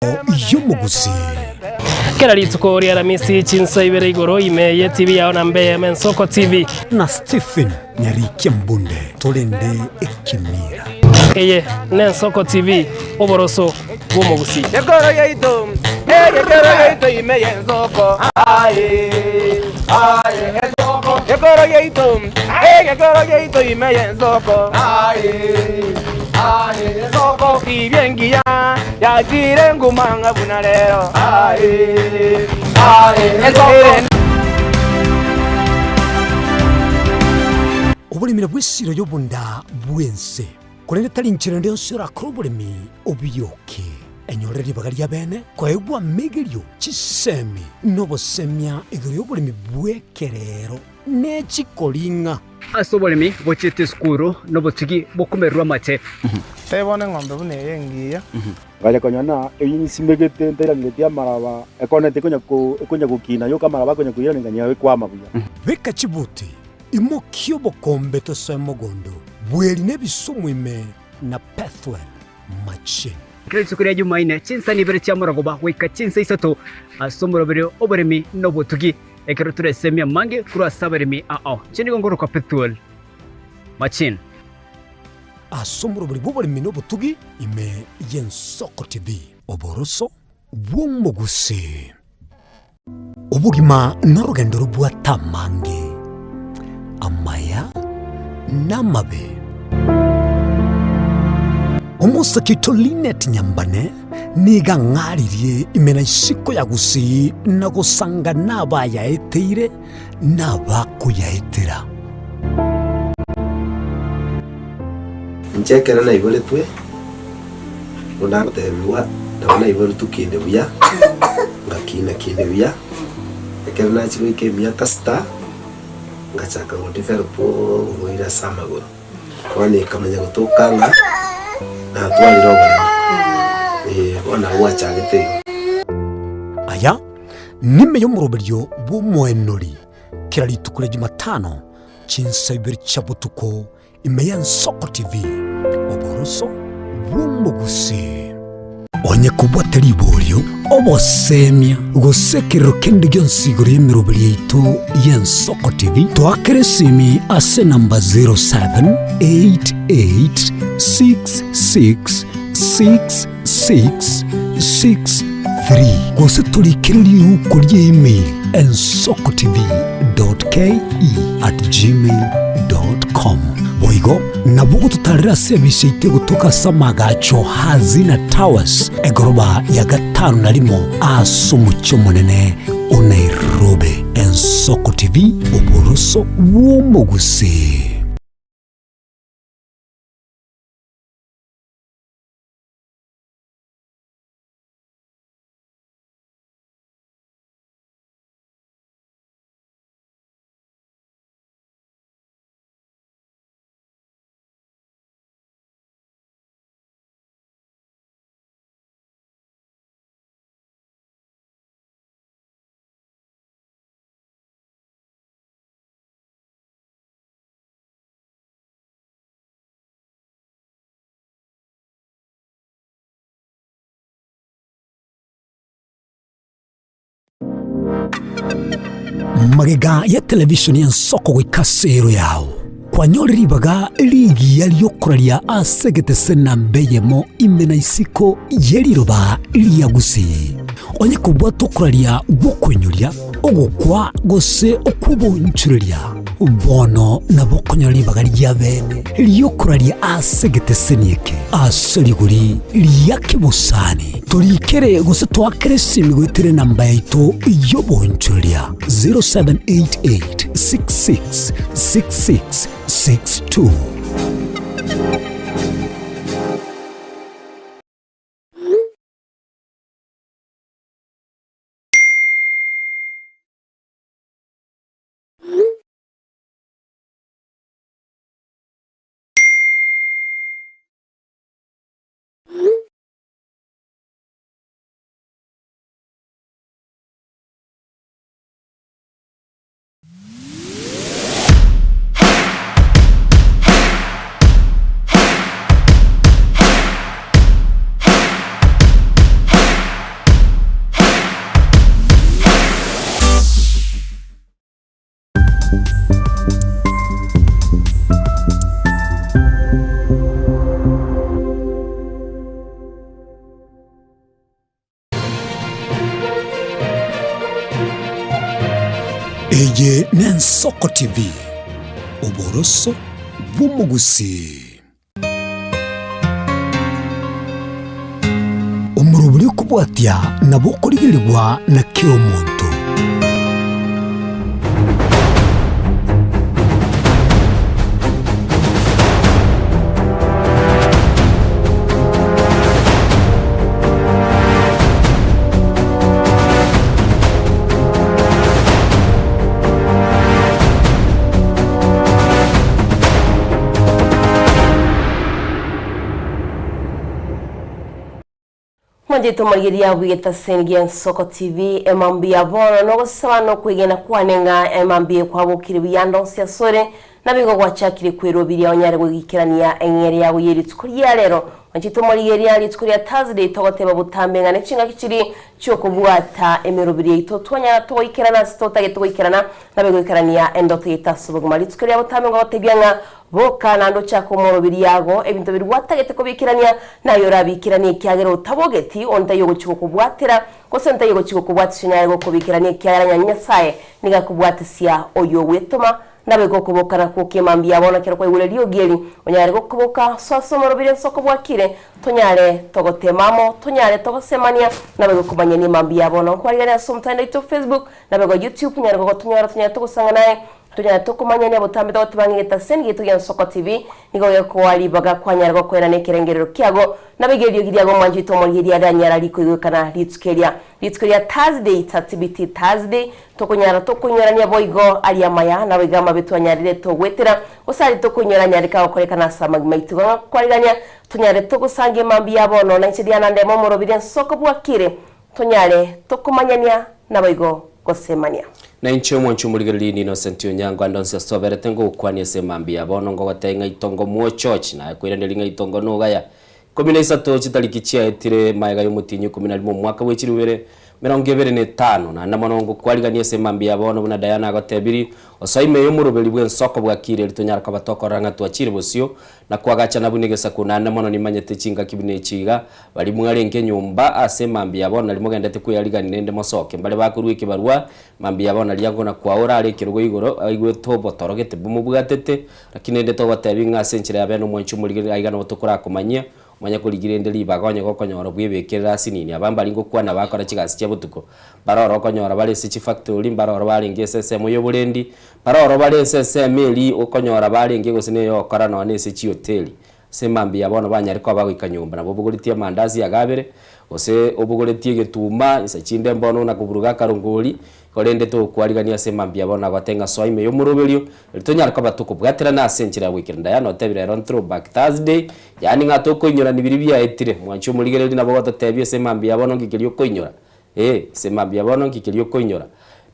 Y'omogusii. Kera rituko ri'Aramisi chinsa ibere igoro ime ye TV yao na mbe eyemo Ensoko TV. Na Stephen Nyarikia Mbunde torende ekemira. Eye n'Ensoko TV, oboroso bw'omogusii. Ekero yaito, egekero yaito ime y'ensoko, aye, aye, ensoko. Ekero yaito, egekero yaito ime y'ensoko, aye, aye, ensoko. Tibia engiya yachire nguma ng'a buna rero, aye, aye, ensoko. Oboremi nabwo esiro y'obonda bw'ense, korende tari inchera ende yonsi orakore oboremi obiyoke. Enyorere ribaga ria bene koegwa amegerio, chisemi, na obosemia igoro y'oboremi bw'ekerero ne chikoring'a. Ase oboremi bochiete esukuru nobotugi bokomererwa amate. Tebia bono eng'ombe buna eye engiya. Ngacha konyora ng'a eyio nsimegete ntairaneretie amaraba, ekoneti ekonya ko ekonya gokina yoka amaraba akonya koirana nganyora ekwama buya. Beka chibuti, imokia obokombe tosoe mogondo, bweri na ebisumu ime na Pethuel machine. Kera rituko ria Jumaine, chinsani ibere chia morogoba goika chinsa isato ase omoroberio oboremi na obotugi, ekero toresemie amange korwa ase abaremi ao. Inche nigo nkorokwa Pethuel Machine. Ase omoroberi bw'oboremi na obotugi ime y'Ensoko TV. Oboroso bw'omogusii. Obogima norogendo robwate amange, amaya na amabe. Omosake oito Linet Nyambane nigo ang'aririe ime na isiko ya Gusii na gosanga nabayaeteire na abakoyaetera. Inche ekero naiboretwe, buna ngotebigwa, nabo naiboretwe kinde buya, ngakina kinde buya, ekero nachia goika emiaka sita, ngachaka go develop oborwaire ase amagoro. Bono ekamanya gotoka ng'a natwarire oboremo, eh, bono nabo gwachagete igo. Aya nime y'omoroberio bw'omoenori kera rituko ria Jumatano chinsa ibere chia botuko ime y'Ensoko TV, oboroso bw'omogusii. Onye kobwate riborio, obosemia, gose ekerero kende gionsi igoro y'emeroberi yaito y'Ensoko TV, toakere esimi ase enamba 0788666663 gose torikere riuko ria email ensokotv.ke@gmail.com. Boigo nabo ogototarera ase ebisa yaito egotoka ase amagacho Hazina Towers, egoroba ya gatano na rimo ase omochie omonene o Nairobi. Ensoko TV, oboroso bw'omogusii. Magega ya television y'ensoko goika ase ero yao, kwanyore ribaga rigiya riokoraria ase egetese namba eyemo ime na isiko ye riroba ria Gusii. Onye kobwata okoraria gw'okoinyoria, ogokwa gose okw'oboonchoreria, bono nabo okonyora ribaga ria bene ri'okoraria ase egeteseni eke ase rigori ria kebosani. Torikere gose toakere esimi goetera enamba yaito y'oboonchoreria 0788 66 66 62. Eye n'Ensoko TV, oboroso bw'omogusii. Omorobori okobwatia nabo okorigerigwa na kera omonto. Mwanchete omorigereria bw'egetaseni gi'Ensoko TV, emambia ya bono nogosaba na okwegena kwane ng'a emambia eye kwabokire buya ande onsi asore, Naboigo gwachakire kweroberia onyare goikerania eng'eria yago ye rituko ria rero. Mwanchete omorigereria, rituko ria Thursday togoteba botambe ng'a nechingaki chiria chi'okobwata emeroberi yaito twanyara togoikerana ase totagete goikerana, naboigo goikerania endoto yaito ase obogima. Rituko ria botambe ngogotebia ng'a boka naende ochake omoroberi yago ebinto biria gwatagete kobiikerania, naye orabiikeranie ekiagera otabogeti onde taiyo ogochia gokobwatera, gose onde taiyo ogochia gokobwatisia onyare gokobiikerania ekiagera Nyasae nigo akobwatisia oyo ogwetoma Naboigo okoboka nakwo kemambia bono ekero kwaigure riogi eri, onyare gokoboka, soa ase omorobiri ensoko bwakire, tonyare togotema amo, tonyare togosemania, naboigo komanyania emambia bono. Nkwarigania ase omotandao oito Facebook, naboigo YouTube, onyare gogotonyora tonyare togosanga naye, tonyare tokomanyania botambe togoteba ng'a egetaseni giaito gia Nsoko TV nigo gekoa ribaga kwanyara gokoenana ekerengerero kiago, naboigo eriogi riago omwanchi oito omorigereria rianyara rikoigwekana rituko eria. Rituko ria Thursday, Tatibiti Thursday, Tokonyara tokoinyorania boigo aria amaya, naboigo amabe twanyarire togwetera, gose aria tokoinyora anyareke agokorekana ase amagima aito. Igo ngakwarigania tonyare togosanga emambia ya bono, na inche Diana ndeme omorobiri ensoko bwakire, tonyare tokomanyania naboigo gosemania. Na inche omwanchi omorigereria Innocent Onyango ande onsi ase oberete ngogokwania ase emambia ya bono ngogotebia ng'a itongo mwochochi naye koiraneria ng'a itongo nogaya 13 chitariki chiaetire magega y'omotienyi o ikomi na rimo omwaka bwe chilifu ibere 25, naende mono ngokwarigania ase mambia ya bono buna Diana agotebiri, Osoa ime y'omoroberi bw'ensoko bwakire eri tonyare koba tokorora ng'a twachire bosio na koagachana buna egesaku naende mono nimanyete chingaki buna echi iga, baria mwarenge nyomba ase mambia ya bono naria mogendete kweyarigania rende mosoke. Mbare bakorua ekebarua mambia ya bono naria ngona kwaora are ekerogo igoro aigwete obotoro gete bomobwatete, Lakini rende togotebia ng'a ase enchera ya bene omwanchi omorigereria aiga nabo tokorakomanyia, omanye korigia rende ribaga onye gokonyora bwebekerere ase nini. Aba mbari ngokwana bakora chigasi chia botuko, mbare oro okonyora bare ase chifactori, mbare oro barenge ase ensemo y'oborendi, mbare oro bare ase ensemo eria okonyora barenge gose na eyogokora nonya na ase chihoteli. Ase mambia bono banyare koba bagoika nyomba, nabo obogoretie amandasi iga abere, gose obogoretie egetuma, insa chinde mbono na koburuga akarongori, korende togokwarigania ase mambia bono nagotebia ng'a soa ime y'omoroberio, erio tonyare koba tokobwaterana ase enchera ya goikerana. Diana otebire ero Throwback Thursday, yaani ng'a tokoinyorani biria biaetire. Mwanche omorigereria nabo ogototebia ase mambia bono nki keria okoinyora, eh, ase mambia bono nki keria okoinyora.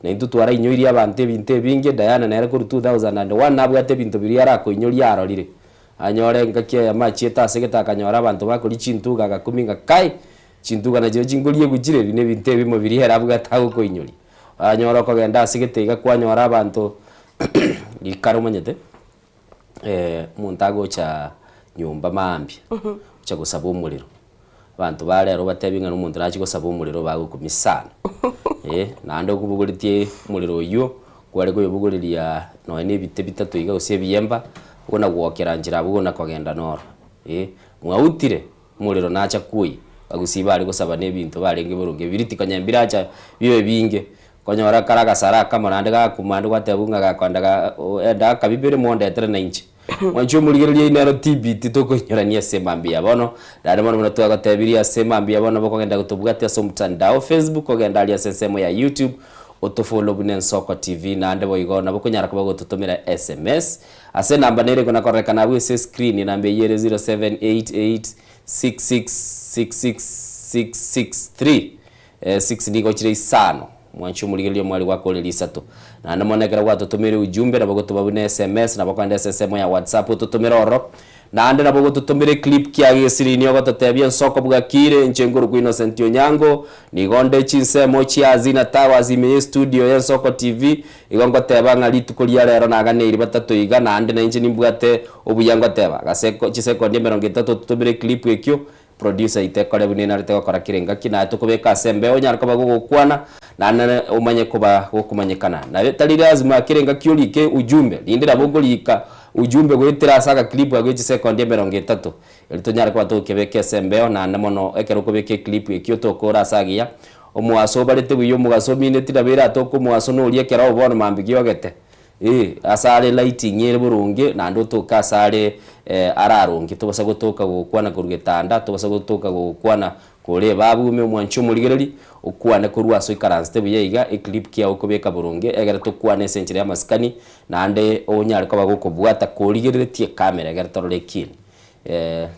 Na intwe twarainyoirie abanto ebinto ebinge, Diana nere korwa 2001 nabwate ebinto biria arakoinyoria arorire. Anyore engaki eyemo achiete ase gete akanyora abanto bakoria chintuga agakumia ng'a kai! Chintuga nachio chinkoriegwa chire ebi nebinto ebimo biria ere abwate agokoinyoria. Anyore okogenda ase gete iga kwanyora abanto rikare omanyete omonto agocha nyomba maambia, ocha gosaba omorero. Abanto ba rero obatebie ng'a nomonto nachi gosaba omorero bagokumia sana, eh, naende okobogoretie omorero oywo, kware koyobogoreria nonya na ebite bitato iga gose ebiyemba, buna gwokera nchera abwo buna kogenda noro, eh. Mwautire, omorero nacha kwoyia, abagusii bare gosaba na ebinto barenge boronge ebiriti konya mbiracha bibe ebinge, konyora kare agasara akamo naende gakuma naende gwatebwa ng'a gakoenda ga enda akabibere mondetere nainche. Mwanche omorigereria oino ero tibiti tokoinyorania ase mambia bono, naende mono buna twagotebirie ase mambia bono bokogenda gotobwatia ase omotandao Facebook ogende aria ase ensemo ya YouTube otofollow buna Ensoko TV naende boigo nabo okonyara koba gototomera sms ase enamba nere ekona kororekana abwo ase escreen enamba eyio ere 0788666663. 6 nigo chire isano, mwanche omorigereria omwari gwakoreria isato. Naende mono ekero gwatotomeire ujumbe nabo ogotoba buna sms, nabo okogenda ase ensemo ya whatsapp ototomere ororo, naende nabo ogototomera eclip kiago egesirini ogototebia ensoko bwakire, inche nkorokwa Innocent Onyango, nigo nde chinsemo chia Azina Towers ime ye estudio ya Ensoko TV, igo ngoteba ng'a rituko ria rero naganeiri batato iga naende nainche nimbwate obuya ngoteba. Gase chisekondi emerongo etato ototomere eclip ekio, Producer itekore buna enarete gokora kera engaki, naye tokobeka ase embeo onyare koba gogokwana, Naende omanye koba gokomanyekana. Naye tari lazima kera engaki orike ujumbe, rinde nabo okorika ujumbe goetera ase agaclip agwo echisekondi emerongo etato, erio tonyare koba togokebeka ase embeo naende mono ekero okobeka eclip ekio tokore ase agiya, omogaso obarete buya omogaso omineti nabo eratoke omogaso noria ekero obo bono mambia giogete. Ee, ase are lighting ere boronge naende otoke ase are araronge tobasa gotoka gokwana korwa getanda, tobasa gotoka gokwana Kore ebabu ime omwanchi omorigereria, okwane korwa ase oikaransete buya iga, eclip kiao okobeka boronge, egere tokwane ase enchera y'amasikani, naende onyare koba gokobwata korigereretie ecamera egere torore ekieni.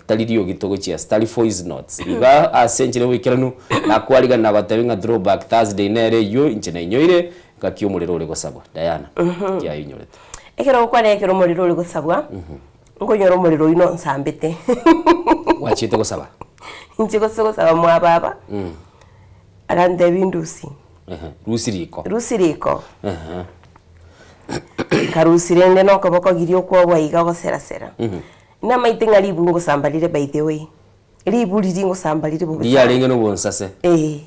Tari riogi togochia ase, tari voice notes. Iga ase enchera y'oboikeranu, nakwarigani nagotebia ng'a throwback Thursday nere eywo inche nainyoire, ngaki omorero ore gosabwa. Diana, ki aye oinyorete? Ekero ogokwana ekero omorero ore gosabwa, Nkonyora omorero oyio nonsambete. Gwachiete gosaba? Inche gose gosaba mwa baba, agantebia ndusi. Ehe, rusi riko. Rusi riko. Ehe. Nkarusia rende na okoboko giria okwobua iga ogoserasera. Namaete ng'a ribu ngosamba rire by the way. Ribu riria ngosamba rire bobe sana. Riarenge na obonsase. Ee.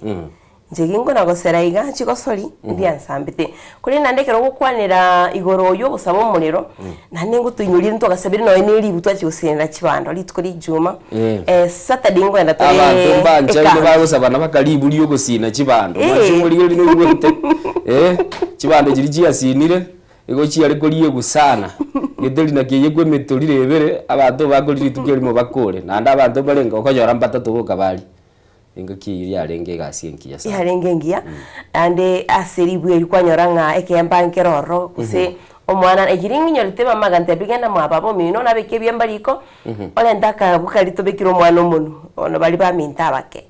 Inche ginkona gosera iga chigosori ndiansambete. Korende naende ekero ogokwanera igoro oywo ogosaba omorero, naende ngotoinyoria ntwagasabire nonya na eribu twachia gosenera chibando rituko ria ijuma, Saturday nkoenda tore Abanto mbanchaine ekambi. bagosabana mpaka ribu riogosina chibando. Eh. Mwanche omorigereria noigwete eh, chibando chiria chiasinire, igo chiare koriegwa sana, geteri naki eyekwe emetoriro ebere, abanto bakoria rituko erimo bakore, naende abanto mbarenge okonyora mbatato boka baria. Engaki eyio yarenge egasi engiya sana. Yarenge engiya, naende ase ribwe erio kwanyora ng'a ekeemba nkere ororo, gose omwana ekeri ng'inyorete mama agantebia genda mwa baba omino nabeke ebiemba riko, orente akabu karia tobekere omwana omonwe, bono baria baminto abake,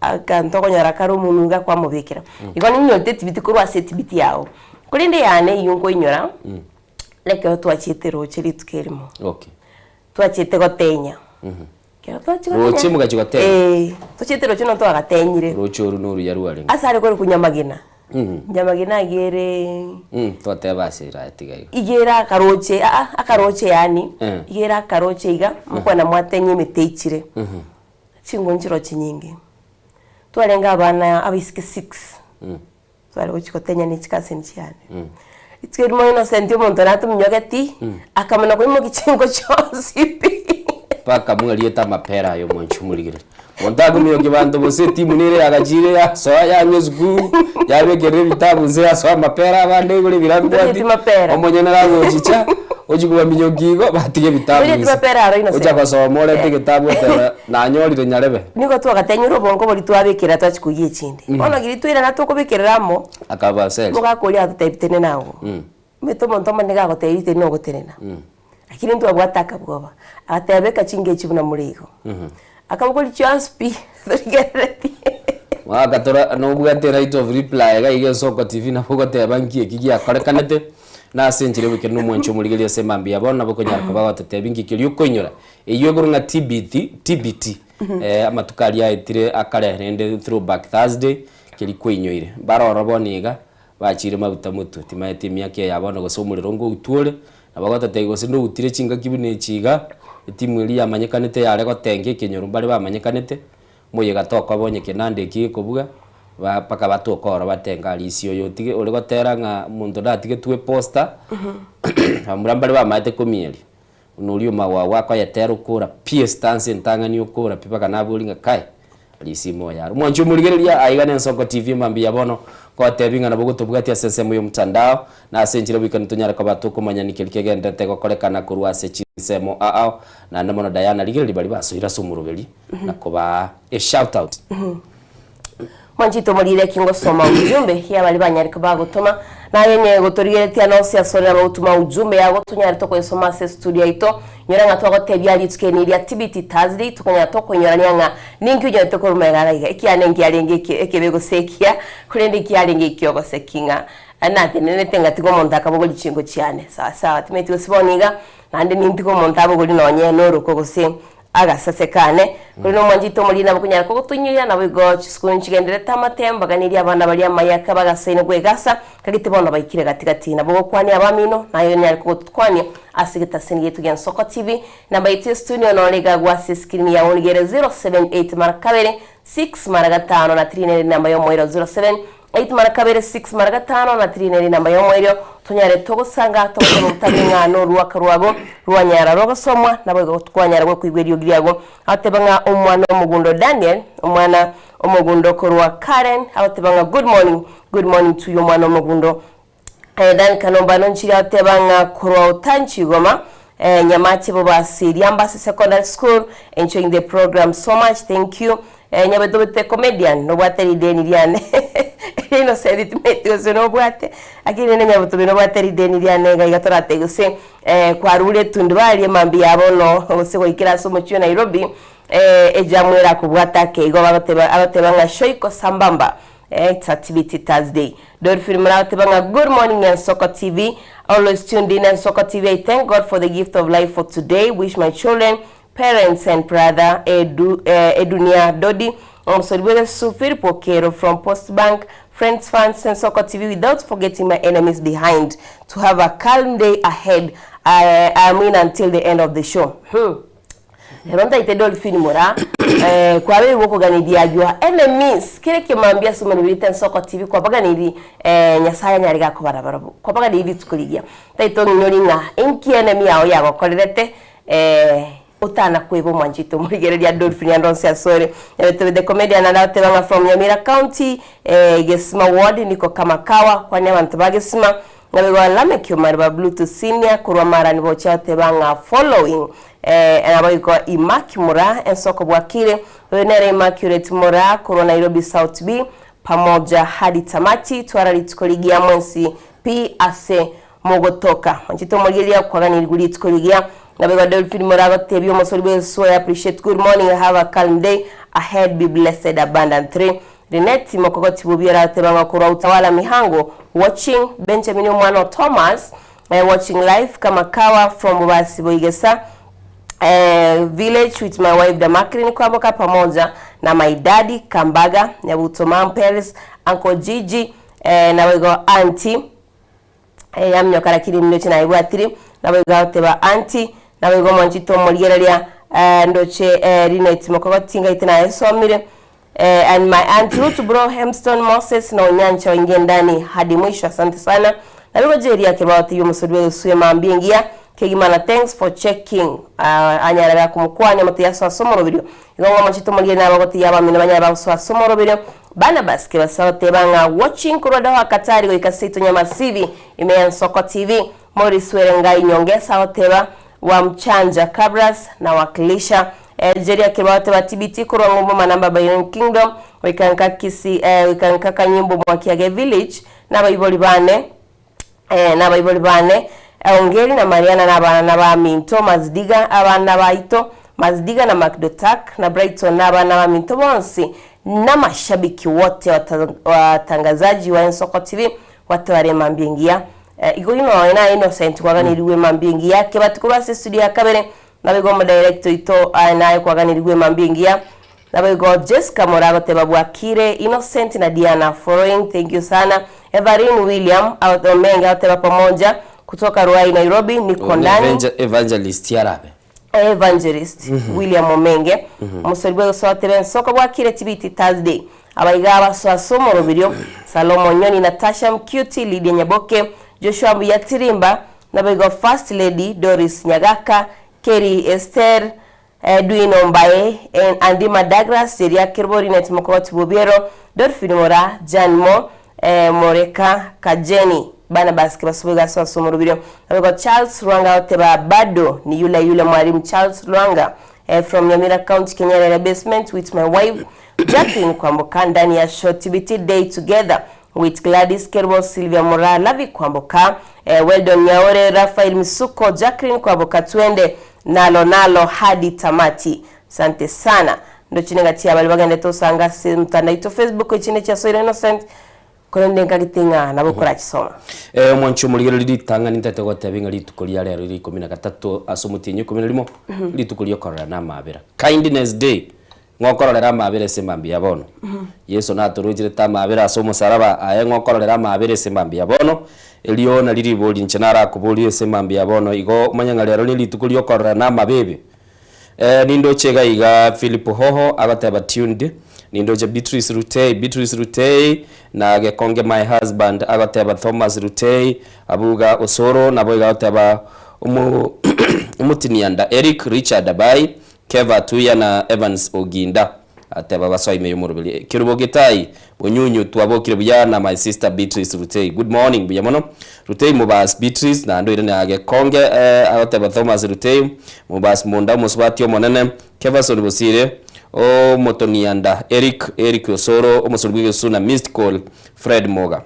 akanto okonyora kare omonwe iga kwamobekera. Igo ninyorete etibiti korwa ase etibiti yago. Korende eyane eyio nkoinyora, nekero twachiete roche rituko erimo, Okay. twachiete gotenya. Ekero twachia gotenya. Roche mogachia gotenya? Ee, tochiete roche noo twagatenyire. Roche oru noruya rwarenge. Ase are korokwa Nyamagena. Nyamagena iga ere. Twateba ase ere aye tiga igo. Iga ere akaroche aa akaroche yaani, Eh. iga ere akaroche iga, mokwana mwatenya emete eichire. Chingo nchiroo chinyinge. Twarenge abana abaiseke six. Tware gochia gotenya ne chikaseni chiane. Rituko erimo Innocent omonto natominyogeti, akamana koimokia chinko chionsi pi. Mpaka mwariete amapera aye omwanchi omorigereria. Monto akominyokia banto gose etimu nere yagachire yasoa yanywa esukuru, yabekerera ebitabu nse yasoa amapera abande igoro ebirangwati, Torieti mapera. omonyene kagochicha, ochia kobaminyokia igo, batiga ebitabu Torieti inse. mapera aro Innocent. Ocha kosoma orente egetabu oteba nanyorire nyarebe. Nigo twagatenyire obongo boria twabekera twachia koyia echinde. Bono riria twairana tokobekerera amo, Akaba aseri. omogaka oria atotebia tenena agwo. Omanyete omonto omonene gagotebia tenena ogotenena. Lakini ntwabwate akabwoba, agateba beka chinga echi buna more igo. Akabogoria chionsi pi, torigereretie. Mwagatora nobwate right of reply iga iga Ensoko TV nabo ogoteba nki eki giakorekanete, na ase enchera y'oboikeranu omwanchi omorigereria ase emambia bono nabo okonyara koba gototebi nki keria okoinyora. Eywo ekorwa ng'a TBT, TBT, amatuko aria aetire akare rende throwback Thursday, keria kwainyoire. Mbare ororo bono iga, bachire mabuta motwe, timaeti emiaka eye ya bono gose omorero ngoutwa ore, nabo ogototebia gose ndoutire chingaki buna echi iga, etimu eria yamanyekanete yare gotenga ekenyoro mbare bamanyekanete, moyega tokoba onye kenanda eki gekobuga, ba mpaka batoke ororo batenge aria isi oyo otige ore gotera ng'a omonto ndatigetwe eposter, abamura mbare bamaete komieria. Buna oria omagwagwa akoyetera okora pi estance entang'ani okora pi mpaka nabori ng'a kai, risimo oyo are. Omwanchi omorigereria aiga na Ensoko TV mambia bono ngotebi ng'a nabo gotobwatia ase ensemo ya omotandao na ase enchera boikanu tonyare koba tokomanya niki kegenderete gokorekana korwa ase chinsemo ao naende mono Diana rigereria baria basoire ase omoroberi na kobaa a shout out. Mwanchete omorire ki ngosoma ujumbe ya baria banyare koba bagotoma, naye onye gotorigeretie anonsi asore nabo gotuma ujumbe yago tonyare tokoyesoma ase estudio yaito. Inyora ng'a twagotebia rituko eri ria TBT Thursday tokonyara tokoinyorania ng'a ninki onyorete korwa magega iga iga. Ekiane nkiarenge eke ekebe gose ekiya, korende nkiarenge ekiogoseki ng'a natenenete ngatiga omonto akabogoria chinko chiane. Sawa sawa timanyeti gose bono iga naende nintige omonto abogorie nonye noroko gose Agasase kane, korende omwanchete omoriri nabo konyara kogotoinyoria, naboigo chisukuru nchigendererete amatemba, baganirie abana baria amayaka bagasaine kwegasa, kagete bono baikire gati gati. Nabo gokwania abamino, naye onyare kogotokwania ase egetaseni giaito gia Nsoko TV. Namba yaito ya studio nore iga agwo ase escreen yao nigo ere 078 mara kabere, 6 mara gatano na 3 nere enamba y'omoerio 07. 8 mara kabere 6 mara gatano na 3 nere enamba y'omoerio tonyare togosanga togoteba obotambe ng'a noruaka rwago rwanyara rogosomwa naboigo twanyara gokoigwa eriogi riago. Agoteba ng'a omwana omogundo Daniel omwana omogundo korwa Karen agoteba ng'a good morning good morning to you omwana omogundo Dan Kanombano nchire agoteba ng'a korwa Otanchi Igoma eh, Nyamache Bobasi Riambasi Secondary School enjoying the program so much thank you eh, Nyabetobete comedian nobwate rideni riane Innocent timanyeti gose nobwate lakini rende Nyabotobe nobwate rideni riane iga iga toratebe gose eh, kwarure etundubari emambia ya bono gose gwaikire ase omochie o Nairobi eh, ejamu erakobwate ake igo bagoteba agoteba ng'a shoiko sambamba It's a TBT Thursday. Dolphin muragoteba ng'a good morning Ensoko TV. Always tuned in Ensoko TV. I thank God for the gift of life for today. Wish my children, parents and brother Edu, eh, Edunia Dodi, Omosori bw'egesusu Philip Okero from Post Bank, Friends Fans Ensoko TV without forgetting my enemies behind to have a calm day ahead. I, I am in until the end of the show. Hmm. Ero ntaite Dolphine mora eh, kwabeirwe okoganiria your enemies kere ekemambia ase omorero oite ensoko TV kwabaganirie eh, Nyasaye anyare gakobara barabwo kwabaganirie rituko rigiya ntaite ong'inyori ng'a inki enemy yao yagokorerete eh, otana kweba omwanchete omorigereria Dolphine ande onsi asore Nyabetobe the comedian ande agoteba ng'a from Nyamira county eh, Gesima ward niko kama kawa kwania abanto ba Gesima Nabigwa Lameck Omari ba Bluetooth Senior korwa Marani bochia goteba ng'a following eh, naboigo Imaki Mura ensoko bwakire oyo nere Immaculate Mura korwa Nairobi South B pamoja hadi tamati twara rituko rigiya mwensi pi ase mogotoka manchete omorigereria kwaganirigwe rituko rigiya Naboigo Delphine Mura agotebia omosori bw'esuo I appreciate good morning have a calm day ahead be blessed abundantly Lynette mokogoti bobi arateba ng'a korwa Utawala Mihango watching, Benjamin omwana o Thomas eh, watching live kama kawa from Bobasi Boigesa eh, village with my wife Damaklin Kwamboka pamoja na my daddy Kambaga Nyabuto mom Paris uncle Gigi eh, naboigo auntie eh, yaminyoka lakini ndoche naebwatire naboigo agoteba auntie naboigo omwanchete omorigereria eh, ndoche eh, Lynette mokogoti ngaite naesomire Eh, and my aunt Ruth bro Hemston Moses na Onyancha waingie ndani hadi mwisho. Asante sana. Na bigo jeri yake bawati yo musori wesuye mambi engiya kegima na thanks for checking. Uh, anyara kumkwanya moto yaso asomoro video. Igo ngoma chito mulie na bagoti yaba mina banyara baso asomoro video. Barnabas ke basaba tebanga watching kurwa dawa Katari goika seito nyama sivi ime Nsoko TV. Morris Werengai Nyongesa oteba wa Mchanja Kabras na wakilisha Algeria kebaote ba TBT korwa ng'umbu manamba Byron Kingdom goika nka Kisii eh, goika nka Kanyimbu Mwakiage Village na abaibori bane eh, na abaibori bane Ongeri na Mariana na abana na baminto Mazdiga abana baito Mazdiga na Macdotak na Brighton na abana baminto bonsi na mashabiki wote watangazaji wa Ensoko TV watware emambia engiya eh, igo ino na Innocent kwaganiriwe emambia engiya kebati korwa ase estudio ya kabere Naboigo omodirector oito aye naye kwaganirigwe emambia engiya. Naboigo Jesca moragoteba bwakire Innocent na Diana following thank you sana Everine William Omenge agoteba pamoja kutoka Ruai Nairobi niko Oyo ndani. Evangelist arabe. Evangelist William Omenge omosori bw'egesoa otebe ensoko bwakire tibiti Thursday abaiga abasoa ase omoroberio Salomo Nyoni Natasha Mcuti Lydia Nyaboke Joshua Mbuya Tirimba Naboigo First Lady Doris Nyagaka, Kerry Esther, Edwin Ombae, Andima Douglas, Jeria Kerubo, Linet Mokogoti Bobiero, Dolphin Mora, Jan Mo, Moreka Kajeni, Barnabas Kebasubo iga ase ase omorobirio. Naboigo Charles Lwanga oteba bado ni yule yule Mwalimu Charles Lwanga from Nyamira County Kenyerere basement with my wife Jacqueline Kwamboka ndani ya show TBT day together with Gladys Kerubo, Sylvia Moraa, Lavi Kwamboka, eh, Weldon Nyaore, Raphael Misuko, Jacqueline Kwamboka, twende nalo nalo hadi tamati. Sante sana. Ndochine gati abali bagendete osanga ase mtandao ito Facebook echinde chia Soira Innocent korende nkagete ng'a nabo korachisoma. Eh, omwanchi omorigereria ritang'ani ntete gotebia ng'a rituko ria rero ria ikomi na gatato ase omotienyi o ikomi na rimo, rituko ria okorora na amabera. Kindness day. Ng'a okororera amaabera ase mambia bono. Yeso natorocherete amaabera ase omosaraba, aye ng'a okororera amaabera ase mambia bono. Erio nario ribori inche narakoborie ase mambia bono, igo omanye ng'a rero nerituko riokorora na amabebe. Nindoche iga iga Philip Hoho agoteba tuned. Nindoche Beatrice Rutei, Beatrice Rutei na Gekonge my husband agoteba Thomas Rutei Abuga Osoro naboigo agoteba omo Omotinianda Eric Richard Abai Keva Tuya na Evans Oginda ateba basoa ime y'omoroberi Kerubo Gitai Onyunyu twabokire buya na my sister Beatrice Rutei good morning buya mono Rutei Mubas Beatrice naende oirane aa Gekonge eh agoteba Thomas Rutei Mubas Munda omosubati omonene Kevason Bosire Omotonianda Eric Eric Osoro omosori bw'egesusu na missed call Fred Moga.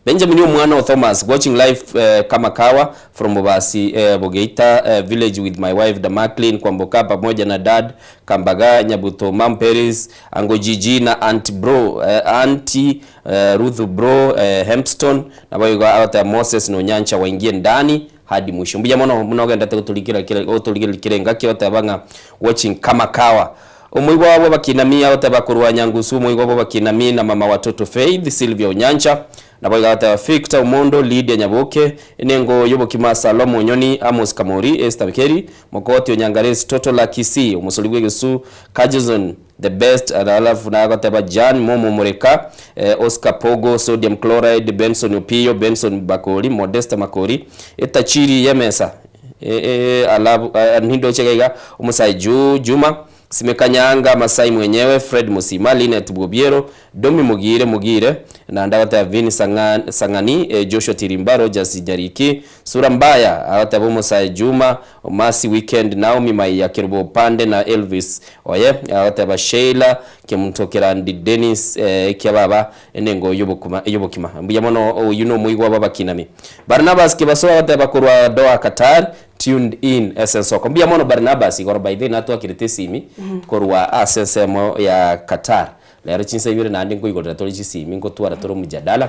Benjamin omwana o Thomas watching live eh, kama kawa from Mubasi eh, Bogeita eh, village with my wife Damaklin Kwamboka pamoja na dad Kambaga Nyabuto Mam Peris Ango Gigi na Aunt bro eh, Auntie eh, Ruth bro eh, Hempston naboigo agoteba Moses na Onyancha waingie ndani hadi mwisho. Mbuya mono buna ogendete gotorikera kera gotorigereria kera engaki ogoteba ng'a watching kama kawa. Omoigwa bw'abakinami agoteba korwa Nyangusu omoigwa bw'abakinami na mama watoto Faith Sylvia Onyancha naboigo agoteba Victor Omondo Lydia Nyaboke enengo y'obokima Salomo Onyoni Amos Kamori Esther Bikeri Mokoti Onyangaresi Toto Lucky C omosori bw'egesu Kajson The best alafu nagoteba Jan Momo Mureka eh, Oscar Pogo Sodium Chloride Benson Opiyo Benson Bakori Modesta Makori etachiri y'emesa eh, eh, alafu eh, nindoche iga iga Omosae Ju Juma Simeka Nyanga Masai mwenyewe Fred Musima Linet Bwobiero Domi Mugire Mugire naende agoteba Vini Sang'a Sang'ani eh, Joshua Tirimba Rogers Nyariki Sura mbaya agoteba Omosae Juma Omasi Weekend Naomi Maiya Kerubo Opande na Elvis Oye agoteba Sheila Kemunto Kerandi Dennis eh, baba enengo y'obokuma y'obokima mbuya mono oyio nomoigwa bw'abakinami Barnabas Kebaso agoteba korwa Doha Qatar tuned in ase ensoko mbuya mono Barnabas igoro by the way natwakirete esimi korwa ase ensemo ya Qatar Rero chinsa ibere naende nkoigorera tore chisimi, nkotwara tore omojadala,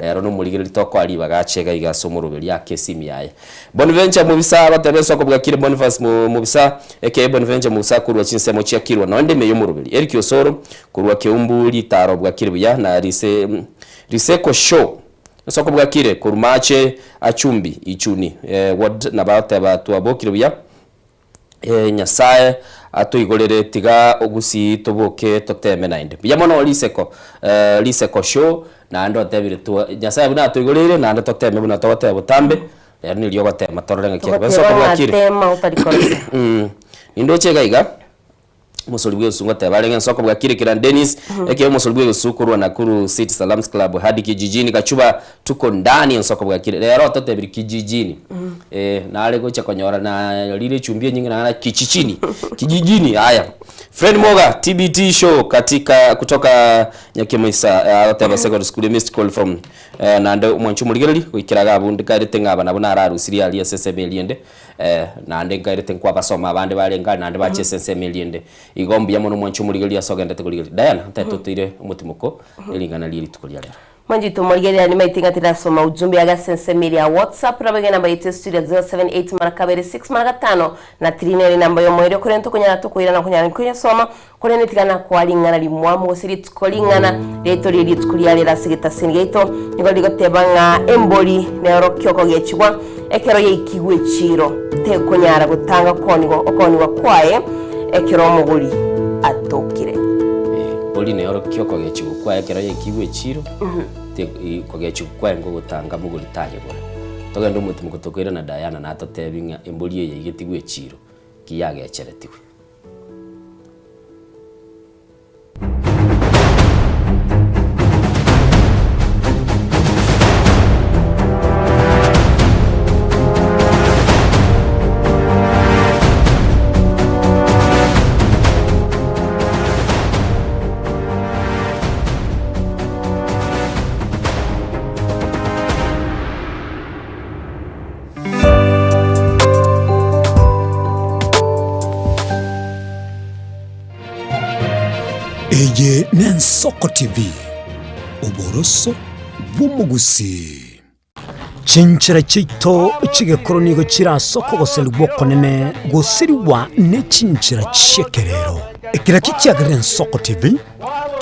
rero nomorigereria tokoa ribaga ache iga iga ase omoroberi ake esimi yaye. Bonventure Mobisa agoteba ensoko bwakire Boniface Mobisa aka Bonventure Mobisa korwa chinsemo chia Kirwa noende ime yomoroberi. Eric Osoro korwa Keumbu ritaro bwakire buya na rise Riseko Show ensoko bwakire korwa mache Achumbi Ichuni ward nabo agoteba twabokire buya. Ee Nyasae atoigorere tiga ogusii toboke toteme naende. Mbuya mono riseko riseko show naende otebire twa Nyasae buna atoigoreire naende toteme buna togoteba botambe rero nirio ogotema torore ng'aki ekoba. Togoteba Ensoko ng'a bwakire. tema otari korosa. Nindoche iga iga. Omosori bw'egesusu ngoteba arenge ensoko bwakire kera Dennis eke omosori bw'egesusu korwa Nakuru City Salams Club hadi kijijini Gachuba tuko ndani ensoko bwakire rero ototebiri kijijini eh nare gocha konyora na rire echumbi enyinge nang'ana kichichini kijijini haya Fred Moga TBT show katika kutoka Nyakimoisa agoteba secondary school missed call from eh, naende omwanchi omorigereri goikera iga abwo ndikaerete ng'a aba nabo nararusirie aria ase esemo eria ende Eh, naende nkaerete nkwabasoma abande barenge are naende bache ase ensemo eria ende. Igo mbuya mono mwanche omorigereria ase ogendete korigereria. Diana, ntaete totoire omotimoko ering'ana rie rituko ria rero. Mwanche tomorigereria nimaete ng'a tirasoma ujumbe yage ase ensemo eria ya WhatsApp nabo iga enamba yaito ya studio 078 mara kabere 6 mara gatano na 3 nere enamba yomoerio korende tokonyara tokoirana konyara koyesoma Korende tiga nakoa ring'ana rimwamu gose rituko ring'ana riaito rie rituko ria rero ase getasini giaito, nigo rigoteba ng'a embori neorokia okogechigwa ekero yaikigwe echiiro, tekonyara gotanga okoonigwa okoonigwa kwaye ekero omogori atokire. Embori neorokia okogechigwa kwaye ekero yaikigwe echiiro, kogechigwa kwaye nkogotanga mogori tayegora. Togende omotimoko tokoirana Diana natotebi ng'a embori eye yaigetigwe echiiro, ki yagecheretigwe. Eye n'Ensoko TV, oboroso bw'omogusii. Chinchera chiaito chi'egekoro nigo chire ase okogoserigwa okonene gosirigwa ne chinchera chi'ekerero. Ekero ekio kiagerire Ensoko TV.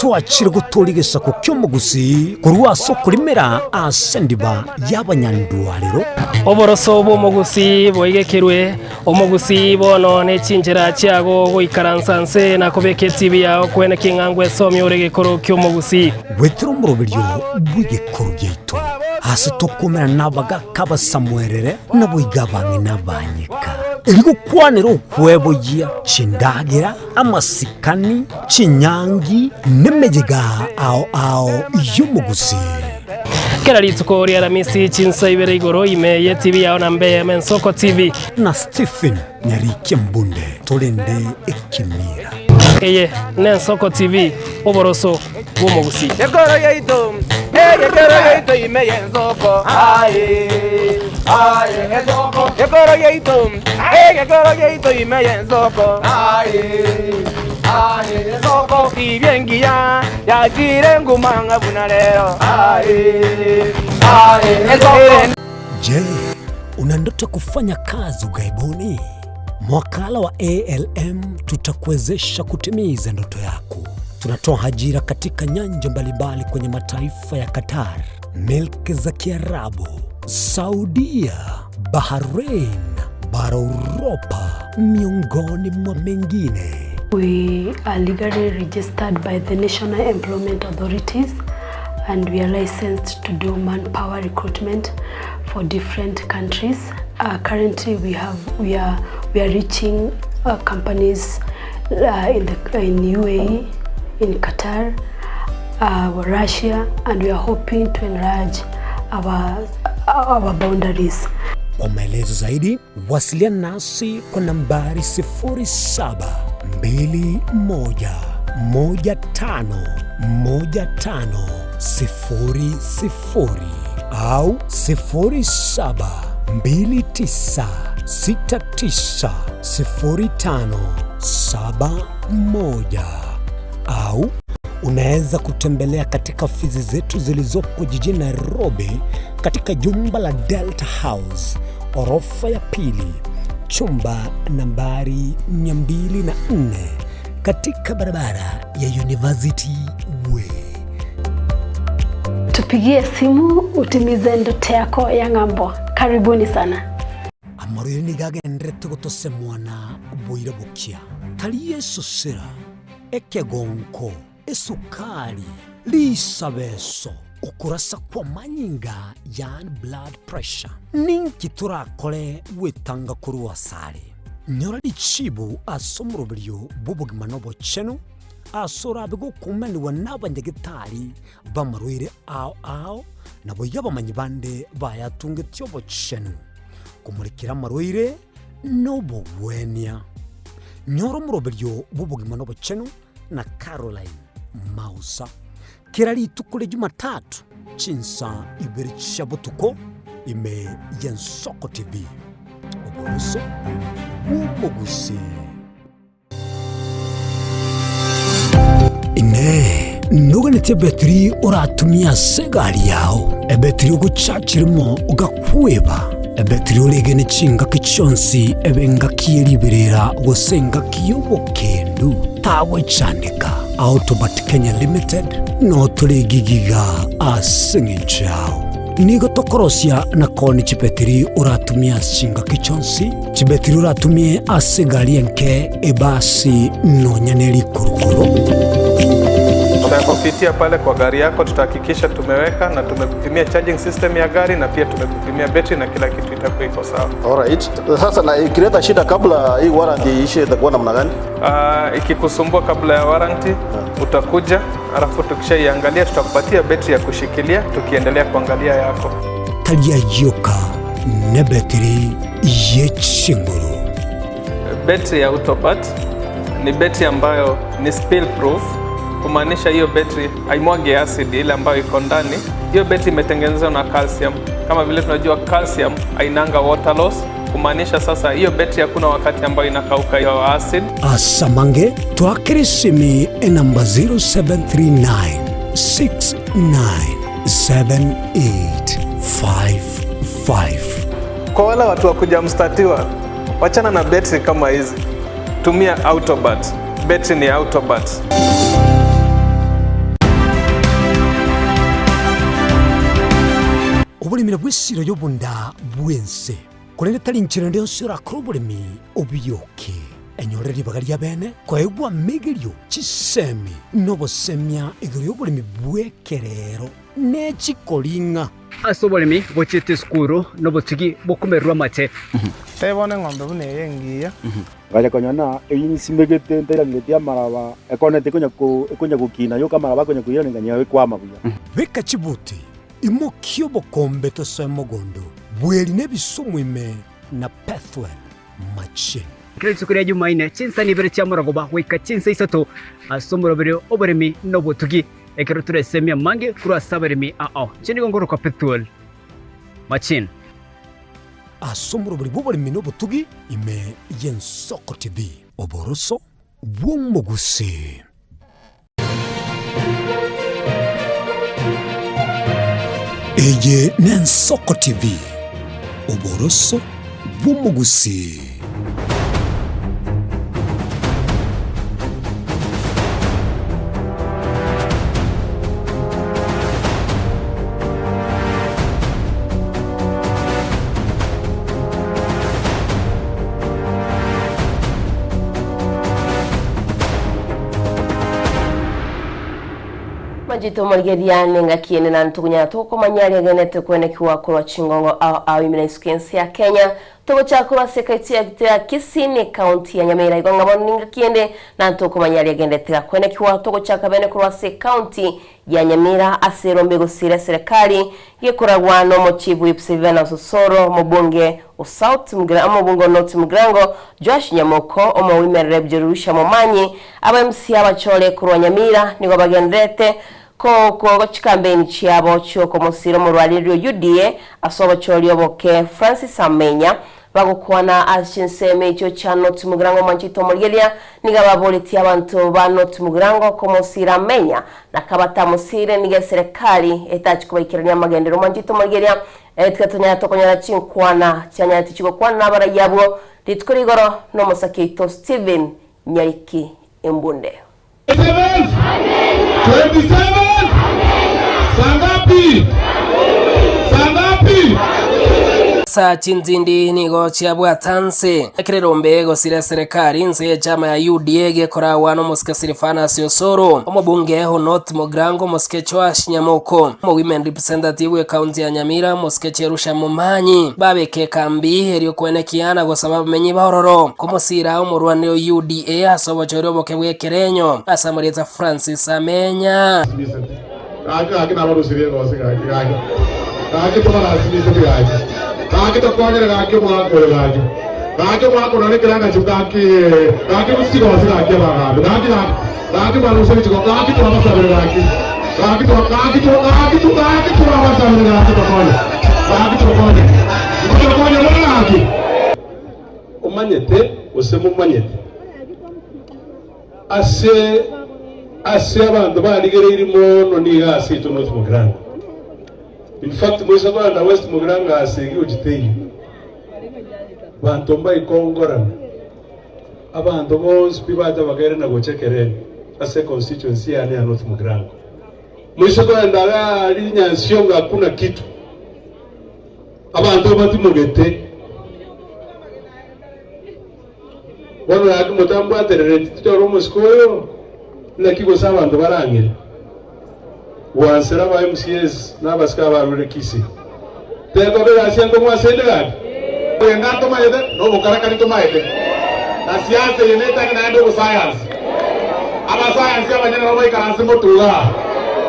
Twachire gotoria egesaku ki'omogusii korwa ase okorimera ase endiba y'abanyandwarero. Oboroso bw'omogusii boigekerwe, omogusii bono ne chinchera chiago goikaransa nse na kobeka etibi yao kwene king'a ngwesomia ore egekoro ki'omogusii. Goetera omoroberio bw'egekoro giaito, ase tokomerana nabagaaka abasamuerere, naboigo abang'ina abanyeka, erio gokwanera okweboyia chindagera, amasikani, chinyangi, nemeyega ao ao y'omogusii. Kera rituko ri'Aramisi chinsa ibere igoro ime y'etibi yao na mbe Ensoko TV. Na Stephen Nyarikia Mbunde torende ekemira. Eye n'Ensoko TV, oboroso bw'omogusii. Ekoro yaito, egekero yaito ime y'ensoko. Aye, aye, ensoko. Ekoro yaito, egekero yaito ime y'ensoko. Aye, aye, ensoko. Tibia engiya yachire nguma ng'a buna rero. Aye, aye, ensoko. Je, una ndoto kufanya kazi ughaibuni? Mwakala wa ALM tutakuwezesha kutimiza ndoto yako. Tunatoa ajira katika nyanja mbalimbali kwenye mataifa ya Qatar, milki za Kiarabu, Saudia, Bahrain, bara Uropa, miongoni mwa mengine. We are legally registered by the National Employment Authorities and we are licensed to do manpower recruitment for different countries. Uh, currently we have we are we are reaching uh, companies uh, in the in UAE, in Qatar, uh, Russia, and we are hoping to enlarge our our boundaries. Kwa maelezo zaidi wasiliana nasi kwa nambari 0721151500 au 0729690571 au unaweza kutembelea katika ofisi zetu zilizopo jijini Nairobi katika jumba la Delta House orofa ya pili chumba nambari 204 katika barabara ya University Way. Tupigie simu utimize ndoto yako ya ng'ambo. Karibuni sana. Amarwaire nigo agenderete gotosemwana boira bokia, tari esosera, ekegonko, esukari, risabeso, okorasa kw'amanyinga, yaani blood pressure. Ninki torakore gwetanga korwa asare? Nyora richibu ase omoroberio bw'obogima na obochenu, ase orabe gokumanigwa n'abanyagetari b'amarwaire ao ao, naboigo abamanyi bande bayatungetie obochenu, komorekera amarwaire na obogwenia. Nyora omoroberio bw'obogima na obochenu na Caroline Mausa, kera rituko ria Jumatatu chinsa ibere chia botuko ime y'Ensoko TV. Oboroso bw'omogusii. Inee! Noganetie ebetiri oratumie ase egari yao, ebetiri ogochachirimo ogakweba, ebetiri oregene chingaki chionsi ebe engaki ye riberera gose engaki y'obokendu? Tagwechandeka. Autobat Kenya Limited notore egigiga ase eng'encho yao. Nigo tokorosia na koonia chibetiri oratumie ase chingaki chionsi, chibetiri oratumie ase egari enke, ebasi, nonya ne rikurukuru. Tutakupitia pale kwa gari yako, tutahakikisha tumeweka na tumekupimia charging system ya gari na pia tumekupimia betri na kila kitu itakuwa iko sawa. Alright. Sasa na ikileta shida kabla hii warranty iishe itakuwa namna gani? Uh, ikikusumbua kabla ya warranty utakuja, alafu tukishaiangalia tutakupatia betri ya kushikilia tukiendelea kuangalia yako. Tari ayioka nebetiri ye chinguru. Betri ya Autobat ni betri ambayo ni spill proof, kumaanisha hiyo betri haimwagi acid ile ambayo iko ndani. Hiyo betri imetengenezwa na calcium. Kama vile tunajua calcium hainanga water loss, kumaanisha sasa hiyo betri hakuna wakati ambayo inakauka hiyo acid. Asamange twakere esimi enamba 0739 697855. Kwa wale watu wa kujamstatiwa, wachana na betri kama hizi, tumia Autobat. Betri ni Autobat. Oboremi nabwo esiro y'obonda bw'ense, korende tari inchera ende yonsi orakore oboremi obioke. Enyorere ribaga ria bene koegwa amegerio, chisemi, na obosemia igoro y'oboremi bw'ekerero ne chikoring'a. Ase oboremi bochiete esukuru nobotugi bokomererwa amate. Tebia bono eng'ombe buna eye engiya. Ngacha konyora ng'a eyio nsimegete ntairaneretie amaraba, ekoneti ekonya ko ekonya gokina yoka amaraba akonya koirana nganyora ekwama buya. Beka chibuti, imokia obokombe tosoe mogondo, bweri na ebisumu ime na Pethuel machine. Kera rituko ria Jumaine, chinsani ibere chia morogoba goika chinsa isato ase omoroberio oboremi na obotugi, ekero toresemie amange korwa ase abaremi ao. Inche nigo nkorokwa Pethuel Machine. Ase omorobori bw'oboremi na obotugi ime y'Ensoko TV. Oboroso bw'omogusii. Eye n'Ensoko TV, oboroso bw'omogusii. Manchete omorigereria nengaki ende na ntokunyara tokomanya aria agenete kwenekigwa korwa chingongo ao ao ime na isiko ense ya Kenya Togochaka korwa ase ekaiti ya ya Kisii ne ekaunti ya Nyamira igo ng'a bono ningaki ende na ntokomanya aria agendete gakwenekigwa togochaka bene korwa ase ekaunti ya Nyamira ase erombe egosira eserekari gekoragwa nomochief whip Silvanus Osoro omobunge o South Mugirango omobunge o North Mugirango Joash Nyamoko omowimerere Jerusha Momanyi aba MCA abachore korwa Nyamira nigo bagendererete Ko chikampeni chiabo chi'okomosira omorwareri o UDA ase obochori oboke Francis Amenya bagokwana ase chinsemo echio chia North Mugirango Manchito Omorigeria nigo ababoretie abanto ba North Mugirango komosira Amenya na kabatamosire nigo eserekari etachi kobaikerania amagenderero Manchito Omorigeria tiga tonyare tokonyora chinkwana chianyareti chigokwana nabarai abwo rituko rigoro nomosake oito Stephen Nyariki Embunde. Asa chintindi nigo chiabwata nse ekero erombe egosira eserekari nse y'echama ya UDA gekoragwa nomosike Silvanus Osoro, omobunge o North Mugirango omosike Joash Nyamoko, omowomen representative bw'ecounty ya Nyamira omosike Jerusha Momanyi babeka ekambi erio kwenekia na gosaba abamenyi ba ororo komosira omorwani o UDA ase obochori oboke bw'ekerenyo ase amarieta Francis Amenya. Gaki gaki nabarusirie egose gaki gaki gaki tobarasimiseti gaki gaki tokonyere gaki omwaka oyo gaki gaki omwaka oyo nore ekerangachu gaki gaki rusia chigosi gaki abagambi gaki gaki gaki barusirie chigosi gaki twabasabire gaki gaki twa gaki twa gaki twa gaki twabasabire gaki tokonye gaki tokonye tokonye mono gaki. Omanyete gose momanyete ase ase abanto barigereiri mono nigo ase intwe North Mugirango. In fact moise korenda West Mugirango ase egi gochi teiyo. Banto mbaikongorana, abanto bonsi pi bacha bakairana gocha ekerengo ase econstituency yane ya North Mugirango. Moise korenda iga aria Nyansiongo hakuna kitu. Abanto batimogete. Bono gaki motambwaterereti tichore omosike oyo, naki gose abanto barang'ire gwansera aba MCAs na abasike abarure Kisii. Tekoba egasi enkong'u ase ende gaki? Ogenga ntomaete, na obokarakari ntomaete, na siasa eye netange naende obosayansi. Abasayansi abanyene nabo baikaranse motwe igaa.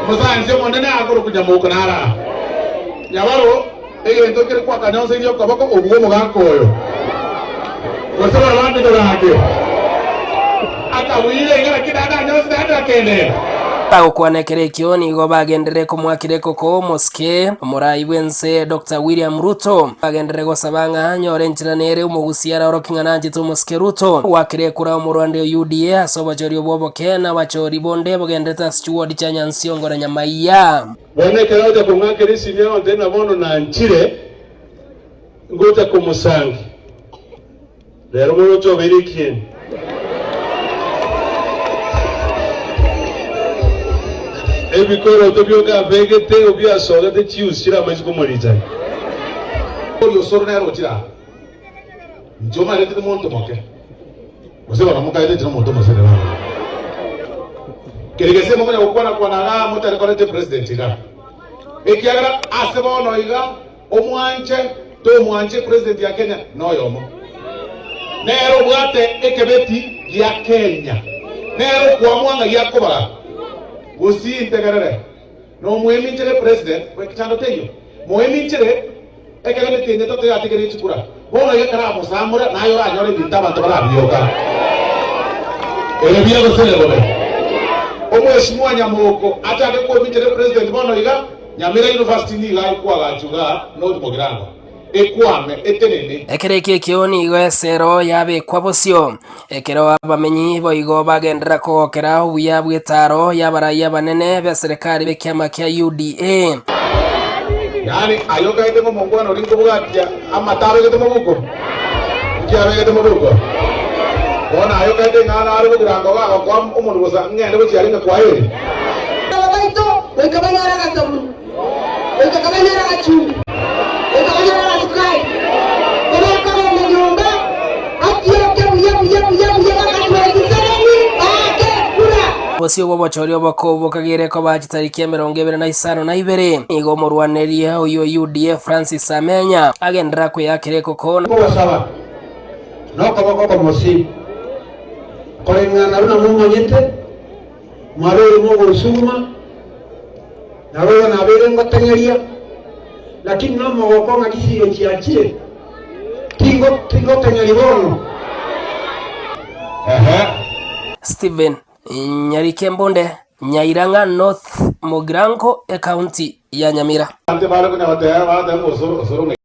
Omosayansi omonene akorokwa Nyamoko naro aa. Nyabaro, Egento kere kwakanyonseirie okoboko obwo omogaka oyo, gose barabwo gake, akabuire iga naki naende anyonsi naende akendera. Bagokwana ekero ekio nigo bagenderere komoakera ekoko omosike omorai bw'ense Doctor William Ruto. Bagenderere gosaba ng'a anyore enchera nere omogusia araorokie ng'a nanchete omosike Ruto. Goakera ekura omorwande o UDA ase obochori obwo oboke na abachori bonde bogenderete ase chiwodi chia Nyansiongo na Nyamaiya. Bono ekero agocha kong'akera esimi agontebia ng'a bono nanchire, ngocha komosangia. Rero moroche obeire ekieni. Ebikoroto bioka abegete obiasogete chiusi chire amaiso komorichania. Nkoboria osoro nere ochire aa. Inche omanyete tindi monto moke. Gose bono mokaete inche nomonto omosene bono. Keri gese mokonya gokwana kwana igaa motari koreta epresident igaa. Ekiagera ase bono iga omwanche tomwanche epresident ya Kenya noyomo. Nere obwate ekebeti gia Kenya. Nere okoamua ng'a giakobara. Gusii ntegerere. Nomoeminchire president bw'ekechando teiyo. Moeminchire ekero emetienyi etato yatigeire chikura. Bono iga ekero amosamore naye oranyore ebinto abanto barabioka. Ere buya gose ere bobe? Omweshimiwa Nyamoko achake koeminchera epresident bono iga, Nyamira University nigo akoagachwa igaa North Mugirango. Ekwame etenene. Ekero ekio ekio nigo esero yabekwa bosio, ekero abamenyi boigo bagenderera kogokera obuya bw'etaaro y'abarai abanene b'eserekari b'ekiama kia UDA. Yaani aye okaete ng'a omongwana oria nkobwatia amate abegete mobuko? Inki abegete mobuko? Bono aye okaete ng'a nare bogirango gagokoa omonwe bosa ng'ende gochia arenge kwaheri? Aba baito goika banyore agasabuni, goika kabanyore agachumbi, goika banyore agasukari, kobakogenda nyomba batioke buya buya buya buya bakatwara chisabuni baake ekura. Bosio bw'obochori oboko bokagere koba chitariki 25 nigo omorwaneria oyio UDA Francis Amenya agenderera kweyakera ekoko. Nkobasaba nokoboko okomosi, koreng'ana buna momanyete, Mwabeire mogonsuguma, naboigo nabeire ngoteng'eria, lakini nomogoko ng'a chisiiro chiachire, tingo tingoteng'eria bono. Stephen Nyarike Mbunde, Nyairang'a North Mugirango, Ekaunti ya Nyamira. Abanto bare konya goteba, bagateba ng'a osoro, osoro ng'ai.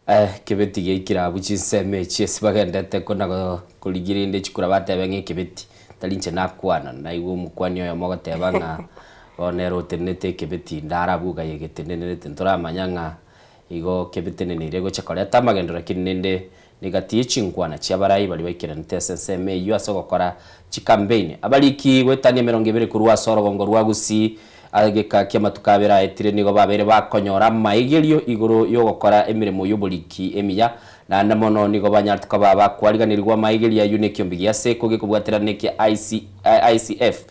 Ekebeti giaikire abwo chinsemo echi ase bagendete kona korigia rende chikura batebe ng'a ekebeti, tari inche nakwana, naigwa omokwani oyomo ogoteba ng'a bono ere otenenete ekebeti ndare abwo iga egetenenerete ntoramanya ng'a igo kebeteneneire gocha koreta amagenderero lakini rende negati ye chinkwana chi'abarai baria baikeranete ase ensemo eyio ase ogokora chikampeini. Abariki goetania 20 korwa ase orogongo rwa Gusii Egeka ki'amatuko abere aetire nigo babeire bakonyora amaigerio igoro y'ogokora emeremo y'oboriki emiya, naende mono nigo banyarete koba bakwariganirigwa amaigerio ayio nekiombe gia Seko gekobwaterana nekia ICF,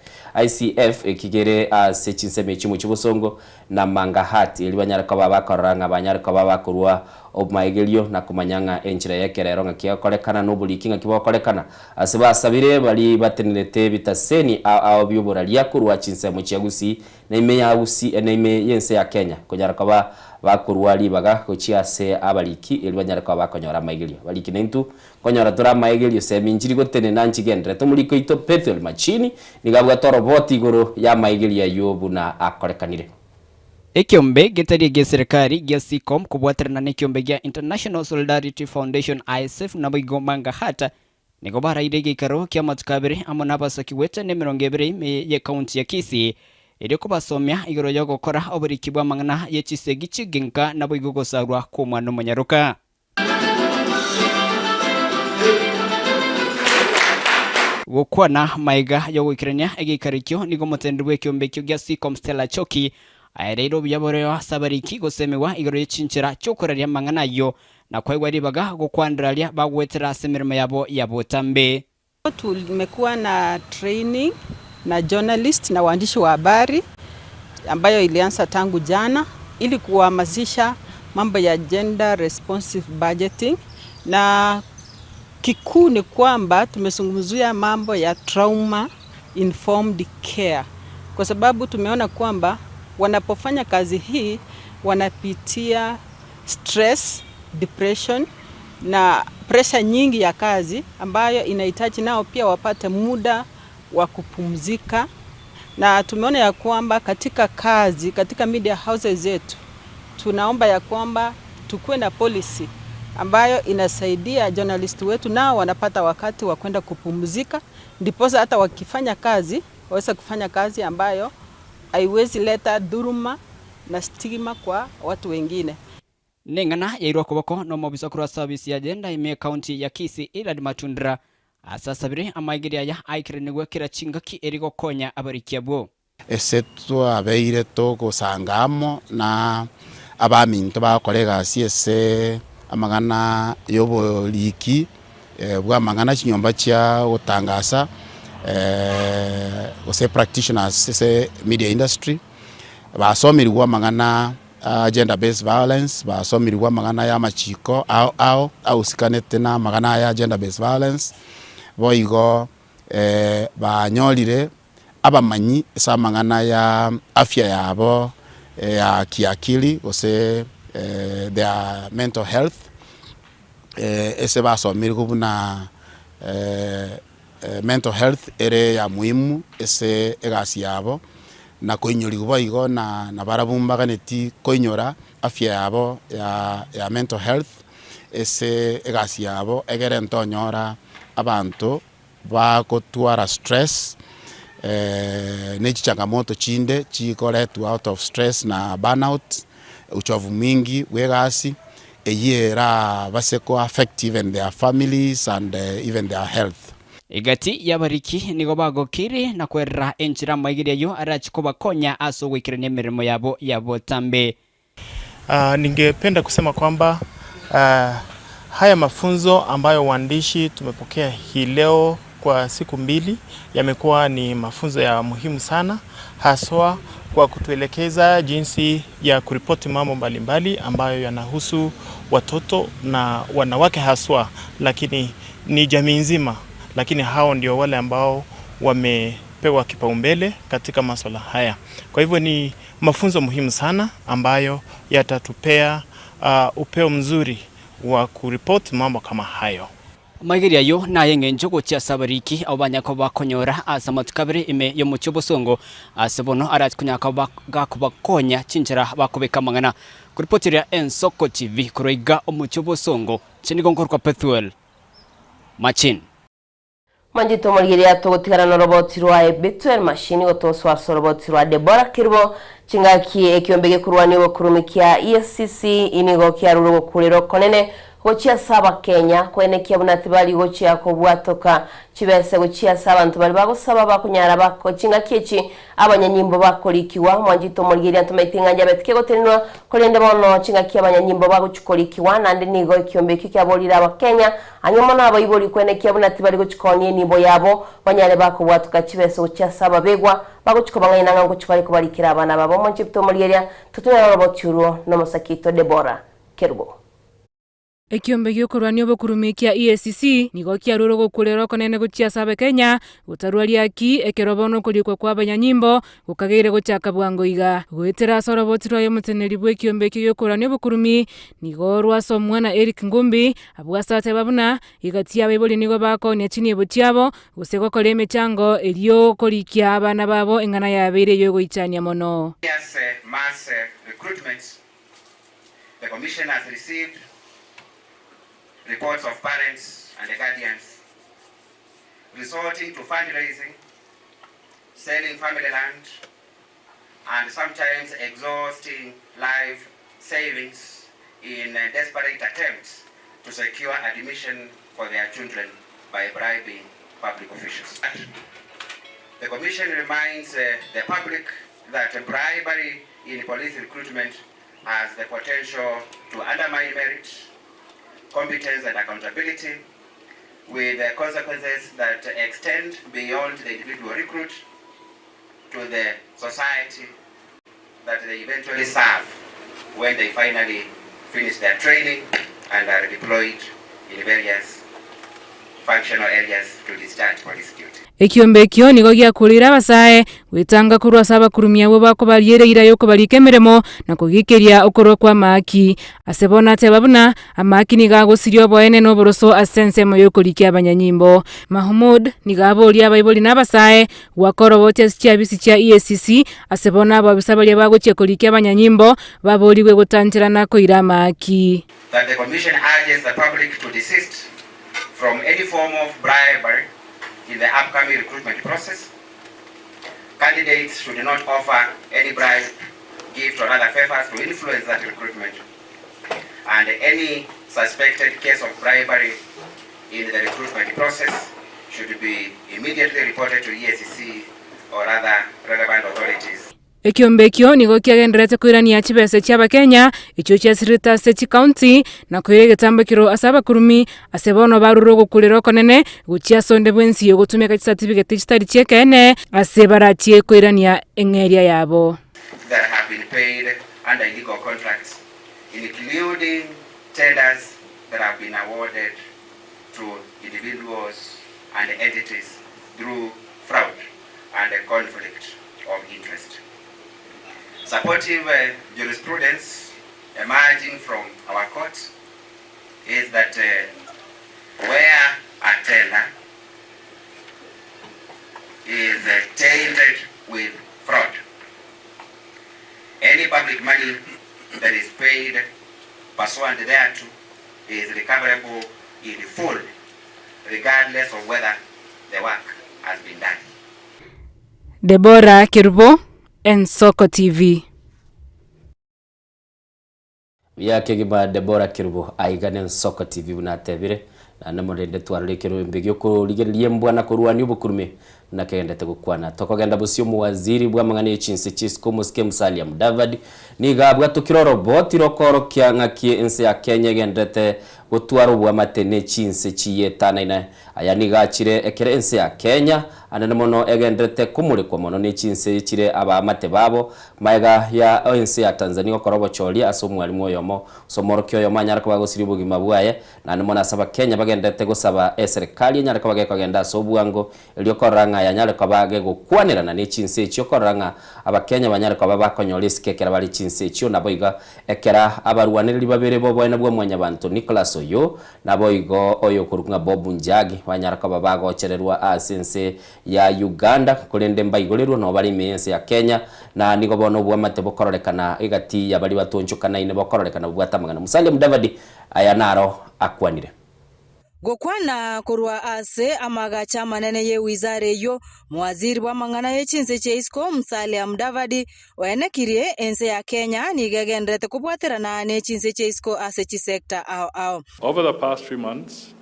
ICF, ekigere ase chinsemo echimo chi'obosongo na Mangahat, erio banyare koba bakorora ng'a banyare koba bakorua obmaigerio na komanya ng'a enchera y'ekerero ng'aki egokorekana na oboriki ng'aki bogokorekana. Ase basabire baria batenerete ebitaseni ao ao bi'oboraria korwa chinsemo chia Gusii na ime ya Gusii na ime y'ense ya Kenya konyara koba bakorua ribaga gochia ase abariki erio banyare koba bakonyora amaigerio. Abariki naintwe nkonyora tore amaigerio semi nchiri gotenena nchigenderete. Omoriki oito Pethuel Machini nigo abwate oroboti igoro y'amaigerio ayio buna akorekanire. Ekiombe getari egi'eserekari gia Seacom kobwaterana nekiombe gia International Solidarity Foundation, ISF, naboigo Mangahat nigo baraire egeikaro ki'amatuko abere amo n'abasoki goetania 20 ime y'ekaunti ya Kisii erio kobasomia igoro y'ogokora oboriki bw'amang'ana ye chisegi chi'egenka naboigo gosarwa kw'omwana omonyaroka. Gokwana magega y'ogoikerania egeikaro ekio nigo omoteneneri bw'ekeombe ekio gia Seacom Stella Choki aereire obuya boreo ase abariki gosemigwa igoro ye chinchera chi'okoraria amang'ana ayio na koegwa ribaga gokwanera aria bagoetera ase emeremo yabo ya botambe. Tumekuwa na training na journalist na waandishi wa habari ambayo ilianza tangu jana ili kuhamasisha mambo ya gender responsive budgeting, na kikuu ni kwamba tumezungumzia mambo ya trauma informed care, kwa sababu tumeona kwamba wanapofanya kazi hii wanapitia stress, depression na pressure nyingi ya kazi ambayo inahitaji nao pia wapate muda wa kupumzika. Na tumeona ya kwamba katika kazi, katika media houses zetu, tunaomba ya kwamba tukuwe na policy ambayo inasaidia journalist wetu nao wanapata wakati wa kwenda kupumzika, ndiposa hata wakifanya kazi waweze kufanya kazi ambayo haiwezi leta dhuluma na stigma kwa watu wengine. Neng'ana yairwa koboko nomobisa korwa service ya gender ime ekaunti ya Kisii Elad Matundura ase asabire amaigerio aya aikeranigwe kera chingaki eri gokonya abariki abwo. Ase twabeire togosanga amo na Abaminto bagokora egasi ase amang'ana y'oboriki bw'amang'ana chinyomba chia gotangasa gose practitioners ase media industry, basomirigwe amang'ana a gender based violence, basomirigwe amang'ana ya amachiko ao ao ahusikanete na amang'ana aya gender based violence, boigo banyorire abamanyi ase amang'ana ya afya yabo ya kiakili gose their mental health, ase basomirigwe buna mental health ere ya muhimu ase egasi yabo, na koinyorigwa boigo na nabarabwo mbaganeti koinyora afya yabo ya mental health ase egasi yabo egere ntonyora abanto Bagotwara stress ne chichangamoto chinde chikoretwa out of stress na burnout, uchovu mwingi bwa egasi, eyio erabase ko affect even their families and even their health. Egati y'abariki nigo bagokirie na kwerera enchera amaigerio ayio arache kobakonya ase ogoikerania emeremo yabo ya botambe. Ningependa kusema kwamba haya mafunzo ambayo waandishi tumepokea hii leo kwa siku mbili yamekuwa ni mafunzo ya muhimu sana haswa kwa kutuelekeza jinsi ya kuripoti mambo mbalimbali ambayo yanahusu watoto na wanawake haswa, lakini ni jamii nzima, lakini hao ndio wale ambao wamepewa kipaumbele katika masuala haya. Kwa hivyo ni mafunzo muhimu sana ambayo yatatupea upeo mzuri wa kuripoti mambo kama hayo. Amaigerio ayio nay'engencho gochia ase abariki abwo banyare koba bakonyora ase amatuko abere ime y'omochie obosongo, ase bono arache konyara koba gakobakonya chinchera bakobeka amang'ana. Koripoteria Ensoko TV korwa iga omochie obosongo, inche nigo nkorokwa Pethuel Machin. Manchete omorigereria togotigana noroboti rwaye Bethuel Machine gotoswa ase oroboti rwa Deborah Kerubo chingaki ekiombe gekorwania obokurumi kia EACC nigo kiarure ogokurera okonene gochia ase abakenya koenekia buna tibari gochia kobwatoka chibese gochia ase abanto baria bagosaba bakonyara bako chingaki echi Abanyanyimbo bakorikigwa, mwanchete omorigereria ntomaete ng'a njabete kegotenenwa, korende bono chingaki abanyanyimbo bagochia korikigwa, naende nigo ekiombe ekio kiaborire Abakenya, ang'e mono abaibori kwenekia buna tibari gochia koonia enibo yabo, banyare bakobwatoka chibesa gochia ase ababegwa, bagochia kobang'aina ng'a ngochia bare kobarikera abana babo. Mwanchete omorigereria, totonyare oroboti orwo nomosake oito Deborah Kerubo. Ekiombe gi'okorwania obokurumi kia EACC nigo kiarure ogokurera okonene gochia ase Abakenya, gotarua riaki ekero bono okorikwa kwa abanyanyimbo gokageire gochaka bwango iga. Goetera ase oroboti rwaye omoteneneri bw'ekiombe ekio gi'okorwania obokurumi nigo rwasomwa na Eric Ngumbi, abwo ase ateba buna egati y'abaibori nigo bakoonia chinibo chiabo gose gokora emechango erio korikia abana babo eng'ana yabeire ey'ogoichania mono. Mass recruitments The commission has received reports of parents and guardians resorting to fundraising, selling family land, and sometimes exhausting life savings in desperate attempts to secure admission for their children by bribing public officials. The commission reminds uh, the public that bribery in police recruitment has the potential to undermine merit, competence and accountability, with the consequences that extend beyond the individual recruit to the society that they eventually serve when they finally finish their training and are deployed in various functional areas to discharge police duty. Ekiombe ekio nigo giakureire abasae gwetanga korwa ase abakurumi abwo bakobariera eira y'okobarika emeremo na kogikeria okorua kw'amaaki. Ase bono ateba buna amaaki nigo agosiria oboene na oboroso ase ensemo y'okorikia abanyanyimbo. Mahmood nigo aboria abaibori na abasae goaka oroboti ase chiabisi chia EACC ase bono ababisa baria bagochia korikia abanyanyimbo baborigwe gotancherana koira amaaki. That the commission urges the public to desist from any form of bribery in the upcoming recruitment process. Candidates should not offer any bribe, gift or other favors to influence that recruitment. And any suspected case of bribery in the recruitment process should be immediately reported to EACC or other relevant authorities. Ekiombe ekio nigo kiagendererete koirania chibesa chi'Abakenya echio chiasirete ase chikaunti na koira egetambokero ase abakurumi ase bono barure ogokurera okonene gochia ase onde bwensi ogotumeka chisatibigeti chitari chi'ekeene ase barachie koirania eng'eria yabo. that have been paid under illegal contracts, including tenders that have been awarded to individuals and entities through fraud and a conflict of interest. Supportive jurisprudence emerging from our court is that where a tender is tainted with fraud, any public money that is paid pursuant thereto is recoverable in full, regardless of whether the work has been done. Deborah Kerubo, Ensoko TV. Buya kegima Deborah Kerubo aiga n'Ensoko TV buna atebire, naende morende twarore ekerombe gi'okorigereria embwa na korwania obokurume buna kegendete gokwana. Tokogenda bosio omowaziri bw'amang'ana ye chinse chisiko omosike Musalia Mudavadi nigo abwatokire oroboti rokoorokia ng'aki ense ya Kenya egenderete gotwara oboamate ne chinse chiyetanaine. Aya nigo achire ekero ense ya Kenya anene mono egenderete komorekwa mono ne chinse chire abaamate babo Magega ya ense ya Tanzania gokora obochoria ase omwalimu oyomo, gose omworokia oyomo anyare koba agosiria obogima bwaye, naende mono ase abakenya bagenderete gosaba eserekari enyare koba gekogenda ase obwango erio korora ng'a yanyare koba gegokwanerana ne chinse echio korora ng'a abakenya banyare koba bakonyora esike ekero bare chinse echio naboigo ekera abarwanereri babere boboene bwa mwanyabanto Nicholas Oyoo naboigo oyokorokwa ng'a Bob Njagi banyara koba bagochererwa ase ense ya Uganda, korende mbaigorerwe nabo bare ime y'ense ya Kenya, na nigo bono oboamate bokororekana egati ya baria batonchokanaine bokororekana bobwate amang'ana. Musalia Mudavadi aya naro akwanire. Gokwana korwa ase amagacho amanene ye wizara eyio, Mowaziri bw'amang'ana ye chinse chia isiko Musalia Mudavadi oenekirie ense ya Kenya nigo egendererete kobwaterana ne chinse chia isiko ase chisector ao ao. Over the past few months,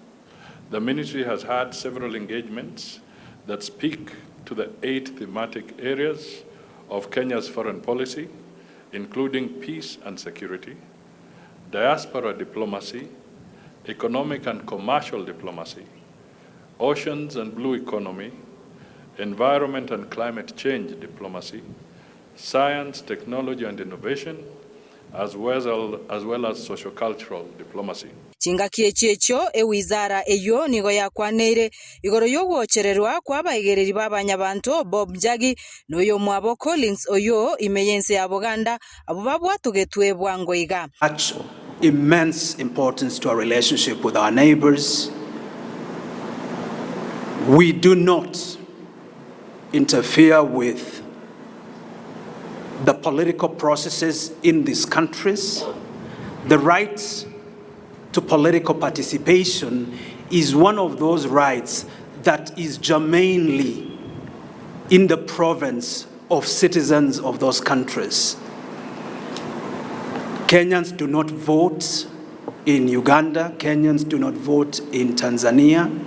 the ministry has had several engagements that speak to the 8 thematic areas of Kenya's foreign policy, including peace and security, diaspora diplomacy, economic and commercial diplomacy, oceans and blue economy, environment and climate change diplomacy, science, technology and innovation, as well as, well as sociocultural diplomacy. Chingaki echio echio ewizara eyio nigo yakwaneire igoro y'ogochererwa kw'abaigereri b'abanyabanto Bob Njagi na oyomwabo Collins Oyoo ime y'ense ya Boganda abwo babwatogetwe bwango iga. Attach immense importance to our relationship with our neighbors. We do not interfere with the political processes in these countries. The right to political participation is one of those rights that is germanely in the province of citizens of those countries. Kenyans do not vote in Uganda, Kenyans do not vote in Tanzania.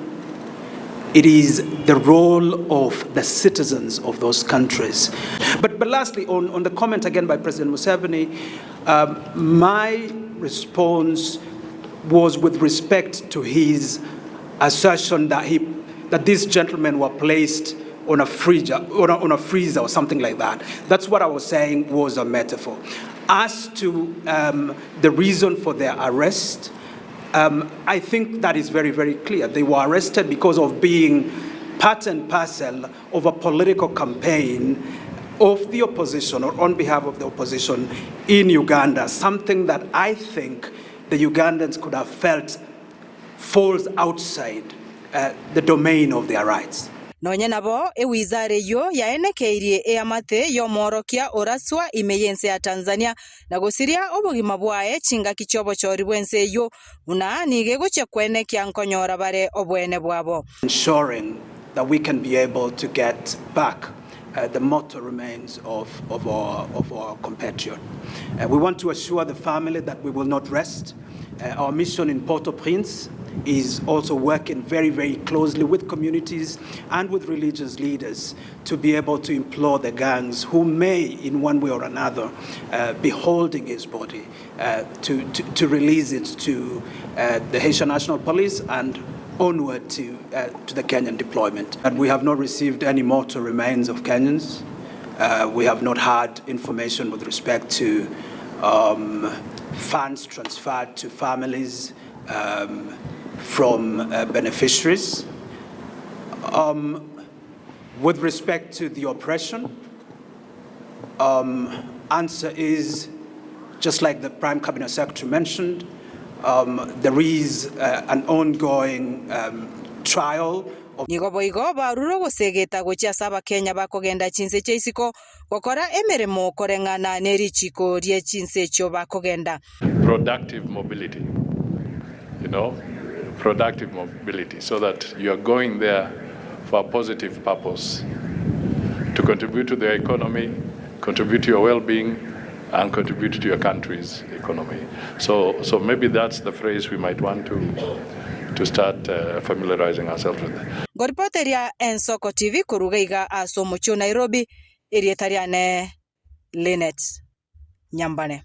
It is the role of the citizens of those countries. But, but lastly, on, on the comment again by President Museveni, my response was with respect to his assertion that, he, that these gentlemen were placed on a, freezer, on, a, on a freezer or something like that. That's what I was saying was a metaphor. As to the reason for their arrest, I think that is very, very clear. They were arrested because of being part and parcel of a political campaign of the opposition or on behalf of the opposition in Uganda, something that I think the Ugandans could have felt falls outside the domain of their rights. Nonye nabo, ewizara eyio yaenekeirie eamate y'omworokia oraswa ime y'ense ya Tanzania na gosiria obogima bwaye chingaki chi'obochori bw'ense eyio, buna nigo egochia kwenekia nkonyora bare oboene bwabo. Ensuring that we can be able to get back the mortal remains of, of, our, of our compatriot. We want to assure the family that we will not rest. Our mission in Port-au-Prince is also working very, very closely with communities and with religious leaders to be able to implore the gangs who may, in one way or another, uh, be holding his body uh, to, to, to release it to uh, the Haitian National Police and onward to, uh, to the Kenyan deployment. And we have not received any mortal remains of Kenyans. Uh, we have not had information with respect to um, funds transferred to families um, from uh, beneficiaries. Um, with respect to the oppression, um, answer is just like the Prime Cabinet Secretary mentioned, um, there is uh, an ongoing um, trial Nigo boigo barure ogosegeta gochia ase Abakenya bakogenda chinse chia isiko gokora emeremo koreng'ana ne richiko rie chinse echio bakogenda. Productive mobility, you know, productive mobility, so that you are going there for a positive purpose, to contribute to their economy, contribute to your well-being, and contribute to your country's economy. So, so maybe that's the phrase we might want to, to start uh, familiarizing ourselves with. Ngoripoteria Ensoko TV koruga iga ase omochie o Nairobi, erieta riane Linet Nyambane.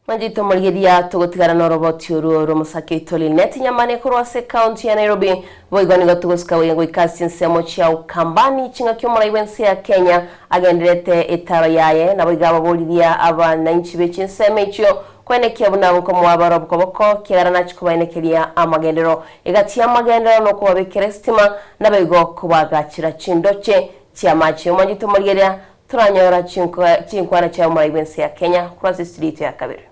Mwanchete omorigereria togotigara noroboti oruo rw'omosake oito Linet Nyamane korwa ase ekaunti ya Nairobi. Boigo nigo togosika goika goika ase chinsemo chia Ukambani ching'aki omorai bw'ense ya Kenya agenderete etaro yaye naboigo ababoriria abanainchi be chinsemo echio koenekia buna nkomoa bare obokoboko kiagera nachia kobaenekeria amagenderero egati y'amagenderero nokobabekera esitima naboigo kobagachera chindoche chi'amache. Omwanchete omorigereria Toranyora chinkwana chia omorai bw'ense ya Kenya korwa ase estudio yaito ya kabere.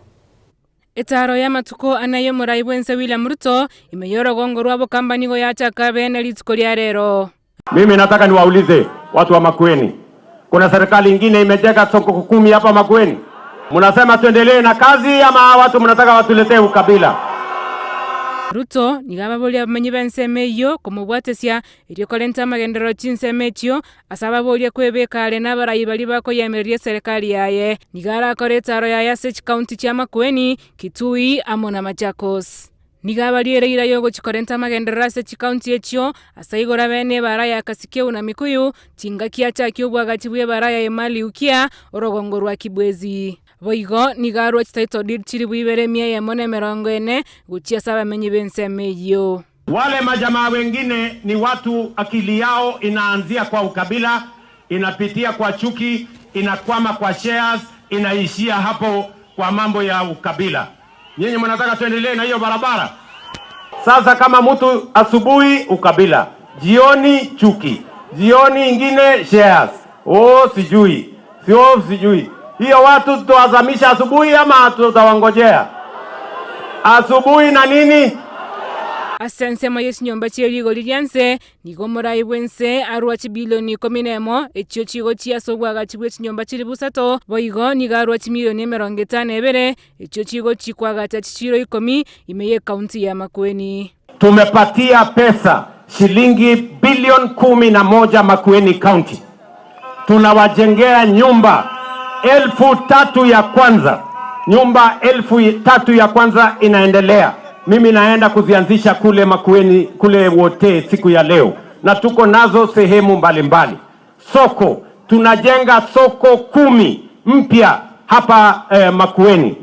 Etaaro y'amatuko ane y'omorai bw'ense William Ruto ime y'orogongo rwa Bokamba nigo yachaka bene rituko ria rero. Mimi nataka niwaulize watu wa Makueni, kuna serikali ingine imejenga soko kumi hapa Makueni? Mnasema tuendelee na kazi ama watu mnataka watuletee ukabila? Ruto nigo ababoria abamenyi b'ensemo eyio komobwatesia erio korenta amagenderero chinsemo echio Ase ababoria kwebeka are nabarai baria bakoyemereria eserekari yaye, nigo arakore etaaro yaye ase chikaunti chia Makueni, Kitui amo na Machakos. Nigo abariere eira y'ogochia korenta amagenderero ase chikaunti echio, ase igoro abe nebara ya Kasikeu na Mikuyu, chingaki achakie obwagachi bw'ebara ya Emali Ukia, orogongo rwa Kibwezi. Boigo nigo arua chititle deed chilifu ibere emia eyemo na emerongo ene gochia ase abamenyi b'ensemo eyio. Wale majamaa wengine ni watu akili yao inaanzia kwa ukabila, inapitia kwa chuki, inakwama kwa shares, inaishia hapo kwa mambo ya ukabila. Nyinyi mnataka tuendelee na hiyo barabara? Sasa kama mtu asubuhi ukabila, jioni chuki, jioni ingine shares, oh sijui sio sijui, hiyo watu tutawazamisha asubuhi ama tutawangojea asubuhi na nini? Ase ensemo ye chinyomba chie rigori ria nse, nigo omorai bw'ense arua chibilioni ikomi nemo, echio chigochia ase obwagachi bwe chinyomba chilifu isato, boigo nigo arua chimilioni emerongo etano ebere, echio chigochia koagacha chichiiro ikomi ime y'ekaunti ya Makueni. Tumepatia pesa shilingi bilioni 11 Makueni County. Tunawajengea nyumba 3,000 ya kwanza, nyumba 3,000 ya kwanza inaendelea. Mimi naenda kuzianzisha kule Makueni, kule wote siku ya leo, na tuko nazo sehemu mbalimbali mbali. Soko tunajenga soko 10 mpya hapa Makueni.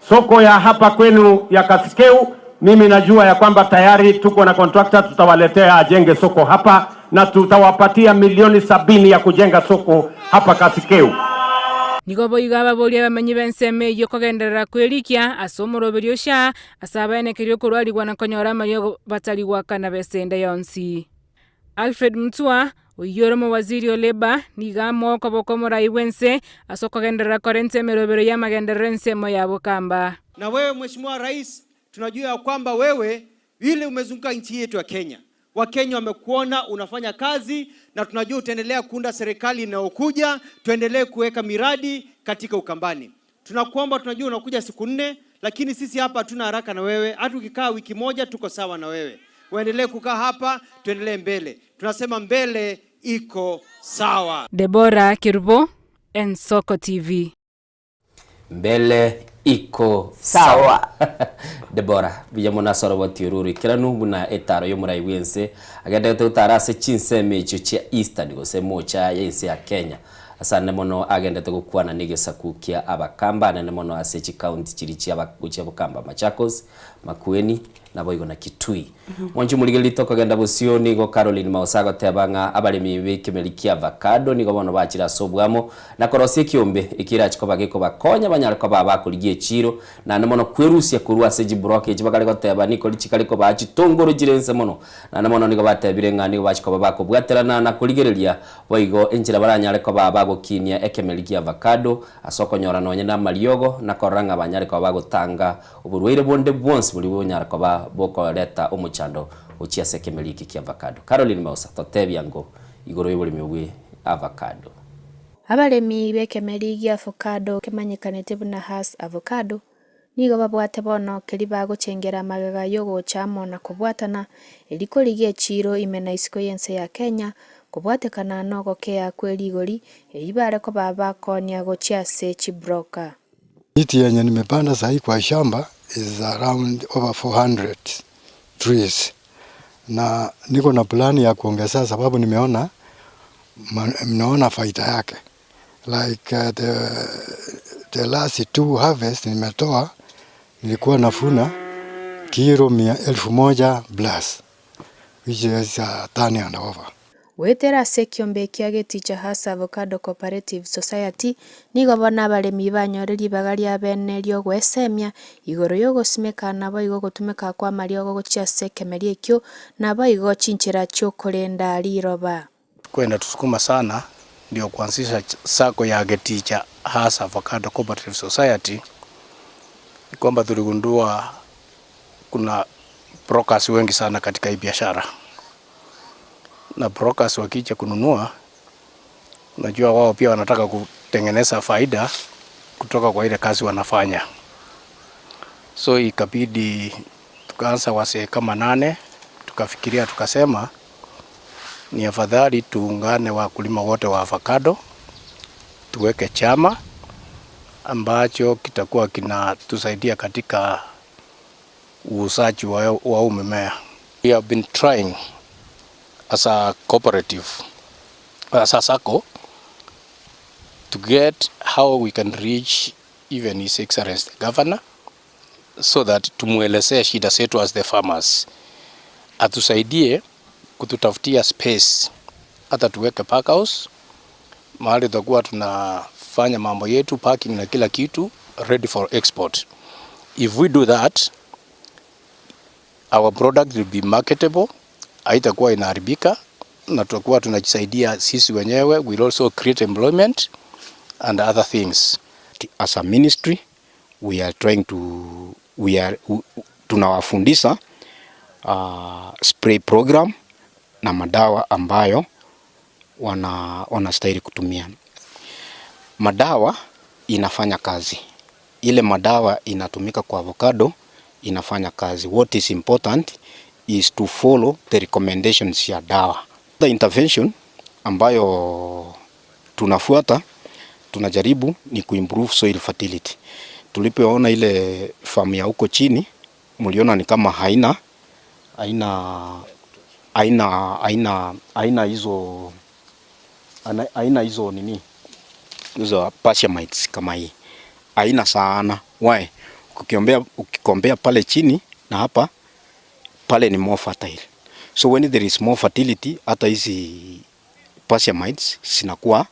Soko ya hapa kwenu ya Kasikeu, mimi najua ya kwamba tayari tuko na contractor, tutawaletea ajenge soko hapa na tutawapatia milioni 70 ya kujenga soko hapa Kasikeu. Nigo boigo ababoria abamenyi b'ensemo eyio kogenderera kwerikia ase omoroberio osha ase abaenekeria okorwarigwa na konyora amariogo batari goakana besa ende yonsi. Alfred Mutua, oyio ore omowaziri o Labour, nigo amoa okoboko omorai bw'ense ase okogenderera korenta emerobero y'amagenderero ensemo ya Bokamba. Na wewe Mheshimiwa Rais, tunajua ya kwamba wewe vile umezunguka nchi yetu ya Kenya, Wakenya wamekuona unafanya kazi, na tunajua utaendelea kuunda serikali inayokuja, tuendelee kuweka miradi katika Ukambani. Tunakuomba, tunajua unakuja siku 4, lakini sisi hapa hatuna haraka na wewe. Hata ukikaa wiki moja tuko sawa na wewe. Uendelee kukaa hapa, tuendelee mbele. Tunasema mbele iko sawa. Deborah Kerubo, Ensoko TV. Mbele Iko Sawa. Debora, buya mono ase oroboti oru oroikeranu buna etaro y'omorai bw'ense agenderete gotara ase chinsemo echio chia Eastern gose mocha y'ense ya Kenya. Ase ande mono agendete gokwana negesaku kia Abakamba anene mono ase chikaunti chiria chia gochia Bokamba Machakos, Makueni, Naboigo na Kitui. Mwanche omorigereria tokogenda bosio nigo Caroline Mausa agoteba ng'a abaremi b'ekemeri kia avacado nigo bono bachire ase oboamo na korosia ekiombe ekerache koba gekobakonya banyare koba abakorigia echiiro naende mono kwerusia korwa ase chibroka echi bakare goteba nikori chikare kobaa chitongoro chire inse mono naende mono nigo batebire ng'a nigo bachi koba bakobwaterana na korigereria boigo enchera baranyare koba bagokinia ekemeri kia avacado ase okonyora nonye namariogo na korora ng'a banyare koba bagotanga Oborwaire bonde bwonsi boria bonyara koba bokoreta omochando gochia ase ekemeri eke kia avacado. Caroline Mausa, totebia ango igoro y'oboremi obwe avacado. Abaremi b'ekemeri gia avocado kemanyekanete buna Hass avocado nigo babwate bono keria bagochengera magega y'ogocha amo na kobwatana erio korigia echiiro ime na isiko y'ense ya Kenya kobwatekana nogokea kwe rigori eyio bare koba bakoonia gochia ase chibroka. Miti yenye nimepanda sahi kwa shamba is around over 400 trees na niko na plani ya kuongezea sababu nimeona naona faida yake like uh, the, the last two harvest nimetoa nilikuwa nafuna kilo mia 1000 plus which is a ton and over. Goetera ase ekiombe kia Geticha Hass Avocado Cooperative Society, nigo bono abaremi banyore ribaga ria bene ri'ogwesemia igoro y'ogosimeka naboigo ogotumeka kw'amariogo gochia ase ekemeria ekio, naboigo chinchera chi'okorenda riroba. Kwenda tusukuma sana ndio kuanzisha sacco ya Geticha Hass Avocado Cooperative Society ni kwamba tuligundua kuna brokers wengi sana katika hii biashara, na brokers wakija kununua, unajua wao pia wanataka kutengeneza faida kutoka kwa ile kazi wanafanya, so ikabidi tukaanza wasee kama nane, tukafikiria tukasema ni afadhali tuungane wakulima wote wa avocado tuweke chama ambacho kitakuwa kinatusaidia katika uuzaji wa huu mimea. We have been trying as a cooperative, as a SACCO, to get how we can reach even His Excellency the Governor so that tumuelezee shida zetu as the farmers, atusaidie kututafutia space, hata tuweke pack house mahali tutakuwa tunafanya mambo yetu packing na kila kitu ready for export. If we do that our product will be marketable, haitakuwa inaharibika na tutakuwa tunajisaidia sisi wenyewe. We'll also create employment and other things. As a ministry we are trying to we are tunawafundisha spray program na madawa ambayo wanastahili kutumia. Madawa inafanya kazi. Ile madawa inatumika kwa avocado inafanya kazi. What is important is to follow the recommendations ya dawa. The intervention ambayo tunafuata tunajaribu ni kuimprove soil fertility. Tulipoona ile farm ya huko chini, mliona ni kama haina haina haina haina haina hizo haina hizo nini hizo pasture kama hii haina sana. Why? Ukiombea ukikombea pale chini na hapa pale ni more fertile. So when there is more fertility hata hizi pasture mites zinakuwa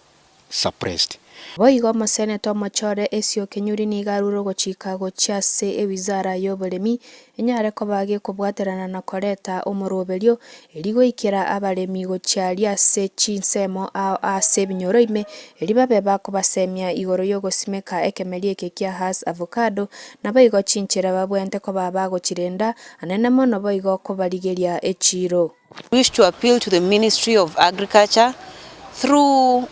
suppressed. Boigo omoseneta omochore Esio Kenyuri nigo arure ogochika gochia ase ewizara y'oboremi enyare koba gekobwaterana na koreta omoroberio erio goikera abaremi gochia aria ase chinsemo ao ase ebinyoro ime erio babe bakobasemia igoro y'ogosimeka ekemeria eke kia Hass avocado naboigo chinchera babwenerete koba bagochirenda anene mono boigo kobarigeria echiiro. Wish to appeal to the Ministry of Agriculture through uh,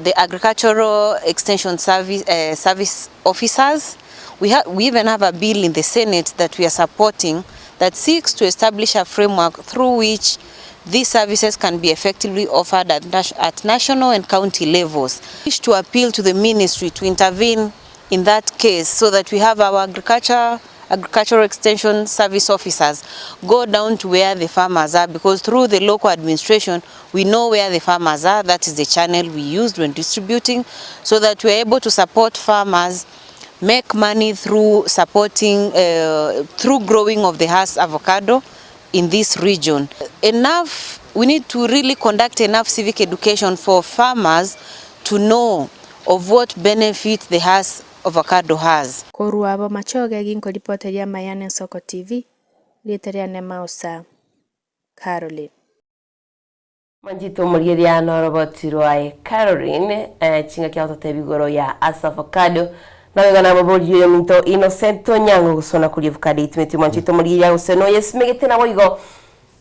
the Agricultural Extension Service, uh, Service officers. We, we even have a bill in the Senate that we are supporting that seeks to establish a framework through which these services can be effectively offered at, at national and county levels. Wish to appeal to the ministry to intervene in that case so that we have our agriculture agricultural extension service officers go down to where the farmers are because through the local administration we know where the farmers are that is the channel we used when distributing so that we are able to support farmers make money through supporting uh, through growing of the Hass avocado in this region. Enough, we need to really conduct enough civic education for farmers to know of what benefit the Hass avocado has. Korwa bomachoge ginkoripoteria amaya n'Ensoko TV, rieta riane Mausa Caroline. Manchete omorigereria noroboti rwaye Caroline eh, chingaki agototebia igoro ya ase avocado naboigo namoborie oyominto Innocent Onyango gosona koria avocado eitimeti mwanchete omorigereria gose noyesimegete naboigo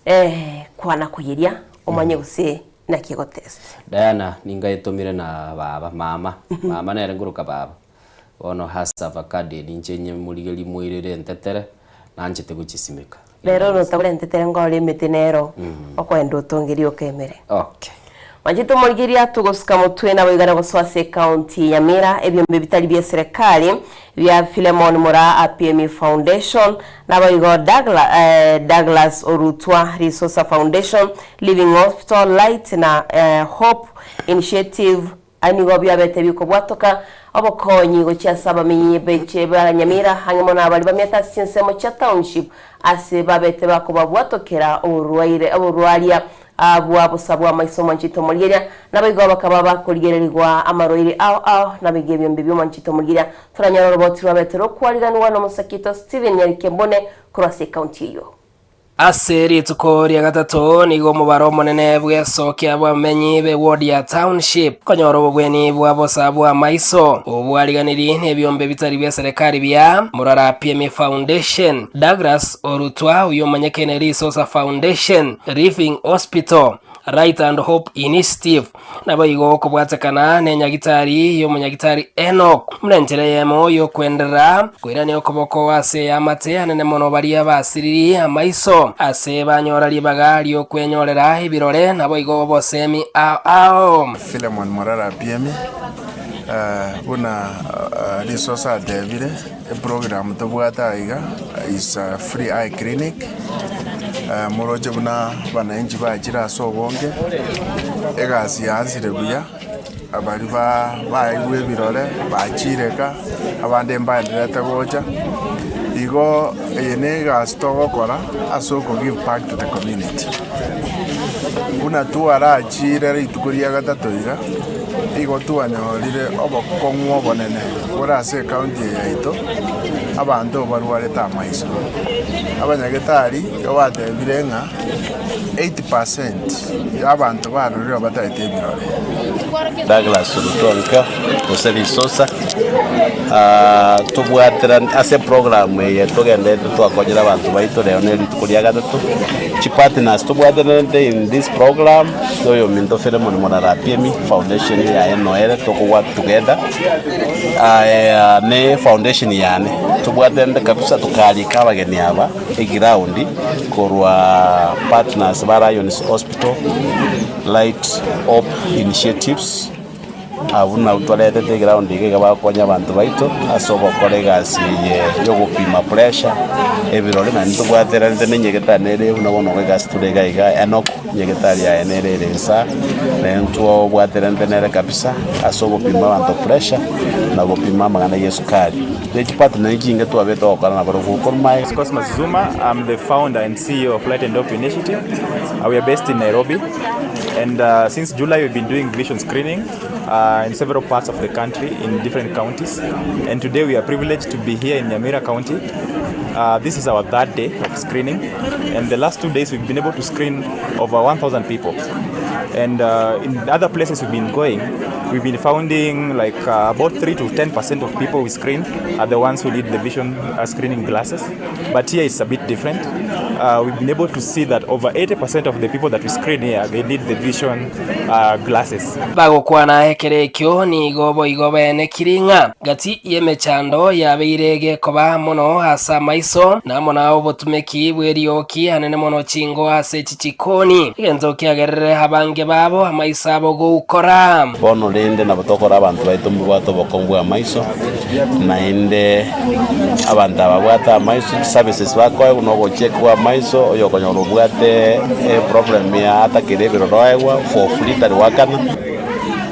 eh, kwana koyeria omanye gose naki egotest. Diana ningaetomire na baba mama mama nere nkoroka baba bono hasa avocado ninche nyemorigerie moirere entetere nanchete gochisimeka. Rero notagora entetere nkore emete nero okoenda otongerie okemere. Okay. Mwanchete omorigereria togosuka motwe naboigo gosoa ase ecounty ya Nyamira ebiombe bitari bia eserekari bia Philemon Moraa APME Foundation naboigo Douglas, eh, Douglas Orutwa Risosa Foundation, Living Hospital, Light na eh, Hope Initiative Aya nigo biabete bikobwatoka obokonyi gochia ase abamenyi b'eche ba Nyamira ang'e mono abaria bamiete ase chinsemo chia township ase babete bakobabwatokera oborwaire oborwaria bwa bosa bw'amaiso omwanchete omorigeria naboigo bakaba bakorigererigwa amarwaire ao ao naboigo ebiombe bi'omwanchete omorigeria toranyore oroboti rwabete rokwariganigwa n'omosakito Stephen Nyarikembone korwa ase ecounty eyio. Ase rituko ria gatato nigo omobaro omonene bw'esokia bw'abamenyi b'eward ya Township konyora obobweni bwa bosa bw'amaiso. Obo bwariganirie nebiombe bitari bia serikali bia Murara PME Foundation, Douglas Orutwa oyio omanyekene Risosa Foundation, Living Hospital, Light and Hope Initiative, Naboigo okobwatekana nenyagitari y'omonyagitari Enock, buna enchera eyemo y'okwenderera koirania okoboko ase eamate anene mono baria basiriri amaiso, ase banyora ribaga ri'okwenyorera ebirore naboigo obosemi ao ao. Philemon Morara Apiemi, Buna risosa atebire, eprogram tobwate aiga is a free eye clinic, moroche buna abananchi bachire ase obonge, egasi yaansire buya, baria ba baeirwe ebirore bachire iga, abande mbaendererete gocha, igo eye na egasi togokora ase oko give back to the community. Buna twarachire rituko ria gatato iga, igo twanyorire obokong'u obonene bore ase ecounty eye yaito, abanto barwarete amaiso. Abanyagetari igo batebire ng'a 80 percent ya abanto barorire bataete ebirore. Douglas Ruto gose Risosa, tobwaterane ase eprogram eye togenderete twakonyera abanto baito rero ne rituko ria gatato. Chipartners tobwatanete in this program na oyominto Philemon Morara Apiemi foundation yaye noere toko work together ne foundation yane tobwatanete kabisa tokarika abageni aba eground korwa partners ba Lions Hospital, Light Hope Initiatives. Abwo nabwo twaretete eground iga iga bagokonya abanto baito ase ogokora egasi eye ya ogopima pressure, ebirore naende ntobwateranete na enyagetari nere buna bono iga egasi tore iga iga Enock, enyagetari yaye nere ere insa, naende ntobwateranete nere kabisa ase ogopima abanto pressure na gopima amang'ana ya esukari. Ne chipartner chinge twabete togokora nabarobwo korwa maega. Cosmas Zuma, I'm the founder and CEO of Light and Hope Initiative. We are based in Nairobi. And uh, since July, we've been doing vision screening uh, in several parts of the country, in different counties. And today we are privileged to be here in Nyamira County. Uh, this is our third day of screening. And the last 2 days, we've been able to screen over 1,000 people. And uh, in other places we've been going, we've been finding like uh, about 3 to 10% of people we screen are the ones who need the vision uh, screening glasses. But here it's a bit different. Uh, we've been able to see that over 80% of the people that we screen here, they need the vision uh, glasses. Bagokwana ekero ekio nigo boigo baenekiri ng'a gati y'emechando yabeire egekoba mono ase amaiso, na amo na obotumeki bw'erioki anene mono chingo ase chichikoni, egento kiagerire abange. abange babo amaiso abo goukora. Bono rende nabo tokora abanto baito mbabwate obokong'u bw'amaiso, naende abanto aba babwate amaiso chiservices bakoegwa na ogochekigwa amaiso, oyokonyora obwate eproblem ya atakire ebiroro oegwa for free tari goakana.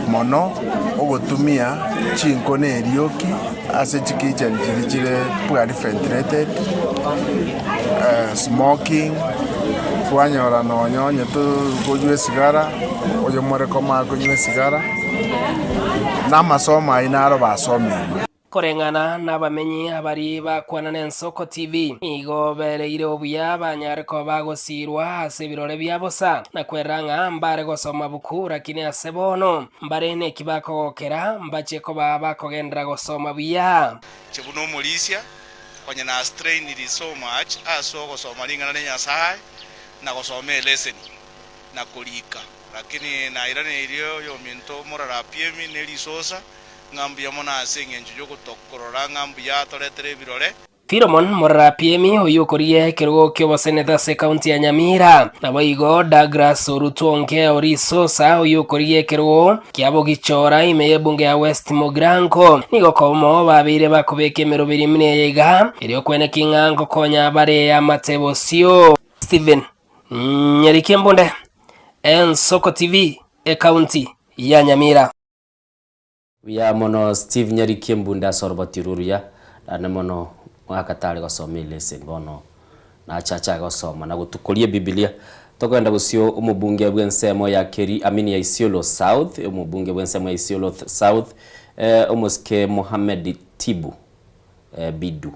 Mono ogotumia chinko na erioki ase chikitchen chiria chire poorly ventilated, smoking, kwanyora nonya onye tokonywa esigara, oyomore komaa konywa esigara, na amasomo ayio naro basomirwe. Koreng'ana nabamenyi abaria bakwana n'Ensoko TV, nigo bereire obuya banyare koba bagosiirwa ase ebirore bia bosa, na kwerera ng'a mbare gosoma buku, rakini ase bono mbare neki bakogokera, mbache koba bakogenderera gosoma buya. Inche buna omorisia, konya nastrainiri so much ase ogosoma ring'ana ria Nyasae, na gosoma eleseni, na korika. Lakini nairaneirie oyominto omorarapiemi ne risosa, ng'a mbuya mono ase engencho y'ogotokorora ng'a mbuya atoretere ebirore. Philemon Morarapiemi oyio okorigia ekerogo ki'oboseneta ase ekaunti ya Nyamira. Naboigo Douglas Orutuonke o Risosa oyio okorigia ekerogo kia Bogichora ime y'ebunge ya West Mugirango. Nigo komo babeire bakobeka emeroberi muna eye iga erio kweneki ng'a ngokonya bare amate bosio. Stephen Nyariki Embunde, Ensoko TV, ekaunti ya Nyamira. Buya mono Steve Nyariki Embunde ase oroboti orwo oruya, naende mono omwaka tare gosoma eleseni bono nache achake gosoma na gotukoria ebibilia. Tokogenda bosio omobunge bw'ensemo ya Keri I mean ya Isiolo South, omobunge bw'ensemo ya Isiolo South omosike Mohamed Tibu Bidu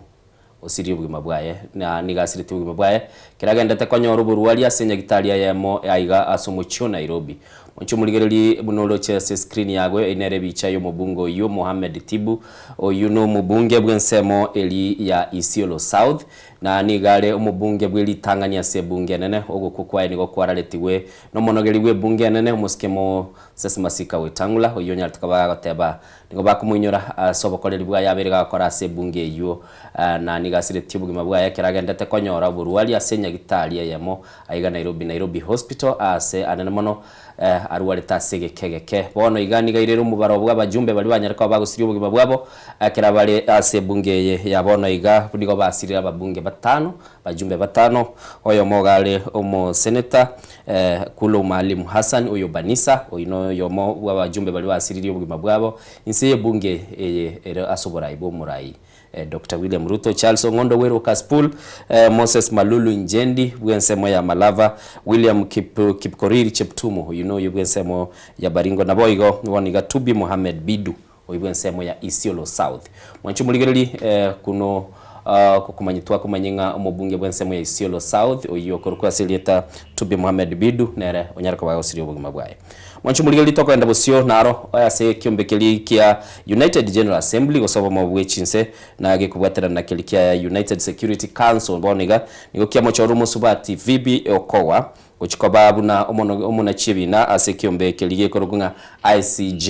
osirie obogima bwaye, na nigo asiretie obogima bwaye ekero agendete konyora oborwari ase enyagitari eyemo aiga ase omochie o Nairobi. Mochie omorigererie buna oroche ase escreen yago, eyio nere ebicha y'omobunge oyio Mohammed Tibu, oyio nomobunge bw'ensemo eri ya Isiolo South, na nigo are omobunge bwe ritang'ani ase ebunge enene. Ogokwa kwaye nigo kwararetigwe nomonogeri bw'ebunge enene omosike Moses Masika Wetang'ula, oyio onyarete koba agoteba Nigo bakomoinyora ase obokoreri bwaye abeire gagokora ase ebunge eyio, na nigo asiretie obogima bwaye ekero agendete konyora oborwari ase enyagitari eyemo aiga Nairobi, Nairobi Hospital, aase anene mono arwarete ase egeka egeke. Bono iga nigo airere omobaro bw'abajumbe baria banyare koba bagosiria obogima bwabo ekero bare ase ebunge eye ya bono iga nigo basirire ababunge batano, abajumbe batano, oyomo iga are omoseneta Kulo Maalim Hassan oyo Banisa, oyio noyomo bw'abajumbe baria basiririe obogima bwabo inse y'ebunge eye ere ase oborai bw'omorai Doctor William Ruto, Charles Ong'ondo Were o Kasipul, Moses Malulu Njendi bw'ensemo ya Malava, William Kipkorir Cheptumo oyio noyo bw'ensemo ya Baringo naboigo bono iga Tubi Mohamed Bidu Oyio bw'ensemo ya Isiolo South. Mwanche omorigererie kuno okomanya twakomanya ng'a omobunge bw'ensemo ya Isiolo South oyio okorokwa ase erieta Tubi Mohamed Bidu nere onyare koba agosiria obogima bwaye. Mwanche omorigererie tokogenda bosio naro ase ekiombe keria kia United General Assembly gose obomo bwe chinse na gekobwaterana na keria kia United Security Council bono iga nigo kiamochorire omosubati Phoebe Okowa Gochia koba buna omonachi ebina ase ekiombe keria gekorokwa ng'a ICJ,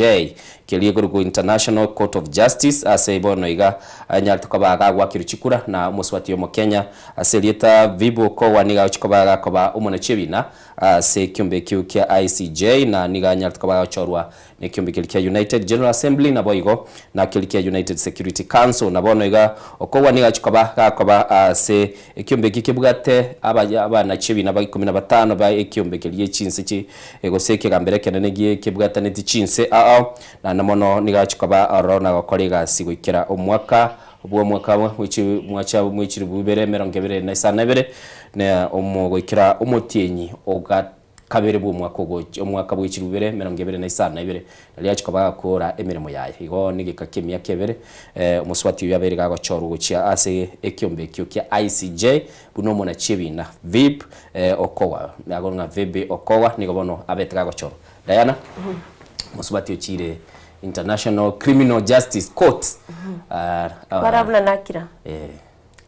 keria gekorokwa International Court of Justice, ase bono iga anyarete koba agagwakirwe chikura na omosubati Omokenya ase erieta Vibu Okowa nigo agochia koba agakoba omonachi ebina ase ekiombe ekio kia ICJ na nigo anyarete koba agochorwa Nekiombe keria kia United General Assembly naboigo na keria kia United Security Council. Na bono iga okogwa nigo achia koba gakoba ase ekiombe eki kebwate abanachi ebina ba ikomi na batano ba ekiombe keria gie chinse chi gose ekegambero ekenene gie kebwataneti chinse ao naende mono nigo achia koba ororo na gokora egasi goikera omwaka bw'omwaka mwacha bwe chilifu ibere emerongo ebere na isano na ibere na omo goikera omotienyi oga Kabere bw'omwaka ogocha, omwaka bwe chilifu ibere emerongo ebere na isano na ibere, nario achia koba agakoora emeremo yaye. Igo negeka ki'emiaka ebere, omosubati oyio abeire gagochorwa gochia ase ekiombe ekio kia ICJ buna omonachi ebina, Vip Okowa. Nakorwa ng'a Phoebe Okowa nigo bono abete gagochorwa. Diana, omosubati ochiire International Criminal Justice Court. Bara buna nakira.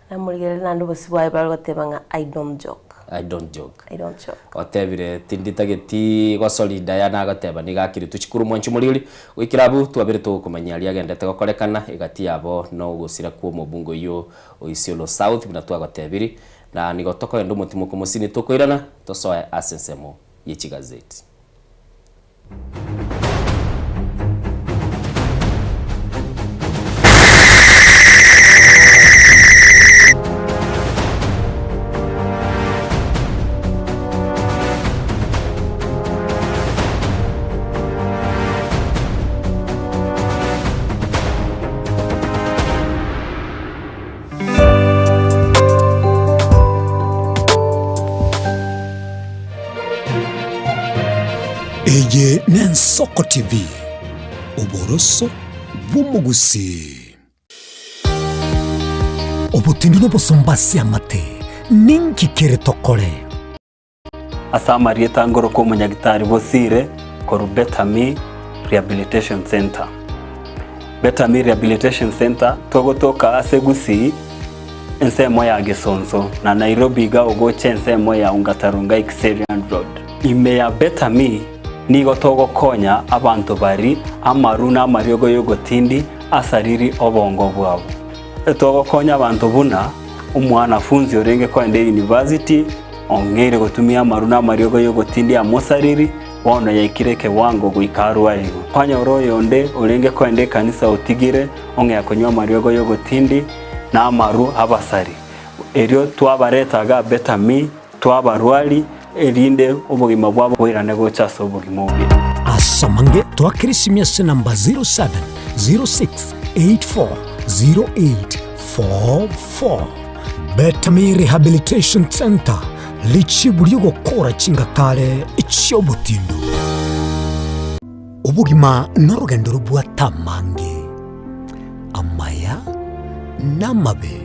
Namorigereria naende obosio bwaye bare goteba ng'a I don't joke. I don't joke. I don't joke. Otebire tinditageti gosori Diana agoteba nigo akiretwe chikuru mwanche omoriri goikera abwo twabere togokomanyia aria agendete gokorekana egati yabo na ogosira kwa omobunge oyio o Isiolo South buna twagotebiri na nigo tokogenda omotimo komosini tokoirana tosoe ase ensemo ye chigazeti. Eye n'Ensoko TV, oboroso bw'omogusii. Obotindi n'obosomba ase amate, ninki kere tokore? Ase amarieta ngoroka omonyagitari Bosire korwa Betami Rehabilitation Centre. Betami Rehabilitation Centre togotoka ase Gusii ensemo ya Gesonso na Nairobi iga ogocha ensemo ya Ongata-Rongai Kiserian Road. Ime ya Betami nigo togokonya abanto bari amaru na amariogo y'ogotindi asariri obongo bwabo. Togokonya abanto buna omwanafunzi orenge koenda eyunivasiti Ong'eire gotumia amaru na amariogo y'ogotindia amosariri, bono yaikire ekewango goika arwarigwe. Kwanyora oyonde orenge koenda ekanisa otigire, ong'ea konywa amariogo y'ogotindi na amaru abasari. Erio twabareta iga Betami, twabarwari, erinde obogima bwabo boirane gocha ase obogima obuya. Ase amange twakere esimi ase namba 0706840844. Betami Rehabilitation Centre, richibu ri'ogokora chingatare chi'obotindu. Obogima norogendo robwate amange, amaya na amabe.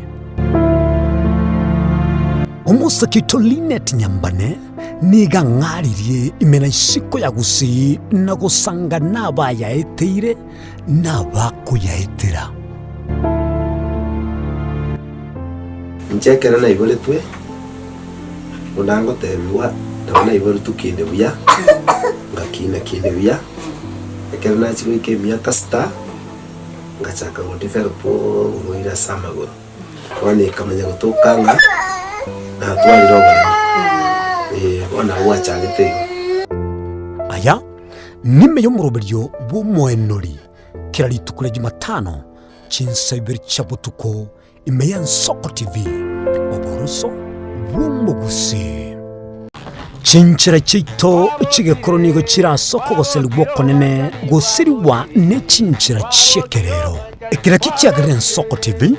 Omosake oito Linet Nyambane nigo ang'aririe ime na isiko ya Gusii na gosanga nabayaeteire nabakoyaetera. Inche ekero naiboretwe, buna ngotebigwa, nabo naiboretwe kinde buya, ngakina kinde buya, ekero nachia goika emiaka sita, ngachaka go develop oborwaire ase amagoro. Bono ekamanya gotoka ng'a natwarire oboremo, eh, bono nabo gwachagete igo. Aya nime y'omoroberio bw'omoenori kera rituko ria Jumatano chinsa ibere chia botuko ime y'Ensoko TV, oboroso bw'omogusii. Chinchera chiaito chi'egekoro nigo chire ase okogoserigwa okonene gosirigwa ne chinchera chi'ekerero. Eke nakio kiagerire Ensoko TV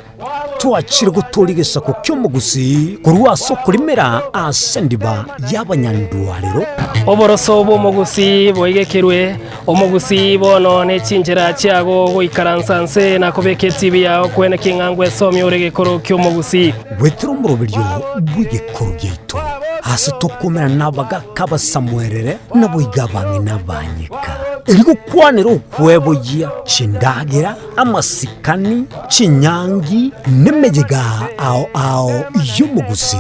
twachire gotooria egesaku ki'omogusii korwa ase okorimera ase endiba y'abanyandwarero. Oboroso bw'omogusii boigekerwe, omogusii bono ne chinchera chiago goikaransa nse na kobeka etibi yao kwene king'a ngwesomia ore egekoro ki'omogusii. Goetera omoroberio bw'egekoro giaito, ase tokomerana nabagaka abasamuerere, naboigo abang'ina abanyeka, erio gokwanera okweboyia chindagera, amasikani, chinyangi, nemeyega ao ao y'omogusii.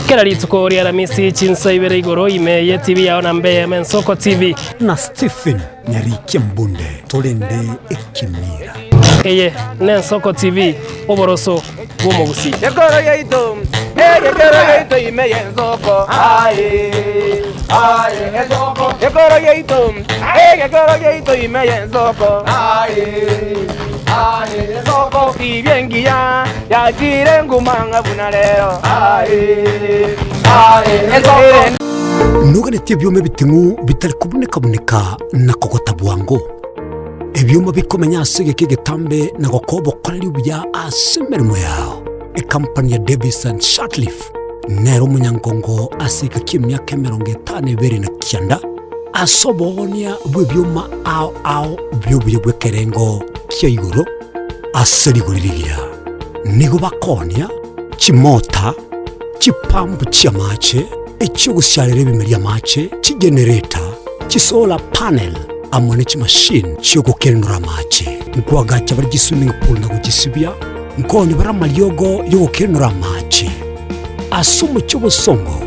Kera rituko ri'Aramisi chinsa ibere igoro ime y'etibi yao na mbe Mensoko TV. Na Stephen Nyarikia Mbunde torende ekemira. Eye n'Ensoko TV, oboroso bw'omogusii. Gekoro giaito, egekoro giaito ime y'ensoko, aye, aye, ensoko. Gekoro giaito, egekoro giaito ime y'ensoko, aye, aye, ensoko. Tibia engiya yachire nguma ng'a buna rero, aye, aye, ensoko. Noganetie ebioma ebiting'u bitari kobuneka-buneka na kogota bwango, ebioma bikomenya ase egeka egetambe na gokoa obokoreri obuya ase emeremo yao. Ekampani ya Davis and Shirtliff nere omonyangongo ase egeka ki'emiaka 52 na kianda ase oboonia bw'ebioma ao ao bi'obuya bw'ekerengo kia igoro ase rigori rigiya. Nigo bakoonia chimota, chipampu chi'amache, echi'ogosiarera ebimeri amache, chigenereta, chisolar panel, amo ne chimashini chi'ogokenura amache. Nkoagacha bare chiswimming pool na gochisibia, nkooni bare amariogo y'ogokenura amache. Ase omochie obosongo,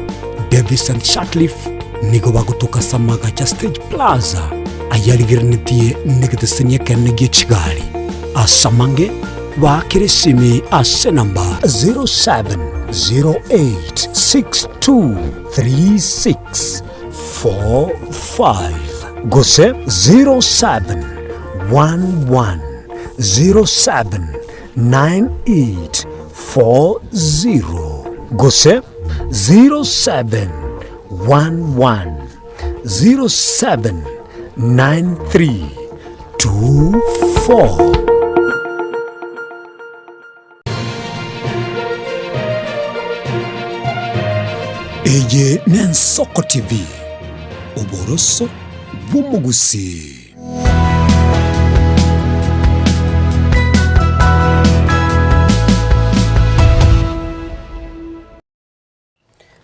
Davis and Shirtliff nigo bagotoka ase amagacho a Stage Plaza ayarigereretie negeteseni ekenene gie chigari. Ase amange, baakere esimi ase enamba 0708623645. gose 0711 0798 40 gose 0711 0793 24. Eye n'Ensoko TV, oboroso bw'omogusii.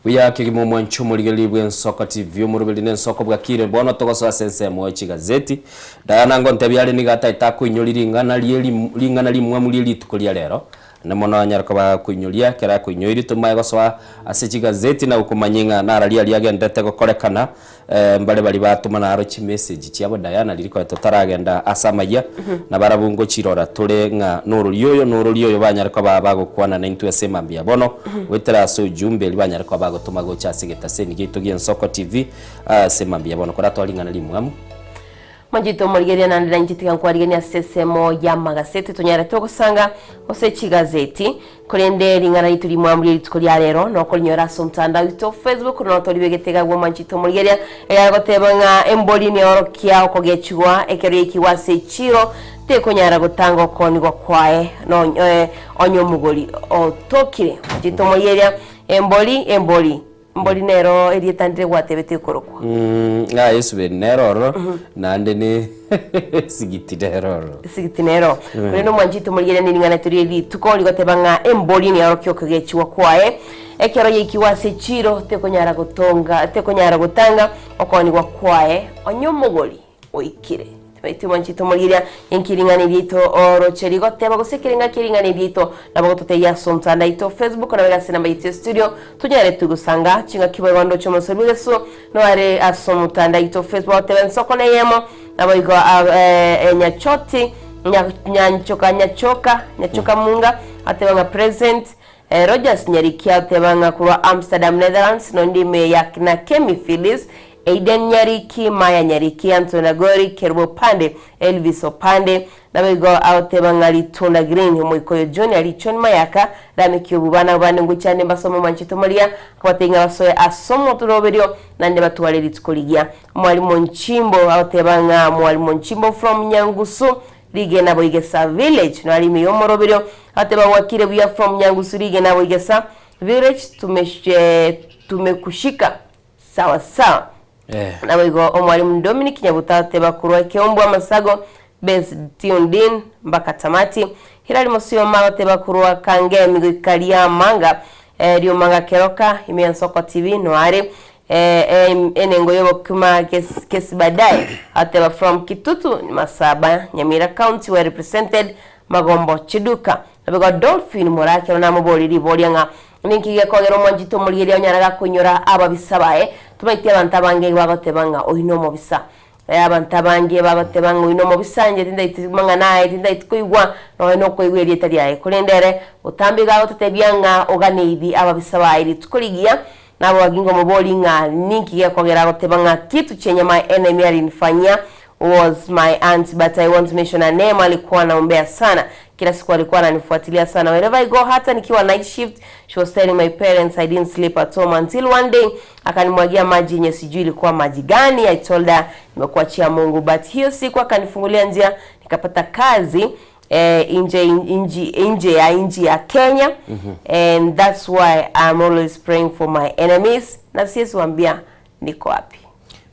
Buya kegima omwancho omorigereria bw'Ensoko TV omoroberi na ensoko bwakire bono togosoa ase ensemo ye chigazeti. Diana ngontebia are nigo ataete akoinyori ring'ana rie ring'ana rimwamu rie rituko ria rero. Naende mono anyare koba akoinyoria ekero akoinyoirie tomae gosoa ase chigazeti na gokomanyia ng'a nararia aria agenderete gokorekana Mbare baria batoma naro chimessage chiabo Diana riria konya totaragenda ase amayia, na barabwo ngochirora tore ng'a norori oyo norori oyo banyare koba bagokwana naintwe ase mambia bono, goetera ase ujumbe eria banyare koba bagotoma gocha ase egetaseni giaito gi'Ensoko TV ase mambia bono. Koratware ring'ana rimwamu. Manchete omorigereria naende nainche tiga nkwariganie ase esemo y'amagaseti tonyarete ogosanga gose chigazeti, korende ring'ana riaito rimwamu rie rituko ria rero nokorinyora ase omotandao oito o Facebook noro toribegete iga agwo manchete omorigereria egare goteba ng'a embori neorokia okogechigwa ekero yaikigwe ase echiro tekonyara gotanga okoonigwa kwaye nonye onye omogori otokire. Manchete omorigereria embori embori. Mbori nero erieta ndire gwatebete ekorokwa. Ng'a esubeni nere ororo, naende ne esigiti nere ororo. Esigiti nero. Korende omwanchete omorigereria nering'ana torie rituko rigoteba ng'a embori neorokia okogechigwa kwaye. Ekero yaikigwe ase chiiro tekonyara gotonga tekonyara gotanga okoonigwa kwaye onye omogori oikire. Tibaiti omwanchete omorigereria inki ring'ana eriaito oroche rigoteba gose ekerenga kie ring'ana eriaito nabo gototebia ase omotandao aito Facebook nabo iga ase enamba yaito ya studio tonyare togosanga chingaki boigo ndoche omosori bw'egesuo noare ase omotandao aito Facebook agoteba ensoko neyemo naboigo Nyachoti Nyanchoka Nyachoka Nyachoka Munga agoteba ng'a present Rogers Nyariki agoteba ng'a korwa Amsterdam Netherlands nonde ime ya na Kemi Phyllis Aiden Nyariki, Maya Nyariki, Anthony Agori, Kerubo Opande, Elvis Opande, naboigo agoteba ng'a Ritunda Green, Omoikoyo John, Alichon Mayaka, Rameki Obuba nabo bande ngochande mbasome omwanchete omoria, akabatebia ng'a basoe ase omotoroberio naende batware rituko rigiya. Mwalimu Nchimbo agoteba ng'a Mwalimu Nchimbo from Nyangusu Rigena Boigesa Village noari ime y'omoroberio, agoteba gwakire buya from Nyangusu Rigena Boigesa Village tumekushika Sawa sawa. Naboigo omwalimu Dominic Nyabuta ateba korwa ekeombo amasago Base tuned in mpaka tamati. Hilary Musioma agoteba korwa Kangemi goika Riamanga eh, Riomanga Keroka ime ya Nsoko TV noare eh, eh, enengo yobokima kes, kesi baadaye agoteba from Kitutu Masaba Nyamira County well represented Magombo Chiduka. Naboigo Dolphin Morakero namoborie riboria ng'a Ninki gekogera omwanchete omorigereria onyare gakoinyora ababisa baye? Tomaeti abanto abange bagoteba ng'a oyio nomobisa. Abanto abange bagoteba ng'a oyio nomobisa, inche tindaeti mang'ana aye, tindaeti koigwa nonya nokoigwa erieta riaye. Korende ere botambe iga agototebia ng'a oganeirie ababisa baye rituko rigiya, nabo baginga omoborie ng'a ninki gekogera agoteba ng'a kitu chenye my enemy alinifanyia was my aunt but I won't mention her name alikuwa anaombea sana kila siku alikuwa ananifuatilia sana wherever I go hata nikiwa night shift she was telling my parents I didn't sleep at home until one day akanimwagia maji yenye sijui ilikuwa maji gani I told her nimekuachia Mungu but hiyo siku akanifungulia njia nikapata kazi eh, nje nje nje ya nchi ya Kenya and that's why I'm always praying for my enemies na siwezi waambia niko wapi.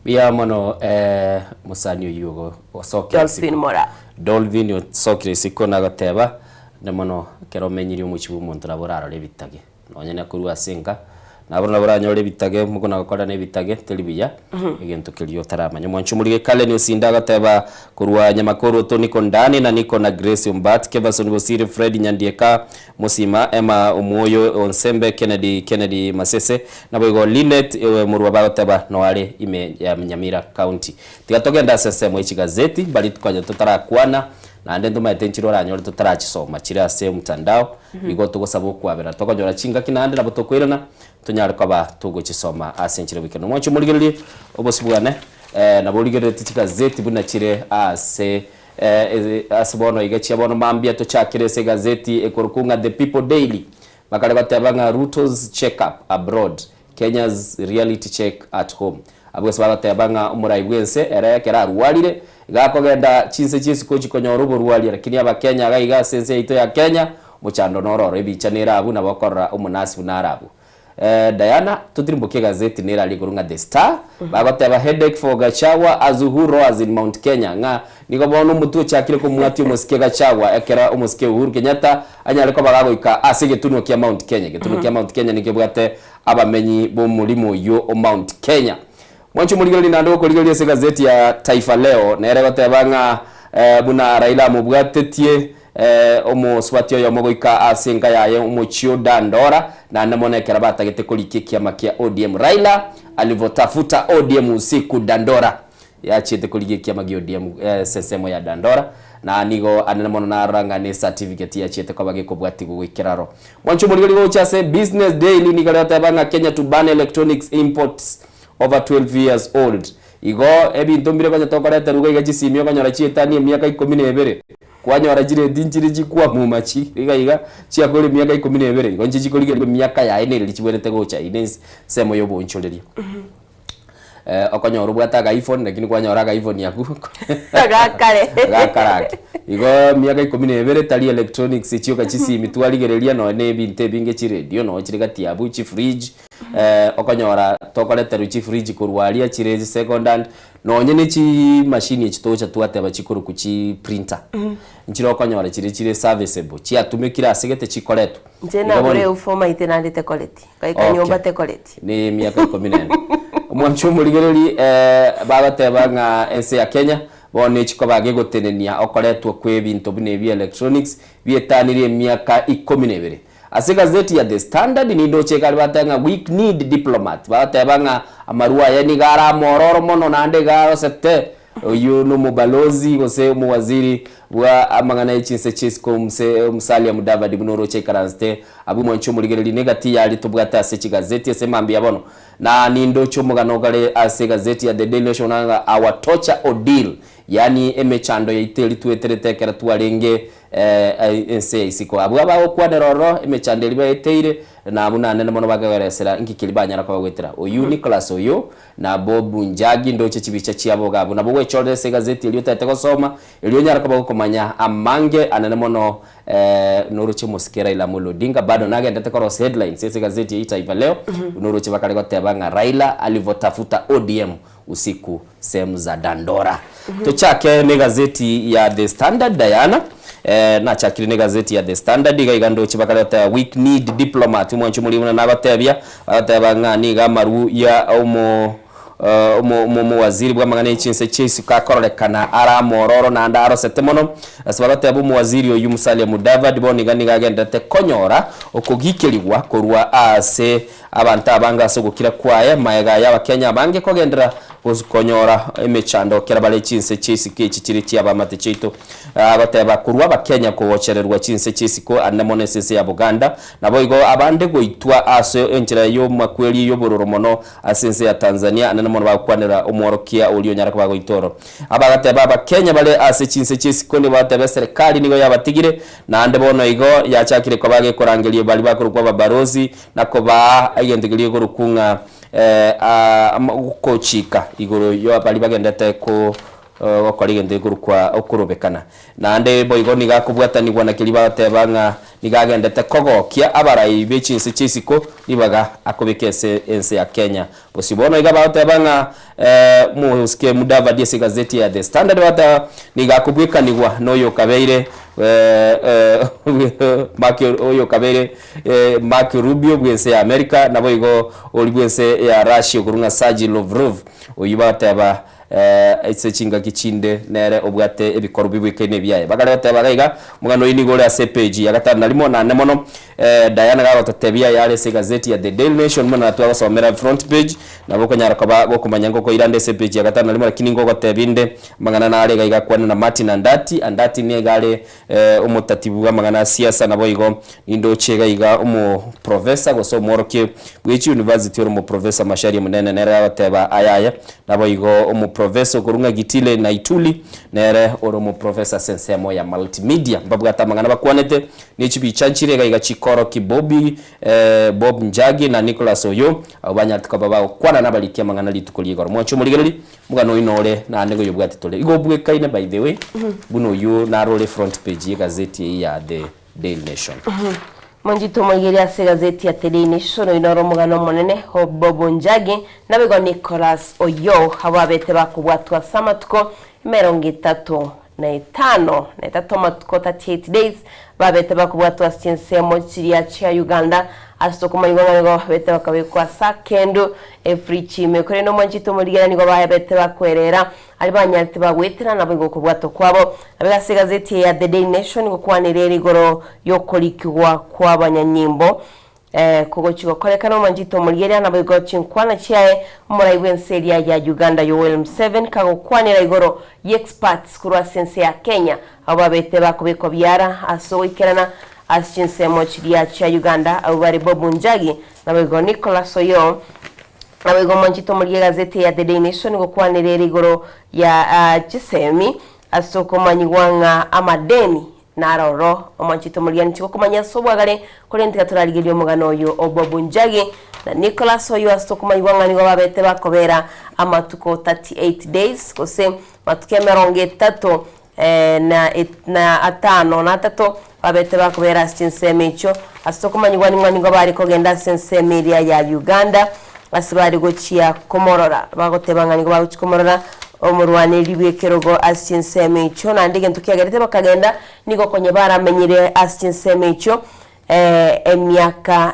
Mbuya mono eh, mosani oyio ogo osokire Dolphin isiko. Mora. Dolphin osokire isiko nagoteba na mono ekero omenyire omochie bwa omonto nabo orarore ebitage nonye na korwa ase enka nabo nabo oranyore ebitage mokona gokorana ebitage teri buya egento keria otaramanya. Omwanchi omorige Karen Osinda agoteba korwa Nyamakoroto niko ndani na niko na Grace Ombat, Kevason Bosire, Fred Nyandieka, Mosima, Emma Omwoyo Onsembe, Kennedy Kennedy Masese, naboigo Linet Murua bagoteba noare ime ya Nyamira County. Tiga togende ase ensemo ye chigazeti mbari konya totarakwana naende ntomaete nchire oranyore totarachisoma chire ase omtandao igo togosaba okwabera tokonyora chingaki naende nabo tokoirana tonyare koba togochisoma ase enchera goikera. Nomwanche omorigererie obosio bwane. Nabo origereretie chigazeti buna chire ase ase bono iga chia bono mambia tochakere ase egazeti ekorokwa ng'a The People Daily. Bakare goteba ng'a Ruto's check up abroad, Kenya's reality check at home. Abwo ase bagoteba ng'a omorai bw'ense ere ekero arwarire iga akogenda chinse chi'esiko chikonyora oborwaria lakini abakenya iga iga ase ense yaito ya Kenya omochando noro oro ebicha nere abwo nabo okorora omonasi buna are abwo. Diana, totirimbokie egazeti nere aria igoro ng'a The Star, bagoteba headache for Gachagua as Uhuru roars in Mount Kenya, ng'a nigo bono omotwe ochakire komwatia omosike Gachagua ekero omosike Uhuru Kenyatta anyare koba gagoika ase egetunwa kia Mount Kenya. Egetunwa kia Mount Kenya nikebwate abamenyi b'omorimo oyio o Mount Kenya. Mwanche omorigereria naende gokorigereria ase egazeti ya Taifa Leo nere egoteba ng'a buna Raila amobwatetie Omosubati oyomo goika ase enka yaye omochie o Dandora, naende mono ekero batagete korikia ekiama kia ODM. Raila alivotafuta ODM usiku Dandora. Yachiete korigia ekiama gia ODM ase ensemo ya Dandora, na nigo anene mono narora ng'a ne certificate yachiete koba gekobwatigwa goikera aro. Mwanche omorigori gocha ase Business Daily nigo rigoteba ng'a Kenya to ban electronics imports over 12 years old. Igo ebinto mbire konya tokoreterwa iga iga chisimi okonyora chietanie emiaka ikomi na ebere. Kwanyora chireti nchire chikwamuma chi iga iga chiakore emiaka ikomi na ebere, igo inche chikorigereria emiaka yaye nereri chibwenerete gocha eyio ne ensemo ya oboonchoreria. Okonyora obwate aka iPhone lakini kwanyora aka iPhone akwo Gakare. gakare ake. Igo emiaka ikomi na ebere tari electronics chioka chisimi twarigereria nonye na ebinto ebinge chiredio nonye chire gati abwo chifridge, okonyora tokoreterwa chifridge korwa aria chire second hand. Nonye ne chimashini echi togocha twateba chikorokwa chi printer, nchire okonyora chire chire serviceable, chiatumekire ase gete chikoretwa. Inche Igo bono- nagure eufoma ite naende tekoreti, ngaika Okay. nyomba tekoreti. Ne emiaka ikomi na ene. Omwanchi omorigereri eh, bagoteba ng'a ense ya Kenya bono echikoba gegotenenia okoretwa kwa ebinto buna ebi electronics bietanirie emiaka ikomi na ebere. Ase egazeti ya The Standard nindoche ekare bateba ng'a weak kneed diplomat, bagoteba ng'a amarwa aya nigo are amororo mono naende iga arosete, oyio nomobalozi gose omowaziri bwa amang'ana ye chinse chi'isiko Mse Musalia Mudavadi buna oroche aikaransete abwo mwanche omorigereria negati yaria tobwate ase chigazeti ase mambia bono. Na nindoche omogano ogare ase egazeti ya The Daily Nation ng'a our torture ordeal, yaani emechando yaito eria tweterete ekero twarenge ense ya isiko. Abwo abagokwanera ororo emechando eria baeteire, na abwo nanene mono bakegoeresera inki keria banyara koba goetera. Oyio Nicholas oyo, na Bob Njagi ndoche chibicha chiabo iga abwo. Nabo gwechorere ase egazeti eria otagete gosoma, erio onyare koba gokomanya amange anene mono noroche omosike Raila Amolo Odinga bado nagendete korosia headlines ase egazeti eyio Taifa Leo, buna oroche bakare goteba ng'a Raila alivotafuta ODM usiku sehemu za Dandora. Tochake negazeti ya The Standard Diana. Eh, nachakire negazeti ya The Standard iga iga ndoche bakare goteba weak kneed diplomat omwanchi omoriri buna nagotebia bagoteba ng'a niga amaru ya omo eh, omo omo omowaziri bw'amang'ana ye chinse chia isiko akororekana are amororo naende arosete mono ase bagoteba omowaziri oyio Musalia Mudavadi bono iga nigo agenderete konyora okogikerigwa korwa ase Abanto abange ase ogokira kwaye, magega y'Abakenya abange kogenderera konyora emechando kera bare chinse chi'isiko echi chire chi'abamate chiaito. Agoteba korwa Abakenya kogochererwa chinse chi'isiko ande mono ase ense ya Buganda, naboigo abande goitwa ase enchera y'omakweri y'obororo mono ase ense ya Tanzania anene mono bagokwanera omworokia oria onyare koba goitwa oro. Abagateba Abakenya bare ase chinse chi'isiko nigo bagoteba eserekari nigo yabatigire naende bono igo yachakire koba gekorangeria baria bakorokwa ababarosi na kobaa egento keria gekorokwa ng'a ogochika igoro ya baria bagendete gokora egento gekorokwa okorobekana. Naende boigo nigo akobwatanigwa na keria bagoteba ng'a nigo agendete kogokia abarai be chinse chia isiko ribaga akobeka ase ense ya Kenya bosio. Bono iga bagoteba ng'a Mosike Mudavadi ase egazeti ya The Standard bagoteba nigo akobwekanigwa na oyokabeire Mark oyokabeire Mark Rubio bw'ense ya America, naboigo oria bw'ense ya Russia okorwa ng'a Sergey Lavrov, oyio bagoteba ase chingaki chinde nere obwate ebikorwa bibwekaine ebiaye. Bakare goteba iga iga, omogano oyio nigo ore ase epeji ya gatano na rimo nane mono, Diana gagototebia ayare ase egazeti ya The Daily Nation buna natwagosomera front page, nabo okonyara koba gokomanya ngokoirande ase epeji ya gatano na rimo lakini ngogotebia inde amang'ana nare iga iga akwane na Martin Andati, Andati nigo are Omotatibu bw'amang'ana a siasa naboigo nindoche iga iga omoprofesa gose omworokia bwe chiuniversity ore omoprofesa Macharia Munene nere agoteba ayaya naboigo omoprof. Omoprofesa okorwa ng'a Gitile Naituli nere ore omoprofesa ase ensemo ya Multimedia. Mbabwate amang'ana bakwanete ne chibicha nchire iga iga chikoroki Bobby Bob Njagi na Nicholas Oyoo abwo banyarete koba bagokwana nabariki amang'ana rituko ria igoro. Mwanche omorigereria, omogano oino ore naende ngoyobwate tore. Igo obwekaine by the way buna oyio naro ore front page y'egazeti eyio ya The Daily Nation. Monchite omoigeria ase egazeti ya The Daily Nation oino ore omogano omonene o Bob Njagi naboigo Nicholas Oyoo abwo abete bakobwatwa ase amatuko emerongo etato na etano na etato amatuko 38 days babete bakobwatwa ase chinsemo chiria chia Uganda ase tokomanyigwa ng'a nigo babete bakabekwa ase akendu efridge ime korende omwanchete omorigera nigo babete bakwerera aria banyarete bagoetera naboigo okobwatwa kwabo. Naboigo ase egazeti eye ya The Daily Nation gokwanera ere igoro yokorikigwa kw'abanyanyimbo Kogochia gokorekana omwanchete omorigereria naboigo chinkwana chiaye omorai bw'ense eria ya Uganda Yoweri Museveni kagokwanera igoro y'experts korwa ase ense ya Kenya abwo babete bakobekwa biara ase ogoikerana ase chinsemo chiria chia Uganda abwo bare Bob Njagi naboigo Nicholas Oyoo naboigo omwanchete omorigia egazeti ya The Daily Nation gokwanera ere igoro ya chisemi ase okomanyigwa ng'a amadeni Naroro, omwanchete omoriani tigokomanya ase obwagare, korende tiga torarigererie omogano oyo o Bob Njagi na Nicholas oyio ase tokomanyigwa ng'a nigo babete bakobera amatuko 38 days gose matuko emerongo etato na na atano na atato babete bakobera ase chinsemo echio. Ase tokomanyigwa ning'o nigo bare kogenda ase ensemo eria ya Uganda Ase bare gochia komorora, bagoteba ng'a nigo bagochia komorora omorwaneri bw'ekerogo ase chinsemo echio, naende egento kiagerete bakagenda nigo konya baramenyire ase chinsemo echio emiaka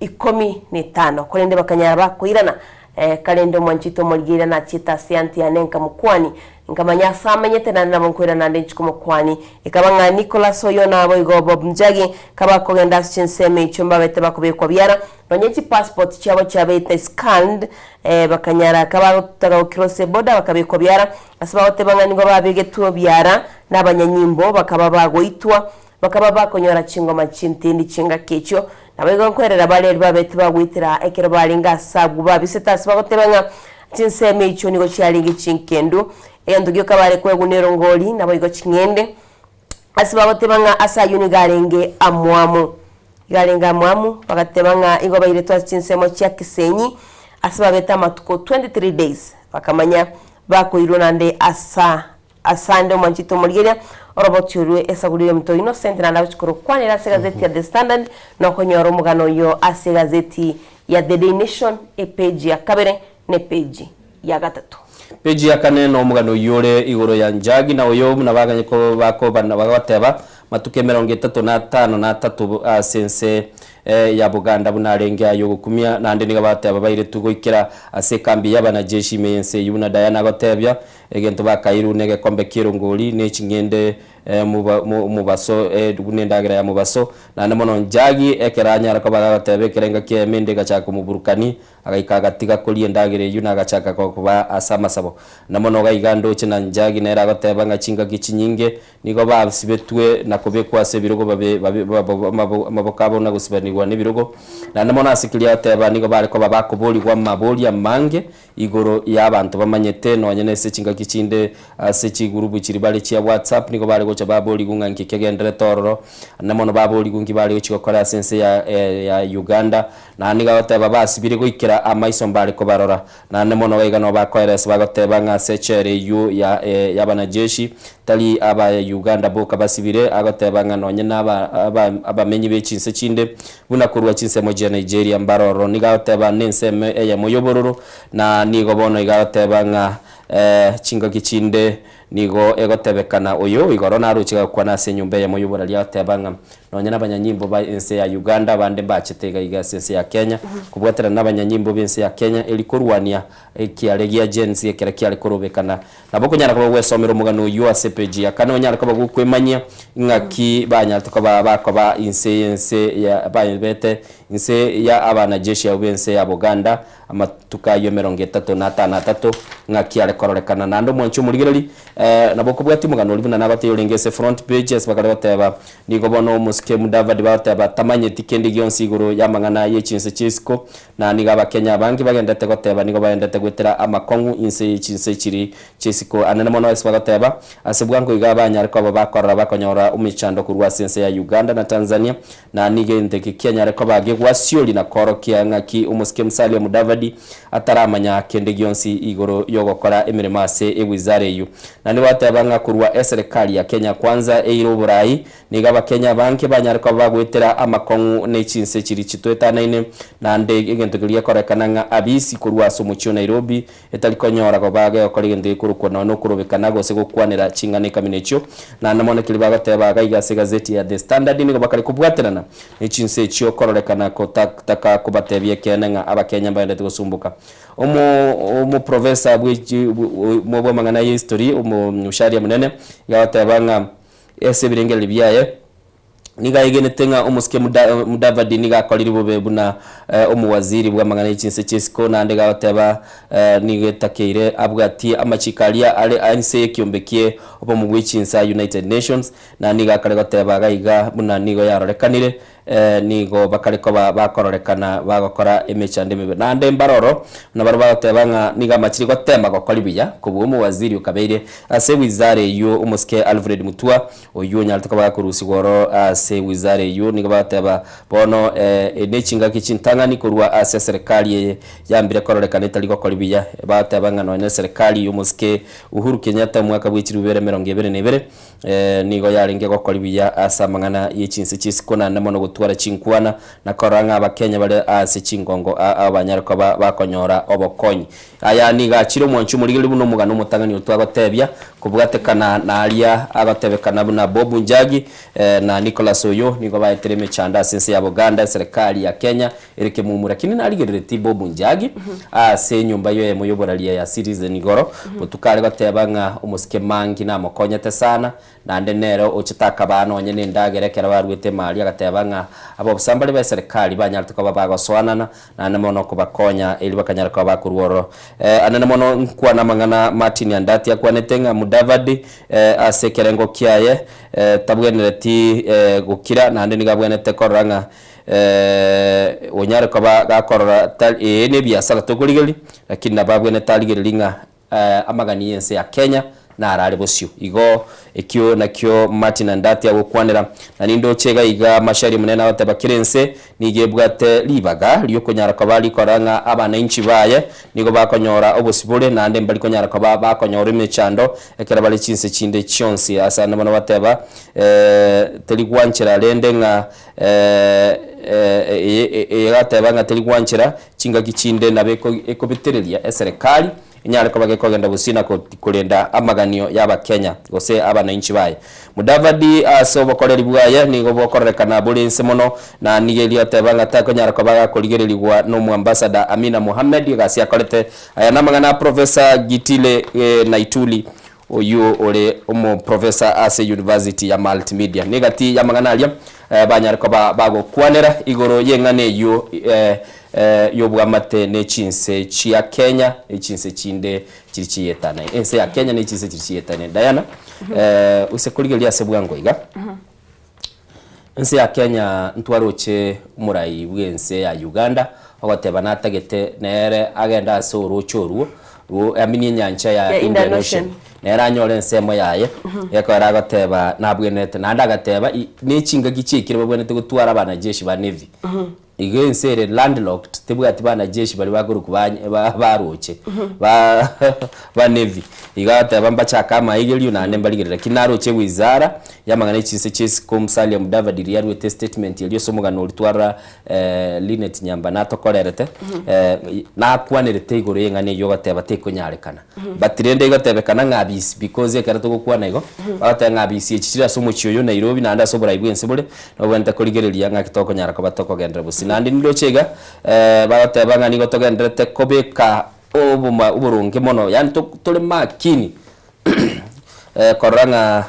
ikomi na etano, korende bakanyara bakoirana. Karende omwanchete omorigereria nachiete ase eanti yane nkamokwani, nkamanya ase amenyete, naende nabo nkoirana naende inche komokwani. Ekaba ng'a Nicholas oyo naboigo Bob Njagi kabakogenda ase chinsemo echio mbabete bakobekwa biara, Nonya chipassport chiabo chiabeete scanned, bakanyara kabagotaka gocross eboda bakabekwa biara, ase bagoteba ng'a nigo babegetwe biara nabanyanyimbo bakaba bagoitwa, bakaba bakonyora chingoma chintindi chingaki echio. Naboigo nkwerera baria erio babete bagoitera ekero barenge ase abwo babisete ase bagoteba ng'a chinsemo echio nigo chiarenge chinkendu. Egento gioka bare koegwa nerongori, naboigo ching'ende, ase bagoteba ng'a ase ayio nigo arenge amwamu. Igo arenge amwamu, bagateba ng'a igo bairetwe ase chinsemo chia Kisenyi, ase babete amatuko 23 days, bakamanya bakoirwa naende asa asande omwanchete omorigeria oroboti orwe esaguri y'omonto Innocent naende agochia korokwanera ase egazeti ya The Standard na okonyora omogano oyio ase egazeti ya The Daily Nation epage ya kabere na epage ya gatato. Peji ya kane nomogano oyio ore igoro ya Njagi na oyo buna baganye bakobana bagoteba matuko emerongo etato na atano na atato ase ense ya Buganda buna arenge aye ogokumia naende nigo bagoteba bairetwe goikera ase ekambi y'abanajeshi ime y'ense eyio buna Diana agotebia egento bakairwe negekombe ki'erongori ne ching'ende mobaso buna endagera ya mobaso naende mono Njagi ekero anyara koba gagoteba ekerengo kiaye ende egachaka komoburukani Agaika agatiga koria endagera eyio na agachaka koba ase amasabo. Na mono iga iga ndoche na Njagi nere agoteba ng'a chingaki chinyinge nigo basibetwe na kobekwa ase ebirogo babe babe amaboko abo na gosibanigwa nebirogo. Naende mono ase keria agoteba nigo bare koba bakoborigwa amaborio amange igoro y'abanto bamanyete nonye nese chingaki chinde ase chigurubu chiria bare chia WhatsApp nigo bare gocha baborigwa ng'a nki kegenderete ororo. Naende mono baborigwa nki bare gochia gokora ase ense ya ya Uganda. Na nigo agoteba basibire goikera amaiso mbare kobarora. Naende mono gaiga nabo bakoeresa bagoteba ng'a ase echela eyio ya y'abanajeshi tari aba Uganda boka basibire, agoteba ng'a nonye na aba aba abamenyi be chinse chinde buna korwa chinsemo chia Nigeria mbare ororo. Nigo agoteba nensemo eyemo y'obororo na nigo bono iga agoteba ng'a chingaki chinde nigo egotebekana oyo igoro naroche gakwana ase enyomba eyemo y'oboraria agoteba ng'a Nonya nabanyanyimbo ba ense ya Uganda abande mbachete iga iga ase ense ya Kenya kobwaterana nabanyanyimbo b'ense ya Kenya eri korwania ekiare gia Gen Z ekero kiare korobekana. Nabo okonyara koba gwesomera omogano oyio ase epeji ya kane onyare koba gokwemanyia ing'aki banyarete koba bakoba inse y'ense ya babete inse ya abanajeshi abwo b'ense ya Buganda amatuko ayio emerongo etato na atano atato. Ng'aki are kororekana. Naende omwanchi omorigereria, nabo okobwatia omogano oria buna nabatebia orenge ase front page ase bakare goteba, nigo bono omosike Mudavadi bagoteba tamanyeti kende gionsi igoro y'amang'ana ye chinse chi'isiko, na nigo abakenya abange bagendete goteba nigo baendete goetera amakong'u inse ye chinse chiri chi'isiko. Anene mono ase bagoteba, ase bwango iga banyare koba bakorora bakonyora omechando korwa ase ense ya Uganda na Tanzania, Na nigo egento eke kianyare koba gegwasiori na koorokia ng'aki omosike Musalia Mudavadi ataramanya kende gionsi igoro yogokora emeremo ase ewizara eyio. Na nigo ateba ng'a korwa eserekari ya Kenya Kwanza eire oborai, nigo abakenya abange banyare koba bagoetera amakong'u ne chinse chiri chitoetanaine naende egento keria gekorekana ng'a abisi korwa ase omochie o Nairobi etari konyora koba gegokora egento gekorokwa nonya nokorobekana gose gokwanera ching'ana ekamina echio. Naende mono keria bagoteba iga iga ase egazeti ya The Standard nigo bakare kobwaterana ne chinse echio kororekana kotaka kobatebia ekeene ng'a abakenya mbaendete gosumboka. Omo omoprofesa bwe bw'amang'ana ya history omosaria monene iga agoteba ng'a ase ebirengererio biaye Nigo aegenete ng'a omosike Mudavadi nigo akorire bobe buna omowaziri bw'amang'ana ye chinse chi'isiko, naende gagoteba nigo etakeire abwatie amachiko aria are inse y'ekiombe kie obomo bwe chinse a United Nations, na nigo akare goteba gaiga buna nigo yarorekanire nigo bakare koba bakororekana bagokora emechando emebe. Naende mbaroro buna barabwo bagoteba ng'a nigo amachire gotema gokori buya kobua omowaziri okabeire ase wizara eyio omosike Alfred Mutua Oyio onyarete koba gakorusigwa oro ase wizara eyio, nigo bagoteba bono nechingaki chintang'ani korwa ase eserekari eye yambire kororekana etari gokori buya. Bagoteba ng'a nonya eserekari y'omosike Uhuru Kenyatta omwaka bwe chilifu ibere emerongo ebere na ebere nigo yarenge gokori buya ase amang'ana ye chinse chi'isiko naende mono gotwara chinkwana na korora ng'a abakenya bare ase chingongo ao banyare koba bakonyora obokonyi. Aya nigo achire omwanchi omorigereria buna omogano omotang'ani otwo agotebia, kobwatekana naria agotebekana buna Bob Njagi na Nicholas Oyoo nigo baetire emechando ase ense ya Buganda, eserekari ya Kenya ere kemumu. Lakini narigereretie Bob Njagi ase enyomba yoyemo yoboraria ya Citizen igoro, botuko are goteba ng'a omosike Mangi namokonyete sana Naende nere ochete akabaa nonye nendagera ekero baruete emari, agateba ng'a abobisa mbare b'eserekari banyarete koba bagosoanana, naende mono kobakonya erio bakanyara koba bakorua ororo. Anene mono nkwana amang'ana Martin Andati akwanete ng'a Mudavadi ase ekerengo kiaye tabwenereti gokira naende nigo abwenerete korora ng'a onyare koba gakorora tari ee nebiasara tokorigereria, lakini nabo abwenerete arigererie ng'a Amagani y'ense ya Kenya narare bosio. Igo ekio nakio Martin Andati agokwanera. Na nindoche iga iga Macharia omonene agoteba kera ense nigo ebwate ribaga riokonyara koba rikora ng'a abanainchi baye nigo bakonyora obosibore naende mbari konyara koba bakonyora emechando ekero bare chinse chinde chionsi. Ase ande bono bateba teri gwanchera rende ng'a eye gateba ng'a teri gwanchera Chingaki chinde nabo ekobetereria eserekari enyare koba gekogenda bosio na korenda amaganio y'Abakenya gose abanainchi baye. Mudavadi ase obokoreri bwaye nigo bokororekana bore inse mono na nigo erio ateba ng'a takonyara koba gakorigererigwa n'Omoambassador Amina Mohammed egasi akorete. Aya namang'ana a Professor Gitile Naituli oyio ore omoprofesa ase University ya Multimedia. Negati y'amang'ana aria banyare koba bagokwanera igoro y'eng'ana eyio y'obwamate ne chinse chia Kenya ne chinse chinde chiri chiyetanaine. Ense ya Kenya ne chinse chiri chiyetanaine. Diana, ase korigereria ase bwango iga, ense ya Kenya ntwaroche omorai bw'ense ya Uganda ogoteba natagete nere agende ase oroche orwo rwo I mean enyancha ya Ya Indian Indian Ocean Ocean. nere anyore ensemo yaye gekogera agoteba nabwenerete naende agateba i nechingaki chiaikire babwenerete gotwara abanajeshi ba navy. Igo ense ere landlocked tebwati banajeshi baria bakorokwa ba ba baroche ba ba navy. Igo agateba mbachake amaigerio naende mbarigerere. Lakini naroche ewizara yamang'ana echinse chia isiko Musalia Mudavadi riria aruete estatement eria ase omogano oria twarora Linet Nyamba natokorerete nakwanerete igoro yeng'ana eyio ogoteba tekonyarekana. But rende egotebekana ng'a abisi because ekero togokwana igo, bagoteba ng'a abisi echi chire ase omochie oyo Nairobi naende ase oborai bwense bore, nobwenerete korigereria ng'aki tokonyara koba tokogenderera bosio. Naende nindoche iga, bagoteba ng'a nigo togendererete kobeka oboma oboronge mono yaani tore makini korora ng'a.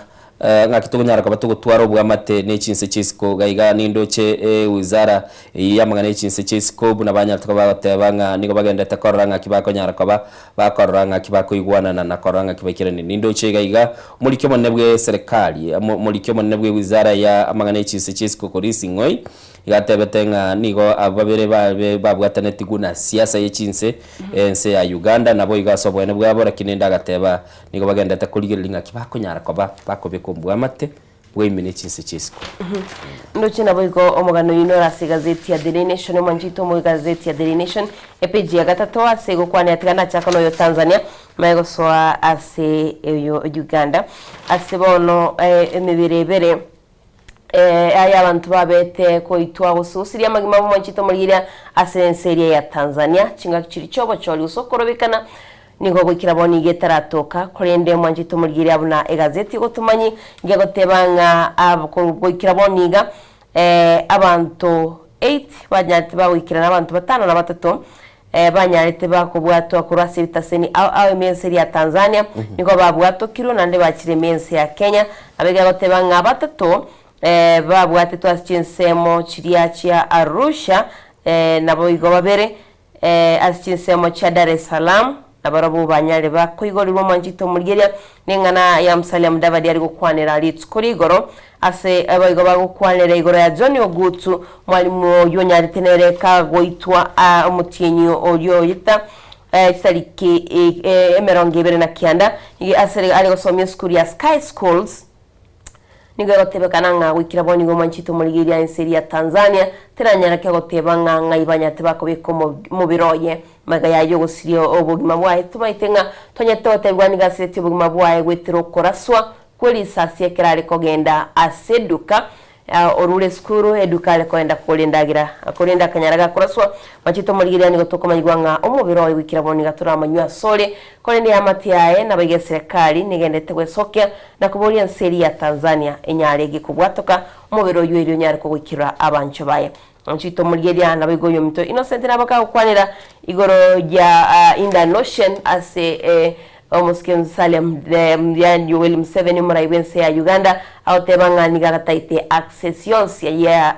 Ng'aki tokonyara koba togotwara obwamate ne chinse chia isiko iga iga nindoche ewizara eyio y'amang'ana ye chinse chia isiko buna banyarete koba bagoteba ng'a nigo bagenderete korora ng'aki bakonyara koba bakorora ng'aki bakoigwanana na korora ng'aki baikeranie. Nindoche iga iga omoriki omonene bwe eserekari omoriki omonene bwe ewizara ya amang'ana ye chinse chia isiko Koris Ng'oi Iga atebete ng'a nigo abwo babere babe babwatanetigwe na siasa ye chinse ense ya Uganda, naboigo ase oboene bwabo, lakini ende agateba nigo bagenderete korigereria ng'aki bakonyara koba bakobeka ombwamate bwaime ne chinse chia isiko. Ndoche naboigo omogano oyio nore ase egazeti ya The Daily Nation, omwanchete omo egazeti ya The Daily Nation, epeji ya gatato ase egokwanera tiga nachaka noyo Tanzania, manye gosoa ase oyo Uganda. Ase bono emebere ebere Aye abanto babete koitwa gose gosiria amagima abo mwanchete omorigereria ase ense eria ya Tanzania, chingaki chiria chi'obochori gose okorobekana nigo goikera bono iga etaratoka, korende mwanchete omorigereria buna egazeti egotomanyi ngegoteba ng'a goikera bono iga abanto 8 banyarete bagoikerana abanto batano na batato Banyarete bakobwatwa korwa ase ebitaseni ao ao ime ense eria ya Tanzania, nigo babwatokirwe naende bachire ime ense ya Kenya. Nabo egegoteba ng'a batato babwatetwe ase chinsemo chiria chia Arusha, naboigo babere ase chinsemo chia Dar es Salaam, nabarabwo banyare bakoigorirwa omwanchete omorigeria neng'ana ya Musalia Mudavadi are gokwanera rituko rigoro Ase boigo bagokwanera igoro ya John Ogutu, mwalimu oyio onyarete nere kagoitwa omotienyi oria oeta chitariki 29, nigo ase are gosomia esukuru ya Sky Schools. Nigo egotebekana ng'a goikera bono nigo omwanchete omorigereria ense eria ya Tanzania teranyara kegoteba ng'a ng'ai banyarete bakobeka omobere oye magega yaye ogosiria obogima bwaye. Tomaete ng'a twanyarete gotebigwa nigo asiretie obogima bwaye goetera okoraswa Kwe risasi ekero are kogenda ase eduka, orure esukuru, eduka are kogenda kogora endagera, korende akanyara gakoraswa. Machete omorigereria nigo tokomanyigwa ng'a omobere oye goikera bono nigo toramanywe asore, korende eamate yaye nabaiga eserekari negenderete gwesokia na koboria ense eria ya Tanzania enyare ege kobwatoka omobere oyio erio onyare kogoikera abanchwa baye. Machete omorigereria naboigo oyominto Innocent nabo kagokwanera igoro ya Indian Ocean ase Omosike Musalia Yoweri Museveni omorai bw'ense ya Uganda agoteba ng'a nigo agataete access yonsi ya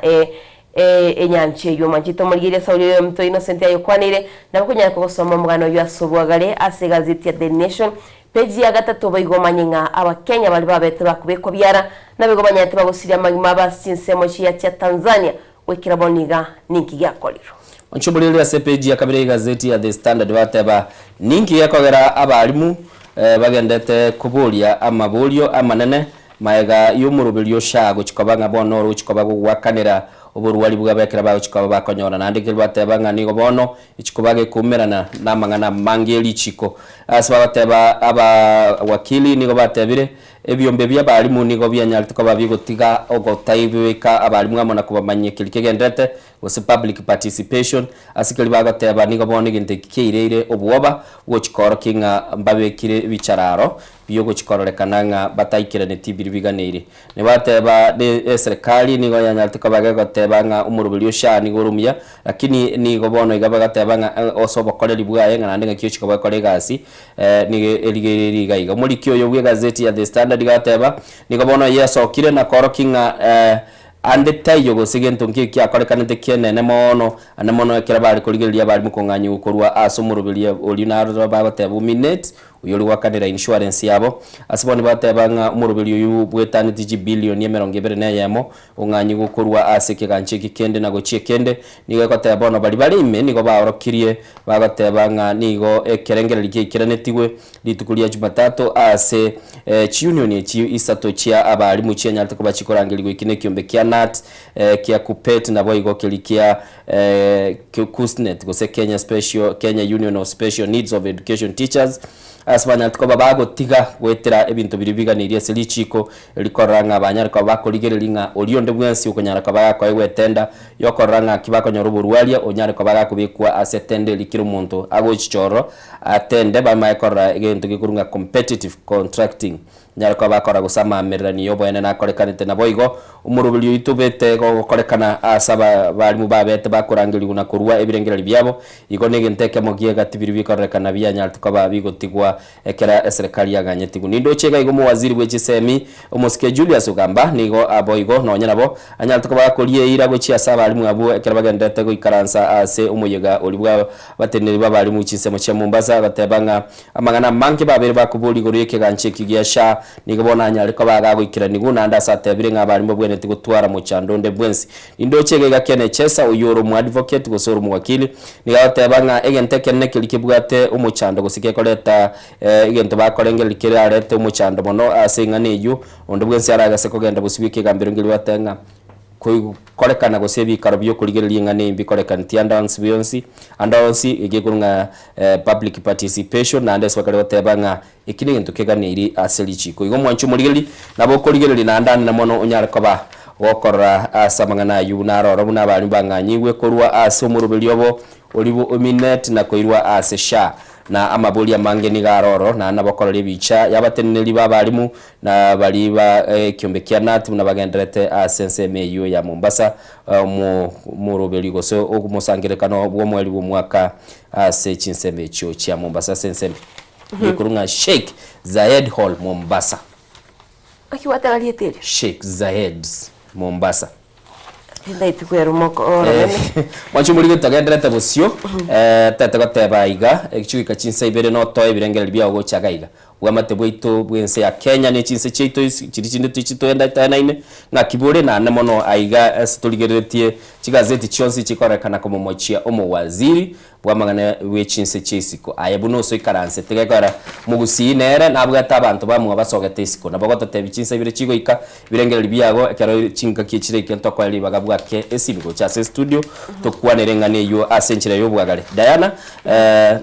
enyancha eyio. Mwanchete omorigereria Sauli oyominto Innocent ayokwaneire nabo konyara kogosoma omogano oyio ase obwagare ase egazeti ya The Nation page ya gatato boigo omanye ng'a abakenya baria babete bakobekwa biara naboigo banyarete bagosiria amagima abo ase chinsemo chiya chia Tanzania goikera bono iga ninki giakorirwe. Onchomoreri ase epeji ya kabere y'egazeti ya The Standard bateba, Ninki gekogera abalimu bagendete koboria amaborio amanene maega y'omoroberio SHA gochia koba ng'a bono ore gochia koba gogoakanera oborwari bwabo ekero bagochia koba bakonyora naende ekero bateba ng'a nigo bono echia koba gekoumerana namang'ana amange erichiko ase bagoteba abawakili nigo batebire Ebiombe bi'abalimu nigo bianyarete koba bigotiga ogotaibeka abalimu amo na kobamanyia keria kegenderete, gose public participation, ase keria bagoteba nigo bono egento eki kiaireire obwoba bwochia koorokia ng'a mbabekire ebichararo biogochia kororekana ng'a bataikeraneti biria biganeire. Nibateba ne eserekari nigo yanyarete koba gegoteba ng'a omoroberi o SHA nigo ore omuya, lakini nigo bono iga bagateba ng'a ase obokoreri bwaye ng'a naende ng'aki ochia koba gekora egasi Nigo erigeire riga iga. Omoriki oyo bw'egazeti ya The Standard iga ateba, Nigo bono yesokire na koorokia ng'a ande taiyo gose gento nkeiyo kiakorekanete kienene mono, ande mono ekero bare korigereria abarimu kong'anyigwa korwa ase omoroberio oria naro bagoteba Uminet, oyio ore goakanera insurance yabo. Ase bono bateba ng'a omoroberio oyio bwetaneti chibilioni 21 Ong'anyigwe korwa ase ekegancha eke kende na gochia ekende. Nigo egoteba bono baria bare ime nigo baorokirie, bagoteba ng'a nigo ekerengererio giaikeranetigwe rituko ria Jumatatu ase chiunion echi isato chia abalimu chianyarete koba chikorangerigwa eki nekiombe kia KNUT, kia KUPPET naboigo keria kia KUSNET gose Kenya Special Kenya Union of Special Needs of Education Teachers. Ase banyarete koba bagotiga goetera ebinto biria biganeirie ase richiiko rikorora ng'a banyare koba bakorigereria ng'a oria onde bwensi okonyara koba gakoegwa etenda y'okorora ng'a ki bakonyora oborwaria onyare koba gakobekwa ase etenda eria kera omonto agochicha ororo atende bamaye korora egento gekorwa ng'a competitive contracting. Onyare koba bakora gose amaamererani y'oboene nakorekanete. Naboigo omoroberi oito obete gokorekana ase abalimu babete bakorangerigwa na korua ebirengererio biabo. Igo negento ekemo gi'egati biria bikorerekana bianyarete koba bigotigwa ekero eserekari yaganyetigwe. Nindoche iga igo omowaziri bwe chisemi omosike Julius Ogamba nigo aboigo nonya nabo anyarete koba gakoria eira gochia ase abalimu abwo ekero bagendererete goikaransa ase omoyega oria bwa abateneneri b'abalimu chinsemo chia Mombasa goteba ng'a Amang'ana amange babeire bakoboria igoro y'ekegancha ekio gia SHA nigo bono anyare koba agagoikeranigwa, naende ase atebire ng'a abare mbabwenereti gotwara mochando onde bwensi. Nindoche iga iga Ken Echesa, oyio ore omoadvocate gose ore omowakili, nigo agoteba ng'a egento ekenene keria kebwate omochando gose gekoreta egento bakorengereria kerarete omochando mono ase eng'ana eyio, onde bwensi aragese kogenda bosio bw'ekegambero nkeria batebe ng'a Korekana gose ebikaro bi'okorigereria eng'ana eye mbikorekaneti ande onsi bionsi, ande onsi, egekorwa ng'a public participation, naende ase bakare goteba ng'a eki negento keganeiri ase richiko. Igo mwanche omorigereria, nabo okorigereria naende anene mono onyare koba gokorora ase amang'ana ayio buna aroro buna abarimu bang'anyigwe korwa ase omoroberio obo oribo ominet na koirwa ase SHA. Na amabori amange nigo aroro, naende nabo okorora ebicha y'abateneneri b'abarimu Na baria ba ekiombe kia Nat buna bagendererete ase ensemo eyio ya Mombasa, omoroberi gose omosangererekano bw'omoerio bw'omwaka ase chinsemo echio chia Mombasa ase ensemo ekorwa ng'a Sheikh Zayed Hall Mombasa. Naki gwateba rieta erio? Sheikh Zayed Mombasa. Tindaeti kweruma oromeme. Mwanche omorige togenderete bosio, tete goteba iga, chigoika chinsa ibere notoe ebirengererio biao gocha iga iga. Bwamate bwaito bw'ense ya Kenya ne chinse chiaito chiria chinde tichitoendaetaenaine, ng'aki bore naende mono aiga ase torigereretie chigazeti chionsi chikorekana komomochia omowaziri bw'amang'ana bwe chinse chia isiko. Aye buna osoikaransete gekogera mogusii nere nabwate abanto bamwabo basogete isiko. Nabo ogototebia chinsa ibere chigoika ebirengererio biago ekero chingaki echi chiraike ntokoe ribaga bwake esimi gocha ase estudio tokwanere eng'ana eyio ase enchera y'obwagare. Diana,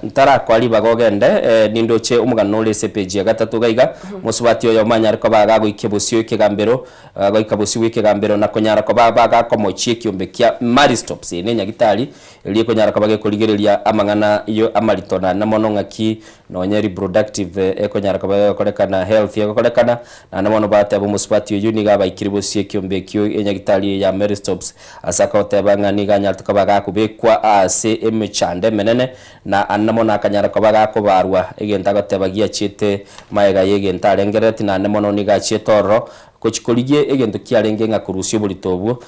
ntarakoa ribaga ogende nindoche omogano ore ase epage ya gatato iga iga, mosubati oyomo anyare koba agagoikia bosio ekegambero goika bosio bw'ekegambero na konyara koba bagakomochia ekiombe kia Marie-Stopes eye nenyagitari Erio ekonyara koba gekorigereria amang'ana yo amarito naende mono ng'aki nonye reproductive ekonyara koba egokorekana, health egokorekana, naende bono bateba omosubati oyio nigo abaikire bosio ekiombe ekio enyagitari eye ya Marie Stopes ase akoteba ng'a nigo anyarete koba gakobekwa ase emechando emenene na ande mono akanyara koba gakobarwa egento agoteba giachiete magega yegento arengerereti naende mono nigo achiete ororo gochi korigia egento kiarenge ng'a korusia oborito obwo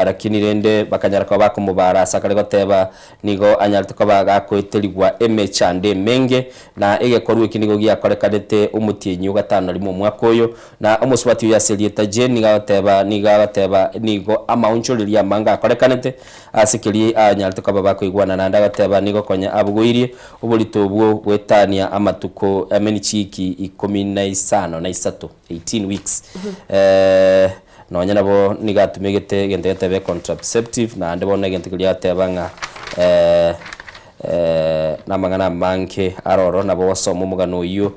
Lakini rende bakanyara koba bakomobara ase akare goteba, Nigo anyarete koba gakoeterigwa emechando emenge, na egekorwa eke nigo giakorekanete omotienyi o gatano na rimo omwaka oyo. Na omosubati oyo ase erieta Jane nigo agoteba, nigo agoteba nigo amaonchoreria amange akorekanete ase keria anyarete koba bakoigwana, naende agoteba nigo konya abogoirie oborito obwo goetania amatuko I mean chiiki ikomi na isano na isato, 18 weeks. Nonya nabo nigo atumegete egento getebe contraceptive, naende bono egento keria ateba ng'a namang'ana amange aroro, nabo ogosoma omogano oyio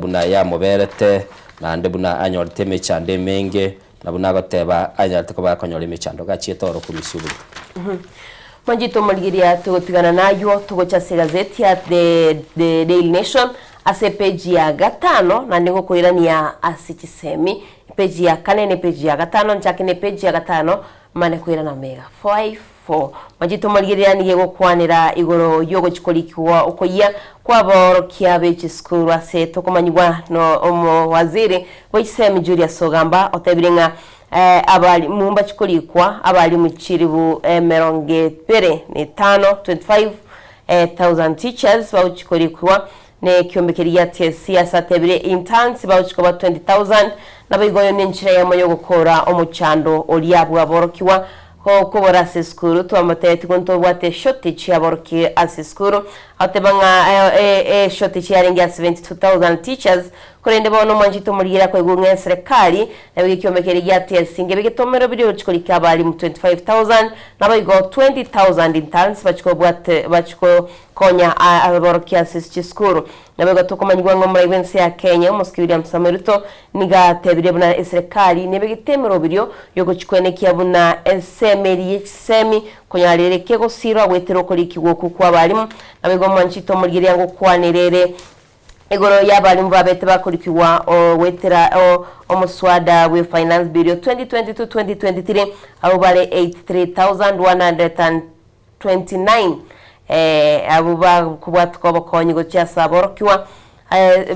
buna yamoberete, naende buna anyorete emechando emenge, na buna agoteba anyarete koba akonyora emechando gachiete oro korusia oborito. Mwanchete omorigereria togotigana naywo togocha ase egazeti ya The The Daily Nation ase epeji ya gatano naende ngokoirania ase chisemi Epeji ya kane na epeji ya gatano, nchake na epeji ya gatano, mane koirana mega. 5 4. Machete omorigereria nigo egokwanera igoro y'ogochia korikigwa okoyia kw'abaorokia be chisukuru ase tokomanyigwa no omowaziri bwe chisemi Julius Ogamba otebire ng'a abalimu mbachie korikwa abalimu chilibu emerongo ebere na etano, 25,000 teachers, bagochia korikigwa Nekiombe keria gia TSC ase atebire interns bagochia koba 20,000 naboigo oyo nenchera eyemo yogokoora omochando oria bwaborokigwa gokobora ase esukuru. Twamotebeti ntobwate eshortage yaborokia ase esukuru agoteba ng'a eshortage yarenge ya 72,000 teachers korende bono omwanchete omorigeri akoigwa ng'a eserekari naboigo ekiombe keria gia TSC nkebe getomero biria ogochia korika abalimu 25,000 naboigo 20,000 interns bachia kobwate bachia Konya aborokia ase chisukuru. Naboigo tokomanyigwa ng'a omorai bw'ense ya Kenya, Omosike William Samoei Ruto, nigo atebirie buna eserekari nebegete emeroberio y'ogochikwenekia buna ensemo eria ye chisemi konyara ere kegosirwa goetera okorikigwa okwo kw'abalimu. Naboigo omwanchete omorigereria ngokwanera ere. Igoro y'abalimu babete bakorikigwa goetera omoswada bwe Finance Bill 2022-2023 abwo bare 83,129 abwo bakobwatuka obokonyi gochia ase aborokigwa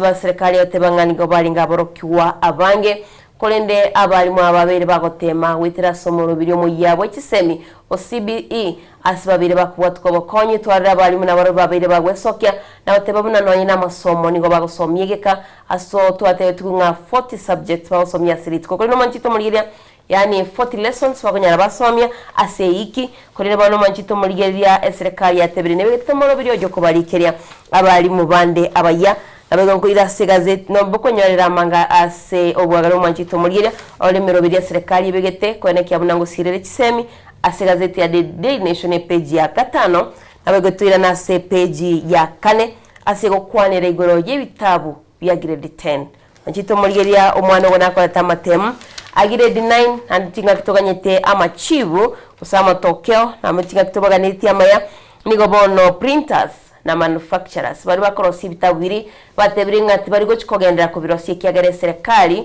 ba serikali egoteba ng'a nigo barenge aborokigwa abange Korende abalimu aba babeire bagoteema goetera ase omorobiri omoyia bwe chisemi o CBE, ase babeire bakobwatuka obokonyi, twarire abalimu nabarobwo babeire bagwesokia na goteba buna nonye namasomo nigo bagosomia egeka ase twatebetigwe ng'a 40 subjects bagosomia ase rituko. Korende omwanchete omorigereria yaani 40 lessons bakonyara basomia ase eiki. Korende bono omwanchete omorigereria eserekari yatebire nebegete omorobiri oyo kobarikeria abalimu bande abayia Naboigo nkoira ase egazeti, nombe okonyorera amanga ase obwagare omwanchete omorigereria ore emeroberio ya serikali ebegete koenekia buna ngosirere chisemi ase egazeti ya The Daily Nation epeji ya gatano. Naboigo toirane ase epeji ya kane ase egokwanera igoro y'ebitabu bia grade ten. Mwanchete omorigereria omwana ogo nakorete amatemu a grade nine naende chingaki toganyete amachibu gose amatokeo naende chingaki tobaganetie amaya nigo bono printers na manufacturers baria bakorosia ebitabu biria batebire ng'a tibari gochi kogenderera kobirosia ekiagera eserekari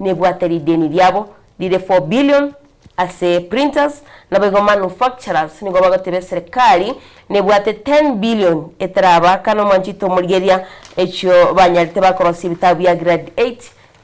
nebwate rideni riabo rire 4 billion ase printers naboigo manufacturers nigo bagoteba eserekari nebwate 10 billion eterabakana omwanchete omorigeria echio banyarete bakorosia ebitabu bia grade 8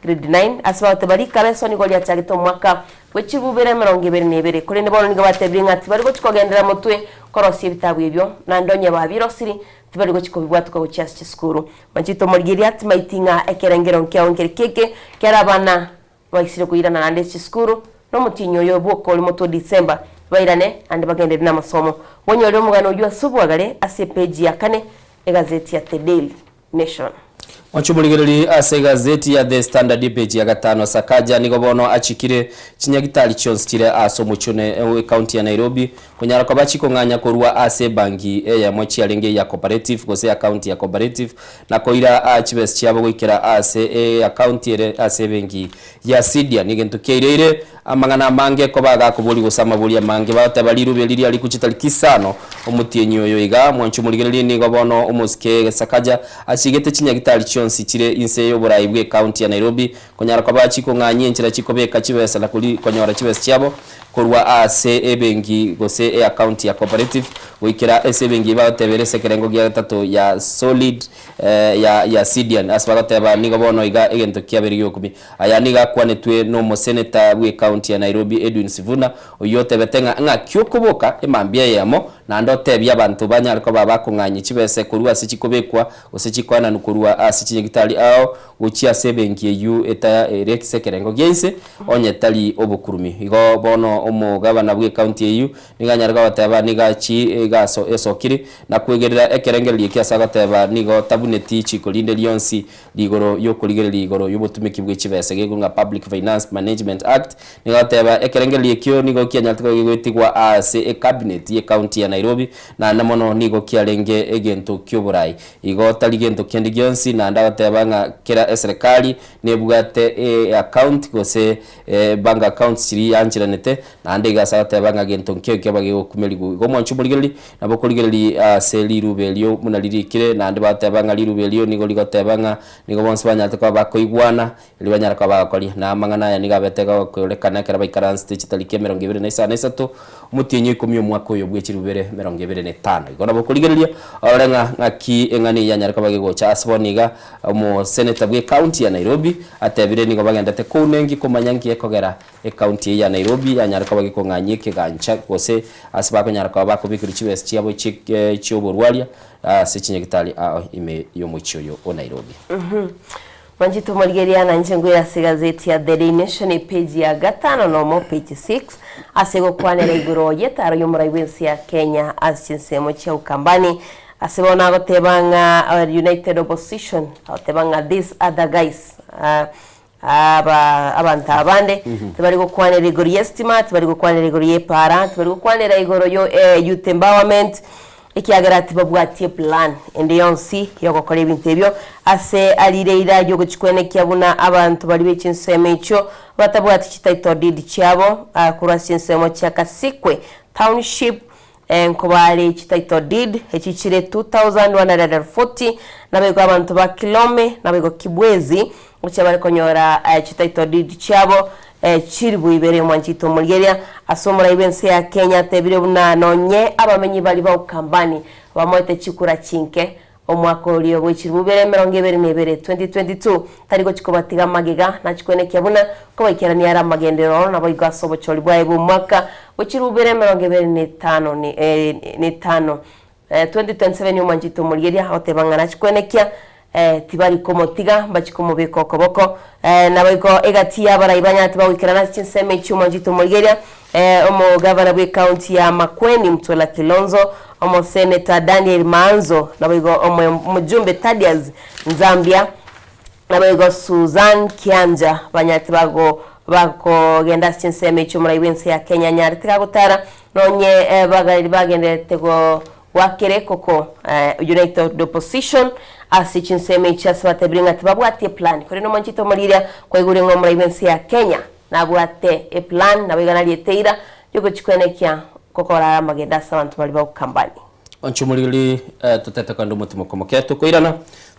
Grade 9, ase bagoteba rikabeso nigo riachagete omwaka bwe chibubere 22, korende bono nigo batebire ng'a tibari gochia kogenderera motwe korosia ebitabu ebio, naende onye babirosiri tibari gochia kobibwatoka gochia ase chisukuru. Manchete omorigereria timaiti ng'a ekerengero nkiao nkere keke kera abana baisire koirana naende ase chisukuru, na omotienyi oyo bwoka ore motwe o December bairane naende bagenderere namasomo. Bonyore omogano oyio ase obwagare ase epeji ya kane egazeti ya The Daily. Nation. Mwanche omorigereri ase egazeti ya The Standard epeji ya gatano Sakaja nigo bono achikire chinyagitari chionsi chire ase omochie one ekaunti ya Nairobi konyara koba chikong'anya korwa ase ebanki eyemo chiarenge ya Cooperative gose akaunti ya Cooperative na koira chibesa chiabo goikera ase eakaunti ere ase ebenki ya Sidia. Negento kiaireire Amang'ana amange koba agakoboria gose amaborio amange, bagoteba rirubi riria rikuche tariki isano omotienyi oyo iga. Mwanche omorigererie nigo bono omosike Sakaja achigete chinyagitari chionsi chire inse y'oborai bw'ecounty ya Nairobi konyara koba chikong'anyia enchera chikobeka chibesa na konyora chibesa chiabo korwa ase ebenki gose eaccount ya Cooperative goikera ase ebenki eyio bagoteba ere ase ekerengo gia gatato ya solid ya Sidian ase bagoteba nigo bono iga egento kiabeire giokumia. Aya nigo akwanetwe nomoseneta bw'ecounty ya Nairobi Edwin Sifuna, oyio otebete ng'a ng'aki okoboka emambia eyemo naende otebie abanto banyare koba bakong'anyia chibese korwa ase chikobekwa gose chikoenanwa korwa ase chinyagitari ao gochia ase ebenki eyio eta ere ase ekerengo gia inse onye tari obokurumi. Igo bono omogabana bw'ecounty eyio nigo anyare goteba nigo achi iga esokire na kwegerera ekerengererio eki ase agoteba nigo tabuneti chiko rinde rionsi Rigoro y'okorigereria igoro y'obotumeki bwe chibesa gekorwa ng'a Public Finance Management Act nigo egoteba ekerengererio ekio nigo kianyarete koba gegoetigwa ase ecabinet ye county ya Nairobi naende mono nigo kiarenge egento kioborai. Igo tari gento kende gionsi naende agoteba ng'a kera eserekari nebwate eaccount gose bank accounts chiria yancheranete naende iga ase agoteba ng'a gento nkio keba gegokumerigwa. Igo omwanchi omorigereria Nabo korigereria ase riruba erio buna ririkire, naende bateba ng'a riruba erio nigo rigoteba ng'a nigo bonsi banyarete koba bakoigwana, erio banyare koba bagokoria. Na amang'ana aya nigo abete gokorekana ekero baikaransete chitariki 25 omotienyi o ikomi omwaka oyo bwe chirubere 25. Igo nabo okorigereria orore ng'a ng'aki eng'ana eyio yanyare koba gegocha. Ase bono iga omoseneta bw'ecounty ya Nairobi atebire nigo bagendete kounengi komanya nki ekogera Ecounty eye ya Nairobi yanyare koba gekong'anyia ekegancha gose ase bakonyara koba bakobekerwa chibesa chiabo chi'oborwaria ase chinyagitari ao ime y'omochie oyo o Nairobi. Mwanchete omorigereria na inche nkoira ase egazeti ya The Daily Nation epage ya gatano nomo, page 6, ase egokwanera igoro y'etaro y'omorai bw'ense ya Kenya ase chinsemo chia Ukambani ase bono agoteba ng'a United Opposition agoteba ng'a these other guys Aba abanto abande tibari gokwanera igoro y'esitima, tibari gokwanera igoro y'epaara, tibari gokwanera igoro yo youth empowerment, ekiagera tibabwati eplan ende yonsi yogokora ebinto ebio. Ase arire eira yogochia kwenekia buna abanto baria be chinsemo echio batabwati chi title deed chiabo korwa ase chinsemo chia Kasikwe township. Nkobare chititle deed echi chire 2140, naboigo abanto ba Kilome, naboigo Kibwezi, gochia bare konyora chititle deed chiabo chilifu ibere. Omwanchito omorigereria ase omorai bw'ense ya Kenya atebire buna nonye abamenyi baria ba Ukambani bamoete chikura chinke Omwaka oria bwe chilifu ibere 22, 2022, tari gochia kobatiga magega, nachia kwenekia buna kobaikerania are amagenderero naboigo ase obochori bwaye bw'omwaka bwe chilifu ibere 25 ne etano, 2027 Omwanchete omorigeria agoteba ng'a nachia kwenekia tibari komotiga mbachie komobeka okoboko. Naboigo egati y'abarai banyarete bagoikerana ase chinsemo echio Omwanchete omorigeria Omogavana bw'ecounty ya Makueni Mtwela Kilonzo, Omoseneta Daniel Maanzo, naboigo Omojumbe Thaddeus Nzambia, naboigo Susan Kianja banyarete bago bakogenda ase chinsemo echio omorai bw'ense ya Kenya anyarete gagotara nonye bagendererete goakera ekoko United Opposition ase chinsemo echio ase batebire ng'a tibabwati eplan. Korende omwanchete omoriria kwaigure ng'a omorai bw'ense ya Kenya Nabwate eplan nabo igana ri'eteira riogochikwenekia gokora amagendo ase abanto baria bagokambani. Onche omoriri totete kogenda omotimo komoke tokoirana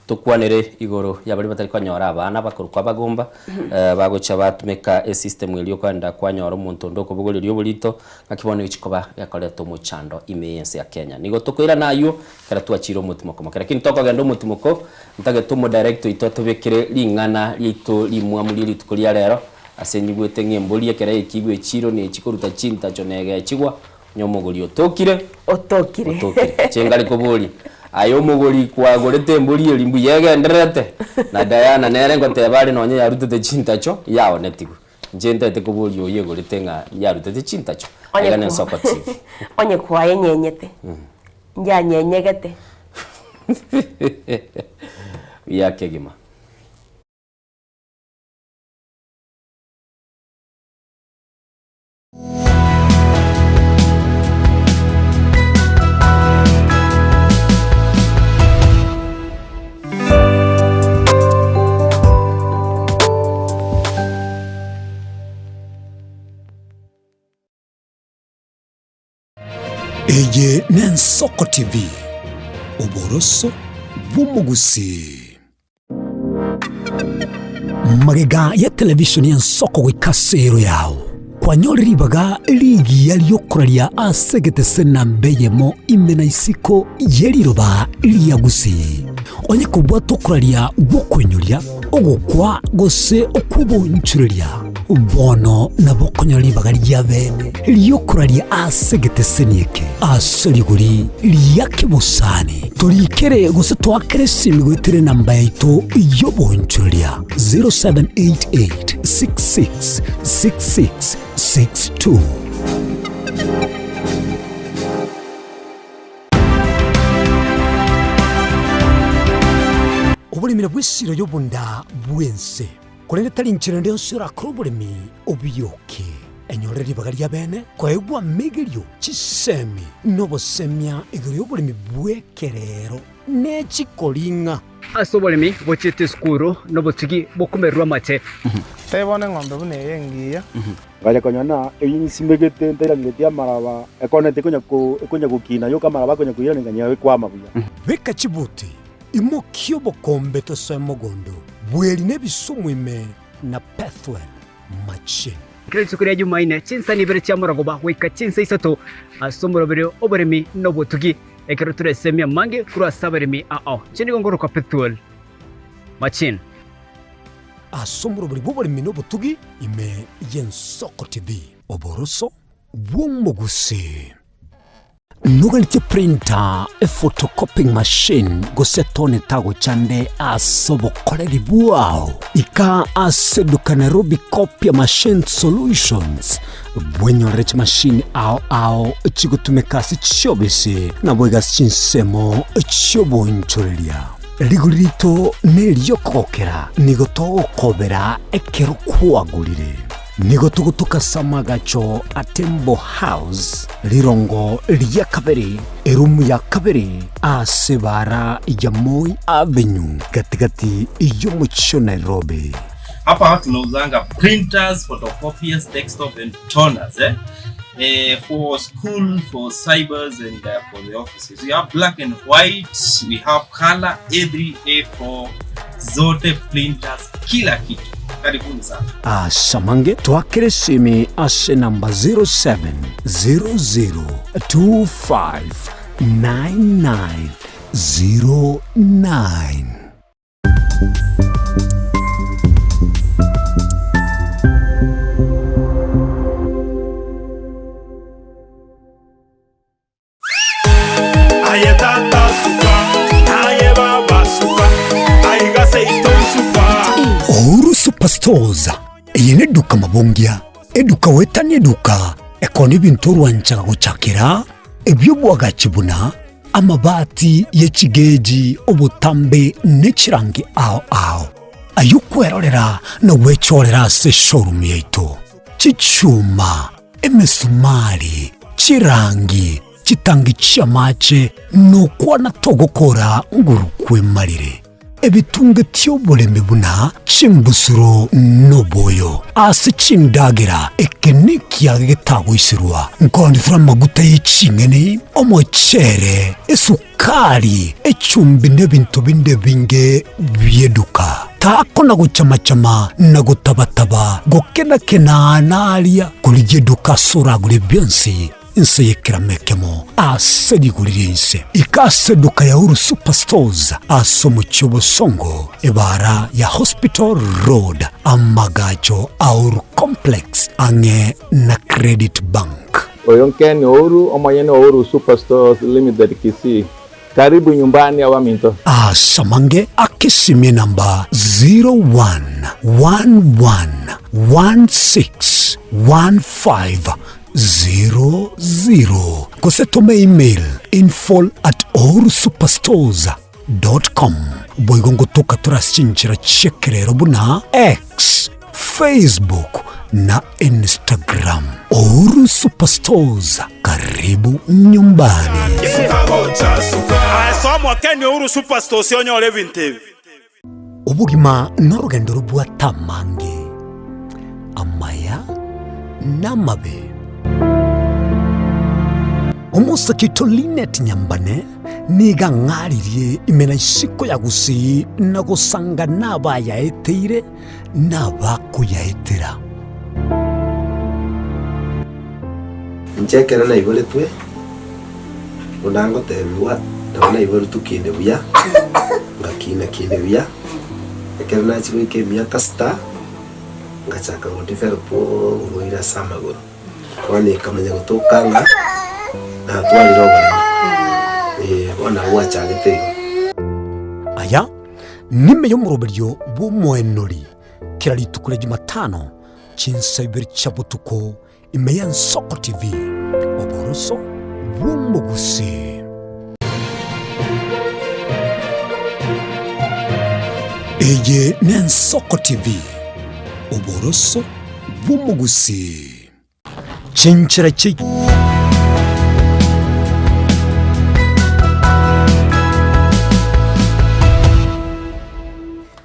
tokwanere igoro ya baria batari konyora abana bakorokwa abagomba bagocha batumeka esystem eria okogenda kwanyora omonto onde okobogoreria oborito ng'aki bono egochi koba gekoreta omochando ime y'ense ya Kenya. Nigo tokoirana aywo ekero twachire omotimo komoke. Lakini tokogenda omotimo ko Ntagete omodirect oito atobekere ring'ana riaito rimwamu rie rituko ria rero, ase nyigwete ng'a embori ekero ekigwa echiro nechi koruta chintacho na egechigwa, onye omogori otokire, Otokire. otokire. Inche nkare koboria, aye omogori kwagorete embori eri mbuya egendererete? Na Diana nere ngoteba are nonye yarutete chintacho, yaonetigwe. Inche ntagete koboria oyio egorete ng'a yarutete chintacho? Onye Aiga ne kwa- Nsoko TV. Onye kwayenyenyete, njanyenyegete. Buya kegima. Eye n'Ensoko TV, oboroso bw'omogusii. Magega ya televisheni y'Ensoko goika ase ero yao, kwanyorire ribaga rigiya riokoraria ase egetese namba eyemo ime na isiko ye riroba ria Gusii. Onye kobwate okoraria gw'okoinyoria, ogokwa gose okw'obonchoreria, bono nabo okonyora ribaga ri'abeene ri'okoraria ase egeteseni eke ase rigori ria kebosani. Torikere gose toakere esimi goetera enamba yaito y'obonchoreria 0788 66 66 62. Oboremi nabwo esiro y'obonda bw'ense, korende tari nchera ende yonsi orakore oboremi obioke. Enyore ribaga ri'abeene koegwa amegerio, chisemi, na obosemia igoro y'oboremi bw'ekerero ne chikoring'a. Ase oboremi bochiete esukuru nobotugi bokomererwa amate. Tebia bono eng'ombe buna eye engiya. Ngacha konyora ng'a eyio nsimegete ntairaneretie amaraba, ekona tekonya ko ekonya gokina yoka amaraba akonya koirana nganyora ekwama buya. Beka chibuti, imokia obokombe tosoe mogondo, bweri na ebisumu ime na Pethuel machine. Kera rituko ria Jumaine, chinsani ibere chia morogoba goika chinsa isato ase omoroberi oboremi na obotugi, ekero toresemie amange korwa ase abaremi ao. Inche nigo ngorokwa Pethuel Machine. Ase omoroberi bw'oboremi na obotugi ime y'Ensoko TV. Oboroso bw'omogusii. Noganetie printer, ephotocopying machine gose tone tagochande ase obokoreri bwao? Ika ase eduka Nairobi Copia Machine Solutions bwenyorere chimashini ao ao chigotumeka ase chiobisi naboigo ase chinsemo chi'obonchoreria. Rigori rito neri'okogokera, nigo togokobera ekero kwagorire. Nigo togotoka ase amagacho a Tembo House, rirongo ria kabere, erumu ya kabere, ase ebaara ya Moi Avenue, gati-gati y'omochie o Nairobi. Hapa tunauzanga printers, photocopiers, desktop and toners eh. Eh, for school, for cybers and uh, for the offices. We have black and white, we have color A3, A4, zote printers, kila kitu. Karibuni sana. Asamange twakere simi ase namba 0700259909. Aye tata suka, aye baba suka, aiga seito suka. Uhuru Superstores eye neduka mabongia, eduka goetania eduka ekona ebinto orwanchaga gochakera, ebi'obwagachi buna amabati ye chigeji, obotambe ne chirangi ao ao, ayio kwerorera na gwechorera ase eshowroom yaito, chichuma, emesumari, chirangi, chitangi chi'amache, nokwana togokora nguru kwemarire. Ebitunge ti'oboremi buna chimbusuro noboyo ase chindagera, eke nekiage getagoiserwa, nkoonithera amaguta ye ching'eni, omochere, esukari, echumbi na ebinto binde ebinge bi'eduka. Takona gochama-chama na gotaba-taba, gokena-kena naria, korigia eduka ase oragure bionsi, Inse y'ekerama ekemo ase rigori ri'ense. Ika ase eduka ya Uhuru Superstores ase omochie o Bosongo, ebaara ya Hospital Road, amagacho a Uhuru Complex ang'e na Credit Bank. Oyo Ken Ouru, omonyene o Uhuru Superstores Limited Kisii. Karibu nyumbani abaminto. Asamange akesimie namba 0111161500 gose tome email info at uhurusuperstores dot com. Boigo ngotoka tore ase chinchera chi'ekerero buna X, Facebook na Instagram. Uhuru Superstores, karibu nyumbani. Aye Ken Uhuru Superstores onyore ebinto ebi. Obogima norogendo robwate amange, amaya na amabe. Omosake oito Linet Nyambane nigo ang'aririe ime na isiko ya Gusii na gosanga nabayaeteire nabakoyaetera. Inche ekero naiboretwe, buna ngotebigwa, nabo naiboretwe kinde buya, ngakina kinde buya, ekero nachia goika emiaka sita, ngachaka go develop oborwaire ase amagoro. Bono ekamanya gotoka ng'a natwarire oboremo, eh, bono nabo gwachagete igo. Aya nime y'omoroberio bw'omoenori kera rituko ria Jumatano chinsa ibere chia botuko ime y'Ensoko TV, oboroso bw'omogusii. Eye n'Ensoko TV, oboroso bw'omogusii. Chinchera chi.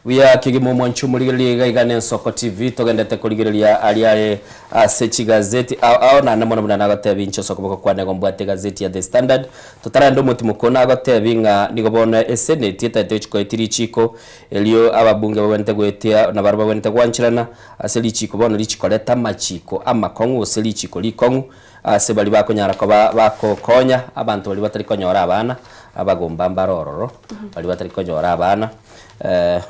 Buya kegima omwanchi omorigereria iga iga n'Ensoko TV togendete korigereria aria are ase chigazeti ao ao naende mono buna nagotebi inche ase okoboko kwane igo mbwate egazeti ya The Standard totarenda omotimo ko nagotebi ng'a nigo bono eseneti etaete gochia koetia richiko erio ababunge babwenerete goetia na barabwo babwenerete gwancherana Ase richiko bono richikoreta amachiko amakong'u gose richiko rikong'u ase baria bakonyara koba bagokonya abanto baria batari konyora abana, abagomba mbare ororo, baria batari konyora abana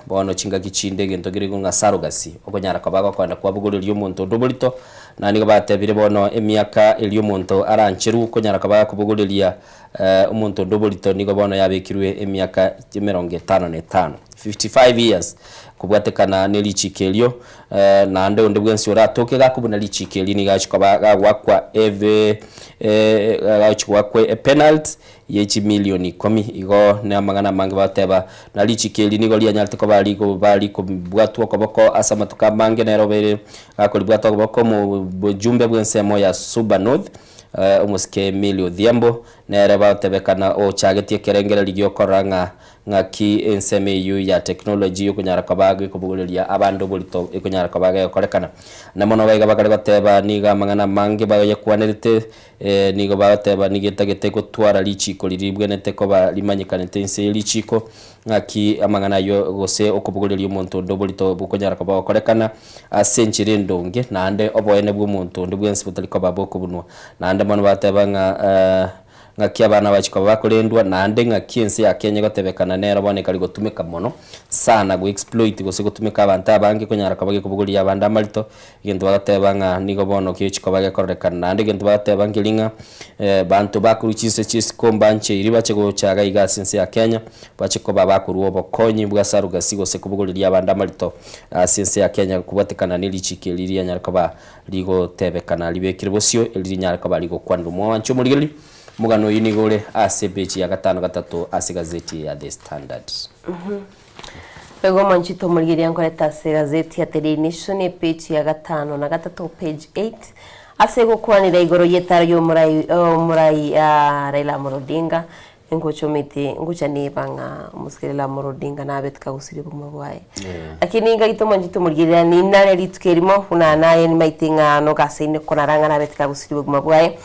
bono chingaki chinde egento kere igo ng'a surrogacy, okonyara koba gokoenda kwabogoreria omonto onde oborito, na nigo batebire bono emiaka eria omonto arancherwe okonyara koba gakobogoreria omonto onde oborito nigo bono yabekirwe emiaka emerongo etano na etano, 55 years, Kobwatekana ne richiiko erio, naende onde bwensi oratoke gakobuna richiiko erio nigo agochia koba gagoakwa ebe agochia goakwa epenalty ye chimilioni ikomi. Igo na amang'ana amange bagoteba, na richiiko eri nigo rianyarete koba rigoba rikobwatwa okoboko ase amatuko amange, nere obeire gakoribwata okoboko omojumbe bw'ensemo ya Suba North, omosike Millie Odhiambo. Nere bagotebekana ochagetie ekerengererio giokorora ng'a ng'aki ensemo eyio ya technology okonyara koba gekobogoreria abande oborito ekonyara koba gegokorekana. Na mono baiga bakare goteba nigo amang'ana amange bayekwanerete nigo bagoteba nigo etagete gotwara richiko riria ribwenerete koba rimanyekanete inse ye richiko ng'aki amang'ana ayio gose okobogoreria omonto onde oborito bokonyara koba gokorekana ase enchera endonge naende oboene bw'omonto onde bwensi botari koba bokobunwa. Naende mono bateba ng'a ng'aki abana bachia koba bakorendwa, naende ng'aki ense ya Kenya egotebekana nero bono ekari gotumeka mono sana go exploit gose gotumeka abanto abange konyara koba gekobogoria abande amarito, egento bagoteba ng'a nigo bono gegochia koba gekororekana. Naende egento bagoteba nkeri ng'a banto bakorwa chinse chia isiko mbancheiri bache gocha iga iga ase ense ya Kenya, bache koba bakorwa obokonyi bwa surrogacy gose kobogoreria abande amarito ase ense ya Kenya kobwatekana ne richiko eri rianyare koba rigotebekana ribekire bosio, eri rinyare koba rigokwanirwa. Mwanche omorigereria, omogano oyio nigo ore ase epeji ya gatano gatato ase egazeti ya The Standard. Nigo omwanchete omorigereria nkoreta ase egazeti ya The Daily Nation epeji ya gatano na gatato, page 8, ase egokwanera igoro y'etaro y'omorai omorai Raila Amolo Odinga, Ingocha omete, ngocha neba ng'a omosike Raila Amolo Odinga nabete kagosiria obogima bwaye. Lakini inga tomanchete omorigereria ninare rituko erimo buna naye nimaete ng'a nogasaine konara ng'a nabete kagosiria obogima bwaye.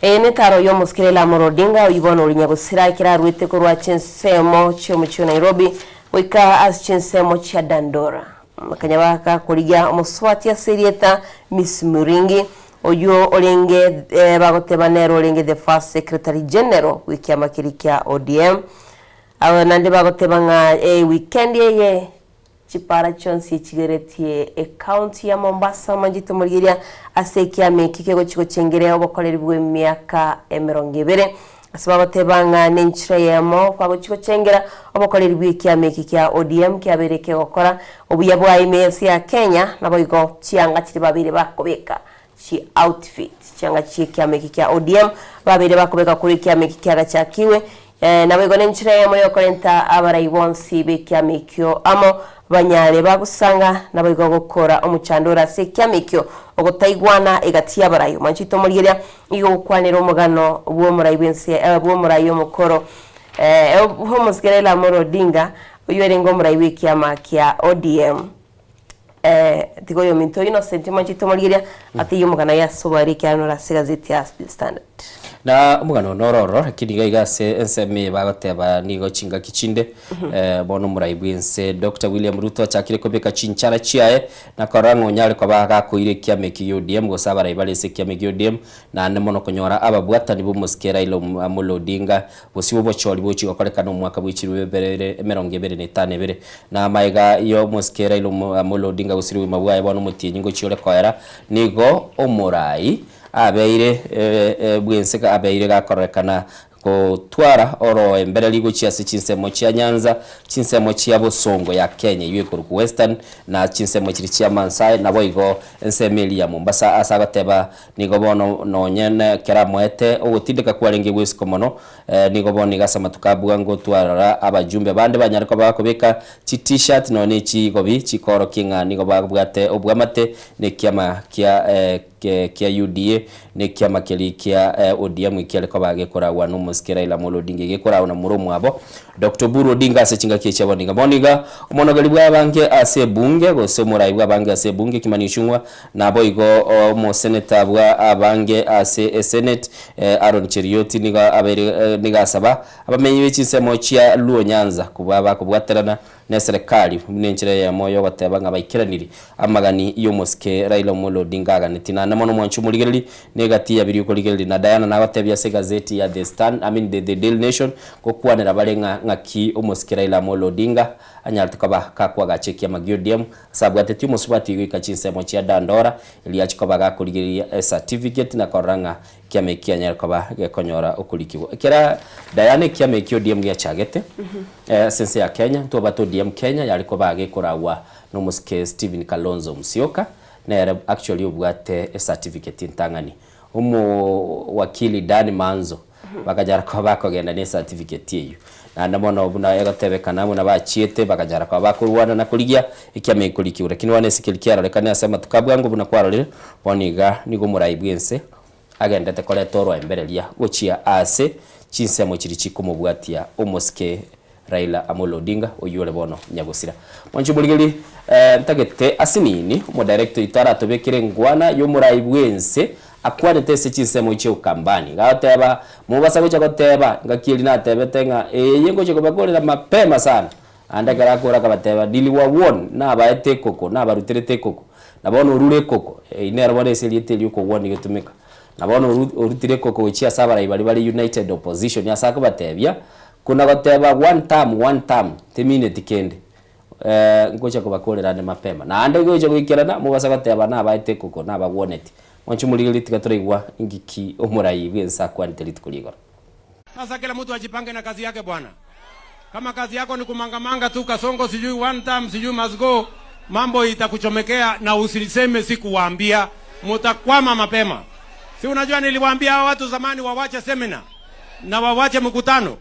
Eye netaro ya omosike Raila Amolo Odinga oyio bono ore nyagosira ekero arwete korwa chinsemo chi'omochie o Nairobi goika ase chinsemo chia Dandora. Akanyaba gakorigia omosubati ase erieta Miss Muringi Oyio orenge bagoteba nere orenge the first secretary general bw'ekiama keria kia ODM. Aba naende bagoteba ng'a weekend eye chipara chionsi echigeretie ecounty ya Mombasa manchete omorigeria ase ekiama eki kegochi gochengera obokoreri bw'emiaka emerongo ebere. Ase bagoteba ng'a nenchera eyemo bagochi gochengera obokoreri bw'ekiama eki kia ODM kiabeire kegokora obuya bwaye ime y'ense ya Kenya naboigo chianga chiria babeire bakobeka chi outfit chianga chi'ekiama eki kia ODM babeire bakobeka korwa ekiama eki kiagachakigwe naboigo nenchera eyemo yokorenta abarai bonsi b'ekiama ekio amo Banyare bagosanga, naboigo gokora omochando ore ase ekiama ekio, ogotaigwana egati y'abarai. Omwanchete omorigereria igo ogokwanera omogano bw'omorai bw'ense bw'omorai omokoro bw'omosike Raila Amolo Odinga, oyio orenge omorai bw'ekiama kia ODM. Tiga oyominto Innocent omwanchete omorigereria ateiyo omogano aye ase obware ekiagera nore ase egazeti ya The Standard. Na omogano one ore ororo, lakini iga iga ase ensemo eye bagoteba nigo chingaki chinde Bono omorai bw'ense Doctor William Ruto achakire kobeka chinchara chiaye na korora ng'a onyare koba gakoira ekiama eki gia ODM gose abarai bare ase ekiama gia ODM naende mono konyora ababwatani b'omosike Raila Amolo Odinga bosio bw'obochori bochia gokorekana omwaka bwe chilifu ebere emerongo ebere na etano ebere. Na amaega y'omosike Raila Amolo Odinga gosiria obogima bwaye bono omotienyi ngochia ore koera nigo omorai abeire bw'ense abeire gakororekana Gotwara oroembereri gochia ase chinsemo chia Nyanza, chinsemo chia bosongo ya Kenya eyio ekorokwa Western, na chinsemo chiria chia Maasai, naboigo ensemo eria ya Mombasa. Ase agoteba nigo bono nonye nekero amoete ogotindeka kwarenge gw'esiko mono, nigo bono iga ase amatuko a bwango twarora abajumbe bande banyare koba bakobeka chi T-shirt nonya ne chigobi chikoorokia ng'a nigo babwate obwamate nekiama kia kia UDA na ekiama keria kia ODM ekiare koba gekoragwa nomosike Raila Amolo Odinga egekoragwa na momura omwabo Doctor Oburu Odinga ase chingaki echi abwo niga. Bono iga omonogeri bw'abange ase ebunge gose omorai bw'abange ase ebunge Kimani Ichung'wa naboigo omoseneta bwa abange ase esenate Aaron Cheruiyot nigo abeire nigo asaba abamenyi be chinsemo chia Luo Nyanza koba bakobwaterana Neserekari buna enchera eyemo yogoteba ng'a baikeraniri amagani y'omosike Raila Omolo Odinga aganetie. Naende mono mwanche omorigereri negati ya biria okorigereria. Na Diana nagotebia ase egazeti ya The Stand, I mean the, the Daily Nation gokwanera bare ng'a ng'aki omosike Raila Amolo Odinga anyarete koba kakwagacha ekiama gia ODM ase abwatetie omosubati goika chinsemo chia Dandora erio achie koba gakorigereria ecertificate na korora ng'a Ekiama eki kianyare koba gekonyora okorikigwa. Ekera Diana ekiama eki ODM giachagete ase ense ya Kenya, ntwabate ODM Kenya yare koba gekoragwa nomosike Stephen Kalonzo Musyoka, nere actually obwate ecertificate entang'ani. Omowakili Dan Manzo bakanyara koba bakogenda ne ecertificate eyio. Naende mono buna egotebekana buna bachiete bakanyara koba bakorwana na korigia ekiama eki korikigwa. Lakini bono ase keria kiarorekane ase amatuko a bwango buna kwarorire, bono iga nigo omorai bw'ense. agendete koreta oroembereria gochia aase chinsemo chiria chikomobwatia omosike Raila Amolo Odinga oyio ore bono nyagosira. Mwanche omorigeri ntagete asinini omodirector oito aratobekere engwana yomorai bwense akwanete ase chinsemo chia Ukambani. Iga agoteba mobasa gocha goteba ngaki eri natebete ng'a eye ngocha kobakorera mapema sana. Naende ekero akora akabateba niliwawarn nabaete ekoko nabaruterete ekoko na bono orure ekoko. Eyio nero bono ase erieta erio okowarn egotumeka. Na bono orutire ekoko gochia ase abarai baria bare united opposition ase akobatebia Kona goteba one term, one term, temineti kende. Eh, ngocha kobakorera ande mapema. Naende gocha goikerana, mobasa goteba nabaete ekoko, nabagwoneti. Mwanche morigererie tiga toraigwa ingiki omorai bw'ense akwanete rituko rigoro. Sasa kila mtu ajipange na kazi yake bwana. Kama kazi yako ni kumangamanga tu Kasongo sijui one term sijui must go, mambo itakuchomekea na usiseme sikuwaambia, mutakwama mapema. Si unajua niliwaambia hawa watu zamani wawache seminar na wawache mkutano,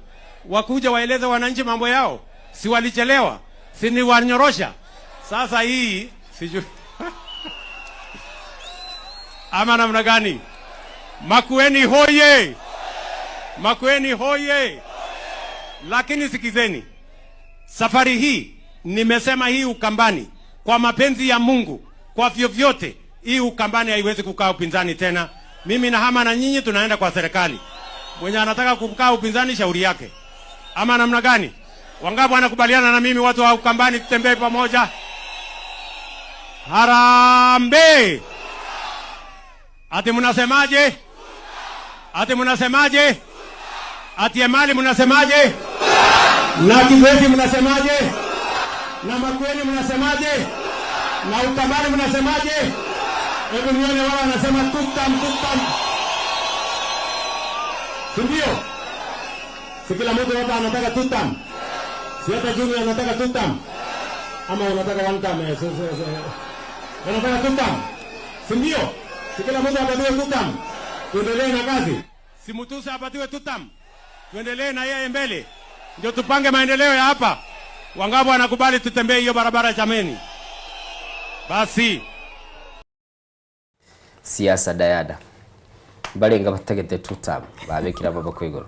wakuje waeleze wananchi mambo yao. Si walichelewa? Si niwanyorosha? Sasa hii sijui ama namna gani? Makueni hoye! Makueni hoye! Lakini sikizeni, safari hii nimesema hii Ukambani, kwa mapenzi ya Mungu, kwa vyovyote hii Ukambani haiwezi kukaa upinzani tena. Mimi nahama na nyinyi, tunaenda kwa serikali. Mwenye anataka kukaa upinzani, shauri yake, ama namna gani? Wangapi wanakubaliana na mimi, watu wa Ukambani, tutembee pamoja? Harambee! Ati mnasemaje? Ati mnasemaje? Ati Emali mnasemaje? Na Kibwezi mnasemaje? Na Makueni mnasemaje? Na Ukambani mnasemaje? Hebu nione wao wanasema tuktam tuktam, si ndio? Si kila mtu hapa anataka tutam? Si hata Junior anataka tutam? Ama unataka one term? Eh, Unataka tutam? Si ndio? Si kila mtu apatiwe tutam? Tuendelee na kazi. Si Mutuse apatiwe tutam? Tuendelee na yeye mbele, ndio tupange maendeleo ya hapa. Wangapi wanakubali tutembee hiyo barabara jameni? Basi Siasa Dayada mbarenge batagete two term babekire amaboko igoro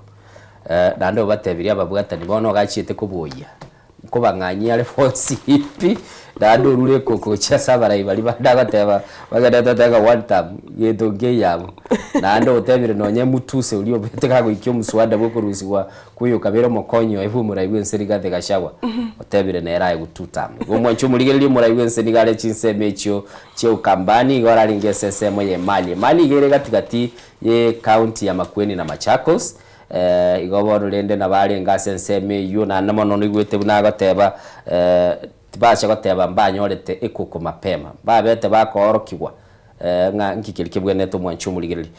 eh, naende obatebirie ababwatani bono ogachiete koboyia nkobang'anyia are bonsi pi naende orure ekoko gochia ase abarai baria bande agoteba bagenderete goteba ng'a one term gento nkeiyo abwo. Naende otebire nonye mutuse oria obete gagoikia omoswada bwa okorusiwa kwa oyokabere omokonyi oye bwa omorai bwa ense Rigathi Gachagua otebire nere aye go two term. Igo omwanchi omorigereria omorai bwa ense nigo are chinsemo echio chia Ukambani igo ararenge ase ensemo ya Emali. Emali iga ere gati gati ye county ya Makueni na Machakos igo bono rende nabo arenge ase ensemo eyio naende mono noigwete buna agoteba tibacha goteba mbanyorete ekoko mapema mbabete bakoorokigwa ng'a nki keria kebwenerete omwanchi omorigereria.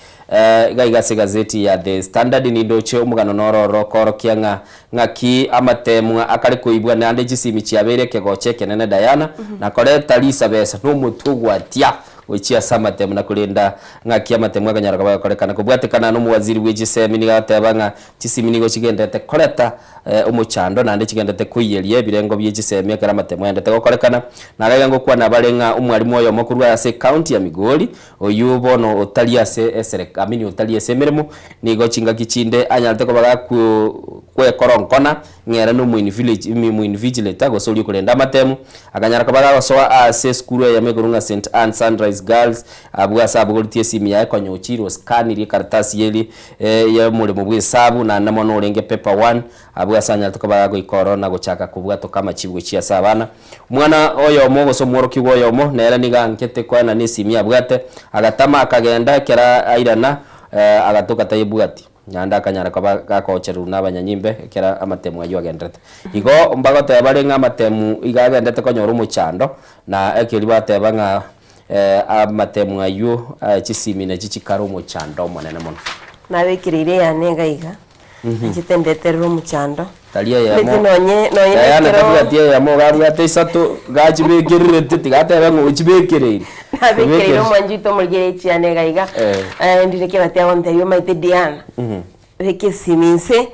Iga iga ase egazeti ya The Standard nindoche omogano noro oro okoorokia ng'a ng'aki amatemwa akare koibwa naende chisimi chiabeire ekegocha ekenene Diana na koreta risabesa na omotwe ogwatia gochia ase amatemu na korenda ng'aki amatemu akanyara koba agokorekana. Kobwatekana na omowaziri bwe chisemi nigo agoteba ng'a chisimi nigo chigenderete koreta omochando naende chigenderete koiyeria ebirengo bie chisemi ekero amatemu agenderete gokorekana. Nagaiga ngokwana bare ng'a omwalimu oyomo korwa ase ecounty ya Migori oyio bono otari ase esereka I mean otari ase emeremo nigo chingaki chinde anyarete koba gakwekoronkono ng'a ere nomoinvigilator gose oria okorenda amatemu, akanyara koba gagosoa aase esukuru eyemo ekorwa ng'a St Anne Sunrise Girls abwo ase abogoretie esimi yaye konya ochire oscanirie ekaratasi eria y'omoremo bw'esabu naende mono orenge paper one abwo ase anyarete koba gagoika ororo na gochaka kobwatoka amachibu gochia ase abana. Omwana oyomo gose omworokigwa oyomo nere nigo ankete koenana esimi abwate, agatama akagenda ekero airana agatoka tayebwati. Naende akanyara koba gakochererwa nabanyanyimbe ekero amatemu ayio agenderete. Igo mbagoteba bare ng'a amatemu iga agenderete konyora omochando, na ekeria bateba ng'a amatemu ayio chisimi nachi chikare omochando omonene mono. Nabekereire eyane iga iga, inche ndeterere omochando. Tari eyemo, Beti nonye nonye Diana nekero tabwati eyemo iga abwate isato, gachibekererete tiga atebe ng'a ochibekereire. Nabekereire omwanchi oito omorigereria echiane iga iga, ndire kebati agontebia omanyete Diana, beka esimi inse,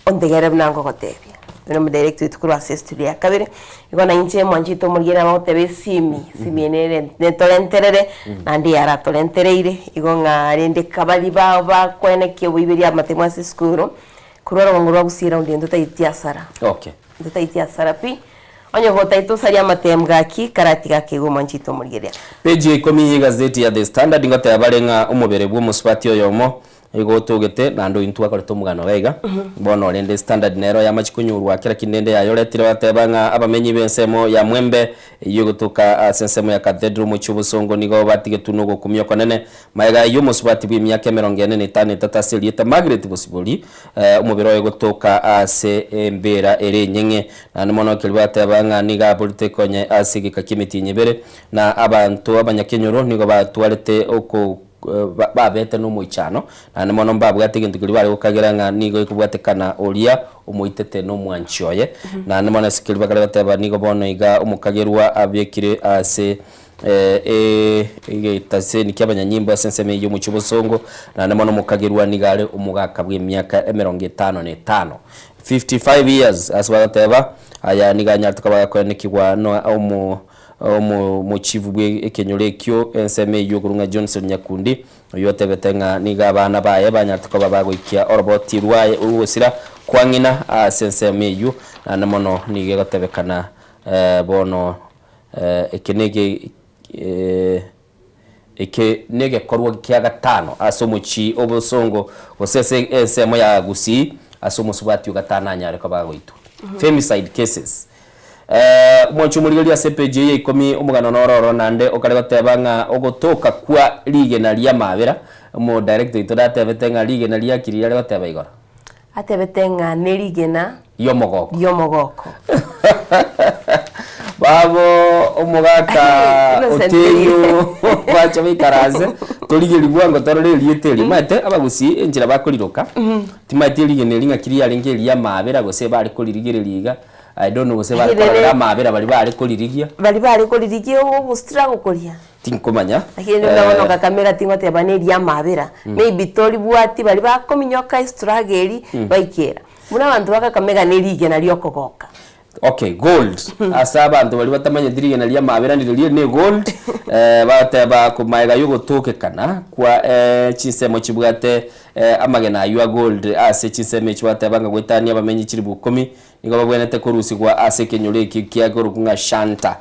ontegerere buna nkogotebia. Oyo nomodirect oito korwa ase estudio ya kabere. Igo na inche mwanchete omorigereria nabo agoteba esimi, esimi eye nere netorenterere, naende yaratorentereire, igo ng'a rende kabari ba bakoenekia oboiberi amatemo ase esukuru, korwa orogongo rwa Gusii eraundi eye ntotaeti asara. Okay. Ntotaeti asara pi, onye gotaete osarie amatemo gaki, karatiga akegwe mwanchete omorigereria. Page ya ikomi y'egazeti ya The Standard ngoteba bare ng'a omobere bw'omosubati oyomo Igo otogete, naende ointwe akorete omogano iga iga. Bono rende Standard nero yamachia konyorwa kera kinde ende yayoretire bateba ng'a abamenyi b'ensemo ya Mwembe eyio egotoka ase ensemo ya Cathedral omochie obosongo nigo batigetwe nogokumia okonene magega ayio omosubati bw'emiaka emerongo ene na etano etato ase erieta Margaret Bosibori omobere oye gotoka ase embera ere enyeng'e naende mono keria bateba ng'a nigo aborete konye ase egeka ki'emetienyi ebere na abanto abanyakenyoro nigo batwarete oko babete nomoichano, naende mono mbabwate egento keria bare gokagera ng'a nigo ekobwatekana oria omoitete nomwanchi oye. Naende mono ase keria bakare goteba nigo bono iga omokagerwa abekire ase egetaseni ki'abanyanyimbo ase ensemo eyio y'omochie obosongo, naende mono omokagerwa nigo are omogaka bw'emiaka emerongo etano na etano, 55 years, ase bagoteba aya nigo anyarete koba gakoenekigwa na omo. Omochifu bwe ekenyoro ekio ensemo eyio okorwa ng'a Johnson Nyakundi, oyio otebete ng'a nigo abana baye banyarete koba bagoikia oroboti rwaye rw'ogosira kwa ng'ina ase ensemo eyio, naende mono nigo egotebekana bono eke nege Eke negekorwa kia gatano ase omochie obosongo gose ase ensemo ya Gusii ase omosubati o gatano anyare koba agoitwa. Femicide cases. Omwanchi omorigereria ase epeji eye ya ikomi omogano noro ororo naende okare goteba ng'a ogotoka kwa rigena ri'amabera, omo director oito natebete ng'a rigena riaki riria are goteba igoro? Atebete ng'a nerigena Ri'omogoko. ri'omogoko. Babo omogaka Innocent otenyo bacha baikaranse torigerie bwango torore erieta eri. Omanyete abagusii enchera bakoriroka, timaeti erigena eri ng'aki riarenge eri'amaabera gose bare koririgereria iga, I don't know gose bare kororera amaabera baria bare koririgia. Baria bare koririgia ogostruggle koria. Tinkomanya. Lakini rende bono Kakamega tingoteba neria amabera, maybe toribwati baria bakominyoka estruggle eri baikera. Buna abanto ba Kakamega ne rigena riokogoka. Okay, gold. Ase abanto baria batamanyeti rigena ria amabera ndirorio ne gold, bagoteba komaega yogotokekana kwa chinsemo chibwate amagena aywo a gold ase chinsemo echio bagoteba ng'a goetania abamenyi chilifu ikomi nigo babwenerete korusigwa ase ekenyoro ekio kiakorokwa ng'a Shanta.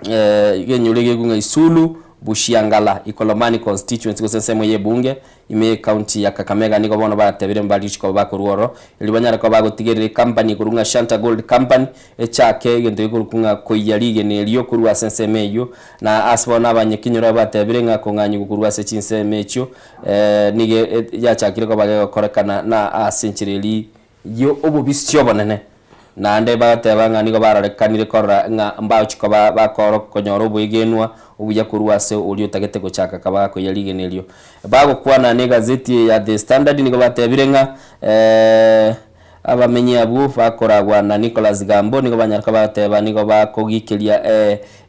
Ekenyoro egekwe ng'a Isulu, Bushiangala, Ikolomani constituency gose ensemo y'ebunge ime y'ecounty ya Kakamega nigo bono batebire mbari chikoba bakorwa ororo erio banyare koba bagotigerera ecompany ekorwa ng'a Shanta Gold Company echake egento gekorokwa ng'a koiyia rigena erio korwa ase ensemo eyio na ase bono abanyakenyoro aba batebire ng'a kong'anyigwa korwa ase chinsemo echio nigo yachakire koba gegokorekana na ase enchera eria y'obobisi obonene, naende bagateba ng'a nigo barorekanire korora ng'a mbagochia koba bakonyora oboegenwa obuya korwa ase oria otagete gochaka kaba gakoyia rigena erio. Bagokwana negazeti eye ya The Standard nigo batebire ng'a abamenyi abwo bakoragwa na Nicholas Gambo nigo banyare koba bagoteba nigo bakogikeria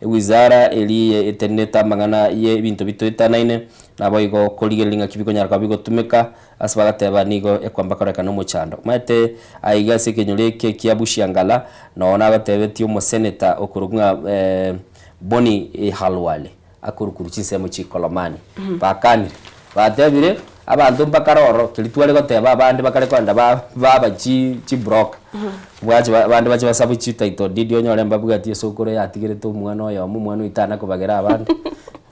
ewizara eria etenenete amang'ana y'ebinto bitoetanaine naboigo korigereria ng'aki bikonyara koba bigotumeka Ase bagateba, Nigo ekwamba korekana omochando. Omanyete aiga ase ekenyoro eke kia Bushiangala, noo nagotebetie omoseneta okorokwa ng'a Boni Khalwale akorukurwa chinsemo chi'Ikolomani. Bakanire, batebire, abanto mbakare ororo, keria tware goteba abande bakare kogenda baba chibroker, bwache abande bache basabe chititle deed onyore mbabwati esokoro yatigerete omwana oyomo, omwana oito tana kobagera abande.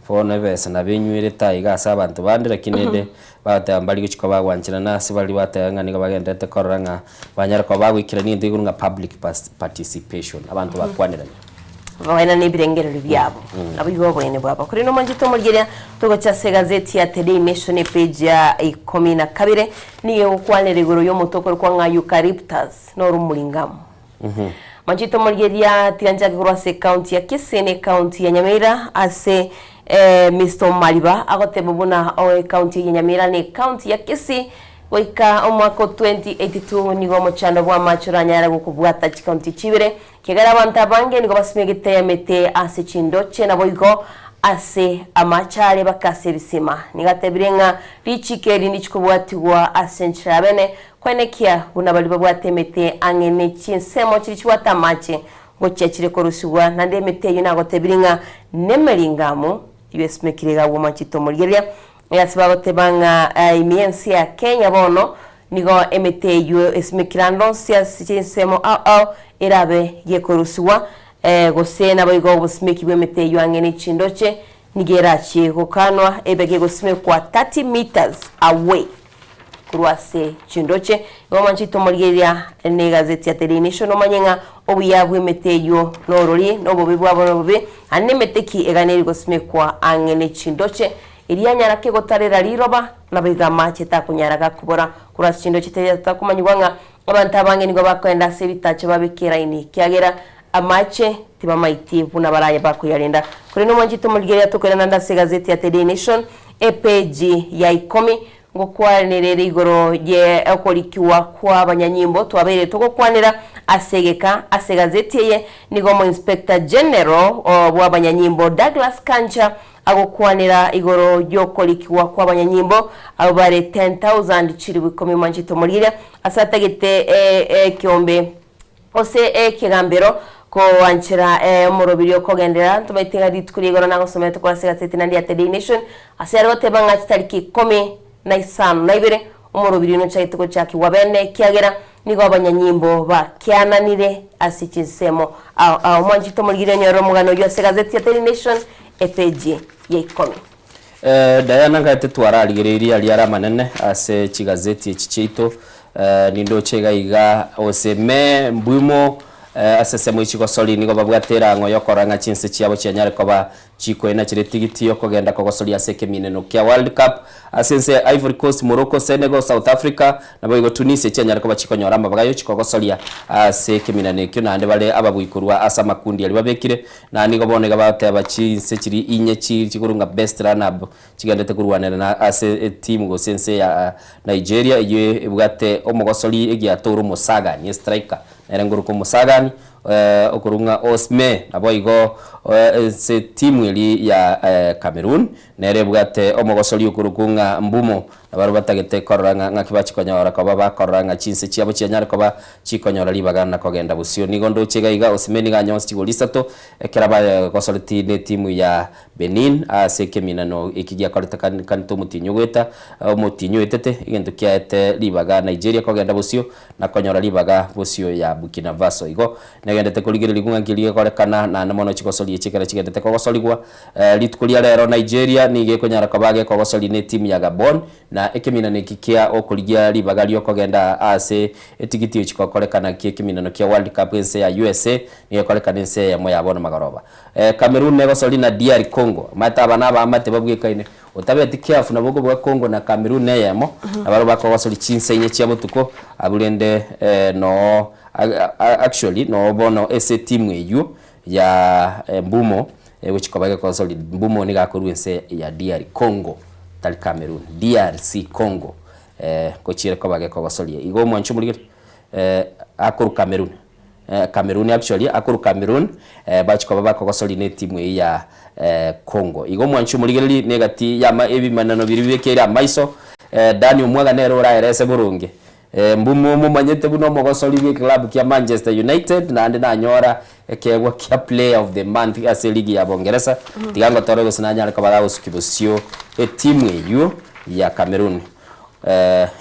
Bono ebesa nabo enywerete aiga ase abanto bande, lakini rende bagoteba mbari gochia koba bagwancherana ase baria bateba ng'a nigo bagendererete korora ng'a banyare koba bagoikerania egento igoro ng'a public participation, abanto bakwanerania. Baenane ebirengererio biabo, nabo igo oboene bwabo. Korende omwanchete omorigereria, togocha ase egazeti ya Today Nation epage ya ikomi na kabere, nigo egokwanera igoro y'omote okorokwa ng'a eucalyptus, noro omoringamu. Manchete omorigereria tiga nchake korwa ase ecounty ya Kisii na ecounty ya Nyamira ase Mister Omariba agoteba buna ecounty eye ya Nyamira na ecounty ya Kisii goika omwaka o 2082 nigo omochando bw'amache oranyare gokobwata chicounty echi ibere ekiagera abanto abange nigo basimegete emete ase chindoche naboigo ase amache are baka ase ebisima. Nigo atebire ng'a richiko eri ndichikobwatigwa ase enchera ya bene. Koenekia buna baria babwate emete ang'e ne chinsemo chiria chibwate amache ngochia chire korusigwa, naende emete eyio nagotebirie ng'a nemeringamu, eyio esimekire iga agwo omwanchete omorigereria. Ase bagoteba ng'a ime y'ense ya Kenya bono nigo emete eyio esimekire ande onsi ase chinsemo ao ao erabe gekorusigwa, gose naboigo obosimeki bw'emete eyio ang'e ne chindoche nigo erachie gokanwa ebe gegosimekwa 30 metres away korwa ase chindoche. Igo mwanchete omorigereria negazeti ya The Daily Nation omanye ng'a obuya bw'emete eyio norori, na obobe bwabo nobobe, naende nemete ki eganeiri gosimekwa ang'e ne chindoche, eria yanyara kegotarera riroba, naboigo amache takonyara gakobora korwa ase chindoche teri atakomanyigwa ng'a abanto abange nigo bakoenda ase ebitacho babeke eraini, ekiagera amache tibamaiti buna baraye bakoyarenda. Korende omwanchete omorigereria tokoirana naende ase egazeti ya The Daily Nation, epeji ya ikomi, Ngokwanerere igoro ye okorikigwa kw'abanyanyimbo twabeire togokwanera ase egeka ase egazeti eye, nigo omoinspector general bw'abanyanyimbo Douglas Kanja agokwanera igoro y'okorikigwa kw'abanyanyimbo abwo bare 10,000 chilifu ikomi mwanchete omorire ase atagete ekeombe Gose ekegambero koanchera omorobiri okogenderera. Ntomaete ng'a rituko ria igoro nagosomete korwa ase egaseti naende ya The Daily Nation, ase are goteba ng'a chitariki ikomi na isano na ibere omorobiri oino ochagete gochakigwa bene, ekiagera nigo abanyanyimbo bakiananire ase chinsemo ao ao. Mwanchete omorigiri onyore omogano oyio ase egazeti ya Daily Nation epeji ya ikomi. Diana ngaete twararigereirie aria are amanene ase chigazeti echi chiaito, nindoche iga iga ose me mbwimo ase ensemo ye chigosori nigo babwate erang'o yokorora ng'a chinse chiabo chianyare koba chikoina chire tigiti yokogenda kogosoria ase ekemineno kia World Cup ase ense ya Ivory Coast, Morocco, Senegal, South Africa naboigo Tunisia chianyare koba chikonyora amabaga yochikogosoria ase ekeminano ekio naende bare ababui korwa ase amakundi aria babekire Na nigo bono iga bagoteba chinse chiria inye chi chigoro ng'a best runner up chigendete korwanera na ase etimu gose ense ya Nigeria eyio ebwate omogosori egiato ore omosagani estriker nere ngoruka omosagani okorwa ng'a Osme naboigo ase etimu eria ya Cameroon nere ebwate omogosori okorokwa ng'a Mbumo Nabarabwo batagete korora ng'a ng'aki bachikonyora koba bakorora ng'a chinse chiabo chianyare koba chikonyora ribaga na kogenda bosio. Nigo ndoche iga iga Osimhen nigo anyonse chigori isato ekero bagosoreti netimu ya Benin ase ekeminano eki giakorete kanete omotienyi ogoeta omotienyi oetete egento kiaete ribaga Nigeria kogenda bosio na konyora ribaga bosio ya Burkina Faso. Igo negendete korigererigwa ng'a nki rigekorekana naende mono chigosori echi ekero chigendete kogosorigwa Rituko ria rero Nigeria nigo ekonyara koba gekogosoria netimu ya Gabon na ekeminano eki kia okorigia ribaga riokogenda ase etigiti echi gokorekana ki'ekeminano kia World Cup ense ya usa nigo ekorekana ense eyemo ya bono magoroba. Cameroon negosoria na DR Congo. Omanyete aba nabaamate babwekaine otabeti careful nabo okobua Congo na Cameroon neyemo nabarabwo bakogosoria chinsa inye chia botuko abwo rende noo actually noo bono ase etimu eywo ya Mbumo egochia koba egekonsori Mbumo nigo akorwa ense ya DR Congo tari Cameroon DRC Congo gochiere koba gekogosoria igo omwancho omorigeri akorwa Cameroon Cameroon actually akorwa Cameroon bachia koba bakogosoria na etimu eyio ya Congo igo omwancho omorigereri na egati ya ebimanano biria bibekeire amaiso Daniel Omwaga nere oraerese boronge Mbumo momanyete buna omogosori bw'eklabu kia Manchester United naende nanyora ekeegwa kia player of the month ase eligi ya Bongeresa. Tiga ngotore gose nanyare koba gagosukia bosio etimu eyio ya Cameroon.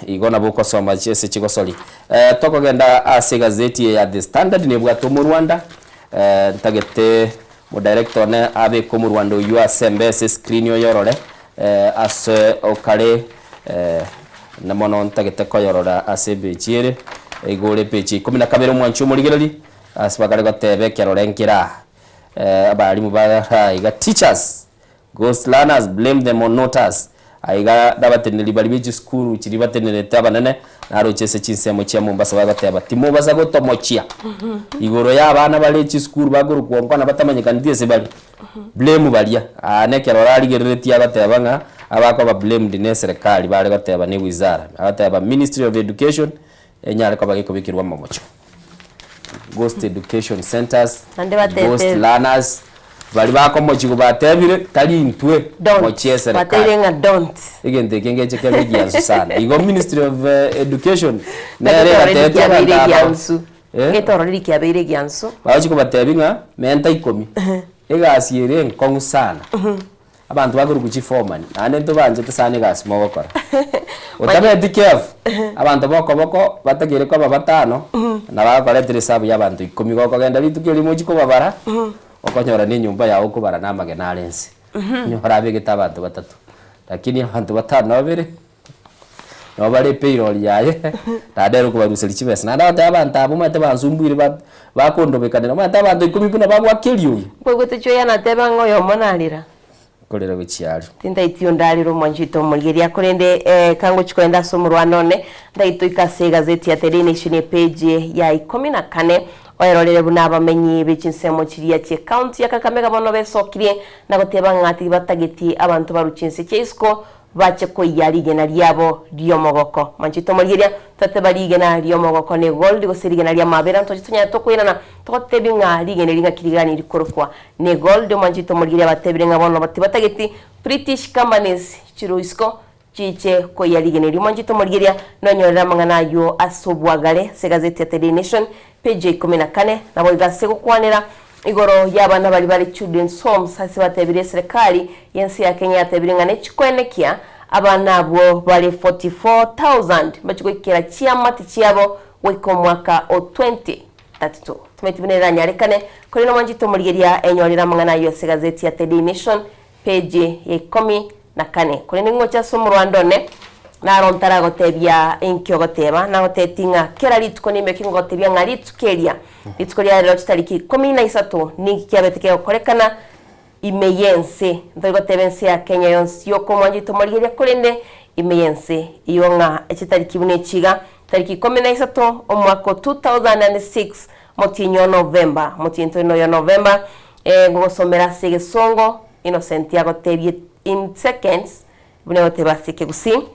Igo nabo okosoma ase chigosori. Tokogenda ase egazeti eye ya The Standard nebwate omorwanda, ntagete Modirector one abeke omorwanda oyio ase embesa escreen oyorore ase okare na mono ntagete koyorora ase epeji ere igo ore epeji ya ikomi na kabere omwanchi omorigereri ase bakare goteba ekerore nkere aa abalimu bara iga teachers Ghost learners blame them or not us. Aiga nabateneneri baria be chisukuru chiria batenenerete abanene naroche ase chinsemo chia Mombasa bagoteba timobasa gotomochia igoro ya abana bare chisukuru bakorokwa nkwana batamanyekaneti ase bare blame baria aa nekero orarigereretie agoteba ng'a abakoba blamed ne eserekari bare goteba ne wizara agoteba ministry of education enyare koba gekobekerwa amamocho. Ghost education centers, Naende batete- ghost learners. Baria bakomochigwa batebire, Tari intwe, mochie eserekari. Bateire ng'a don't. Egento eke ngeche kebe egiansu sana. Igo Ministry of Education nere Naki egatetia kiabeire abanto aba egiansu. Eh? Getororeri kiabeire egiansu. Bagochia kobatebia ng'a menta ikomi. Egasi ere enkong'u sana. Abanto bakorokwa chiforeman, naende ntobanchete sana egasi mogokora. Otabeti careful, abanto bokoboko batakeire koba batano, na bagokoretera esabu ya abanto ikomi. Gokogenda rituko erimo ochie kobabara, okonyora na enyomba yago okobara na amagena are nse. Onyore abegete abanto batato, lakini abanto batano na babere, nabo bare epayroll yaye, naende ere okobaruseria chibesa. Naende agoteba abanto aba omanyete bansumbuire ba bakondobekanera, omanyete abanto ikomi buna bagoaka eriogi. Nkoigwete chioyana nateba ng'a oyomo narera. Nkorera gochia aria. Tintaiti onde arere omwanchete omorigereria, korende kangochia kogenda ase omorwani one, ntaitoika ase egazeti ya The Daily Nation epage ya ikomi na kane, oerorere buna abamenyi be chinsemo chiria chie county ya Kakamega bono besokirie na goteba ng'a tibatageti abanto barwe chinse chia isiko bache koiyia rigena riabo ri'omogoko. Mwanchete omorigereria, Tateba rigena ri'omogoko ne gold gose rigena ri'amabera, ntoche tonyare tokoirana togotebi ng'a rigena eri ng'aki rigani rikorokwa ne gold. Omwanchete omorigereria abatebire ng'a bono tibatageti British companies chirwe isiko chiche koiyia rigena erio. Omwanchete omorigereria nonyorere amang'ana ayio ase obwagare ase egazeti ya The Daily Nation page ya ikomi na kane. Naboigo ase gokwanera igoro y'abana baria bare Children's Homes ase batebire eserekari y'ense ya Kenya yatebire ng'a nechikoenekia abana abwo bare 44,000 mbachie goikera chiamate chiabo goika omwaka o 2032. Timanyeti buna eranyarekane, korende omwanchete omorigeria enyorere amang'ana ayio ase egazeti ya The Daily Nation page ya ikomi na kane. Korende ngocha ase omorwando one, naro ntaragotebia inki ogoteba, nagotebetie ng'a kera rituko nimbe kingogotebia ng'a rituko eria, rituko ria rero chitariki ikomi na isato, ninki kiabete kegokorekana ime y'ense. Ntori goteba ense ya Kenya yonsi yoka omwanchete omorigereria, korende ime y'ense eyio ng'a chitariki buna echi iga, tariki ikomi na isato, omwaka o 2006, motienyi o November, motienyi tori noyo November, ngogosomera ase egesongo, Innocent agotebie in seconds buna egoteba ase ekegusii.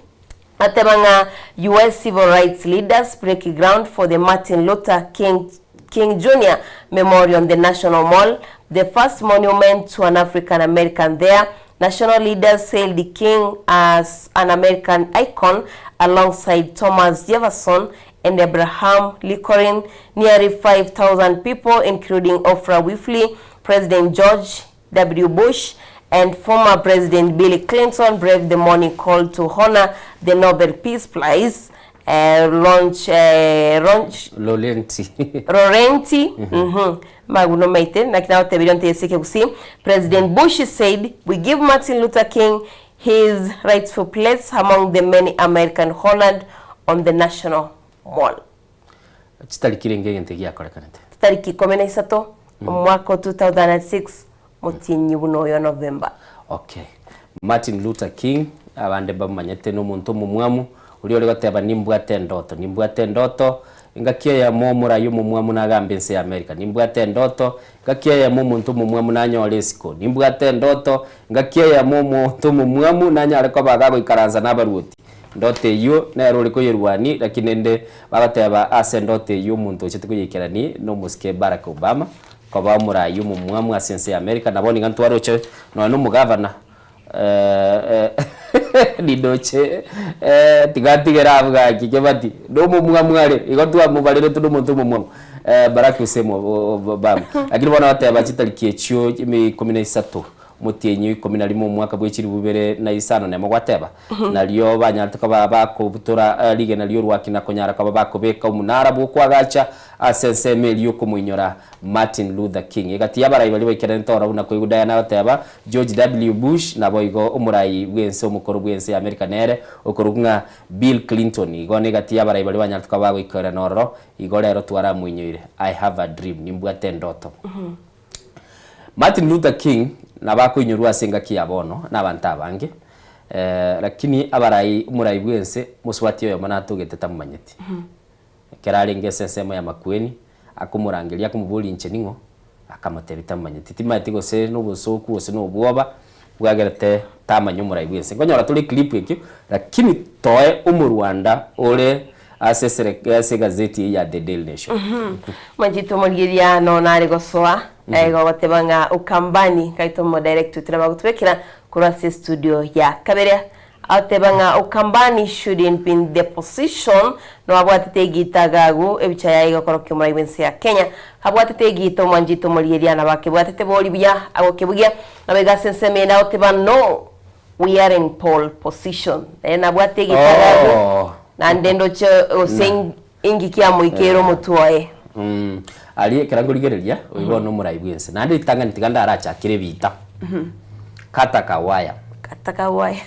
Ateba ng'a US civil rights leaders break ground for the Martin Luther King King Junior Memorial on the National Mall, the first monument to an African American there. National leaders hailed King as an American icon alongside Thomas Jefferson and Abraham Lincoln. Nearly 5,000 people including Oprah Winfrey, President George W. Bush and former President Bill Clinton braved the morning cold to honor the Nobel Peace Prize launch launch Laurenti. Laurenti mhm maguno maite naki nagotebirie onte ase ekegusii President Bush said we give Martin Luther King his rightful place among the many American honored on the National Mall. Chitariki renge egento egiakorekanete. Chitariki ikomi na isato, omwaka o 2006, motienyi buna oyo November. Okay. Martin Luther King, abande mbamomanyete, nomonto omomwamu, oria ore goteba nimbwate endoto, nimbwate endoto, engaki eyemo omorai omomwamu nagambe ense ya America, nimbwate endoto, engaki eyemo omonto omomwamu nanyore esiko, nimbwate endoto, engaki eyemo omonto omomwamu nanyare koba gagoikaransa nabaruoti. Ndoto eyio nere ore koyerwania, lakini rende bagoteba ase endoto eyio omonto ochete koyeikerania nomosike Barack Obama, koba omoraai omomwamu ase ense ya America, na bono iga ntwaroche nonya na omogavana nindoche tiga ntigere abwo gaki Kebati, nomomwamu are, igo twamobareretwe nomonto omomwamu Barack Hussein Obama. Lakini bono bagoteba chitariki echio ime ikomi na isato. Omotienyi o ikomi na rimo omwaka bwe chilifu ibere na isano nemo gwateba, Nario banyarete koba bakobutora rigena ri'orwaki na konyara koba bakobeka omunara bw'okoagacha ase ensemo eria y'okomoinyora Martin Luther King. Egati y'abarai baria baikeranete ororo buna koigwa Diana agoteba, George W. Bush naboigo omorai bw'ense omokoro bw'ense ya Amerika nere okorokwa ng'a Bill Clinton. Igo negati y'abarai baria banyarete koba bagoikerana ororo, igo rero twaramoinyoire. I have a dream, nimbwate endoto. Martin Luther King nabo akoinyorwa ase engaki ya bono na abanto abange, lakini abarai omorai bwense mosubati oyomo natogete tamomanyeti. Ekero arenge ase ensemo ya makueni, akomorangeria akomoboria inche ning'o, akamotebia tamomanyeti. Timanyeti gose na obosooku gose na obwoba bwagerete tamanya omorai bwense. Nkonyora tore eclip ekio, lakini toe omorwanda ore. Ase esere ase egazeti eye ya The Daily Nation. Mwanchete omorigereria nonya nare gosoa igo ogoteba ng'a Ukambani kaito omodirect oito nabo agotubekera korwa ase estudio ya kabere agoteba ng'a Ukambani shouldn't be in the position no abwatete egita gagu ebicha yaye igokorokia omorai bwense ya Kenya abwatete egita omwanchete omorigereria nabo akebwatete bori buya agokebugia nabo iga ase ensemo ende agoteba no We are in pole position. Naye nabwate egita gabu, Oh. naende ndoche gose Na. inki kiamoikeire omotwe oye. Mm. Aria ekero nkorigereria, oyo bono omorai bwense. Naende ritang'ani tiga ndarachakere ebiita. Kata kawaya. Kata kawaya.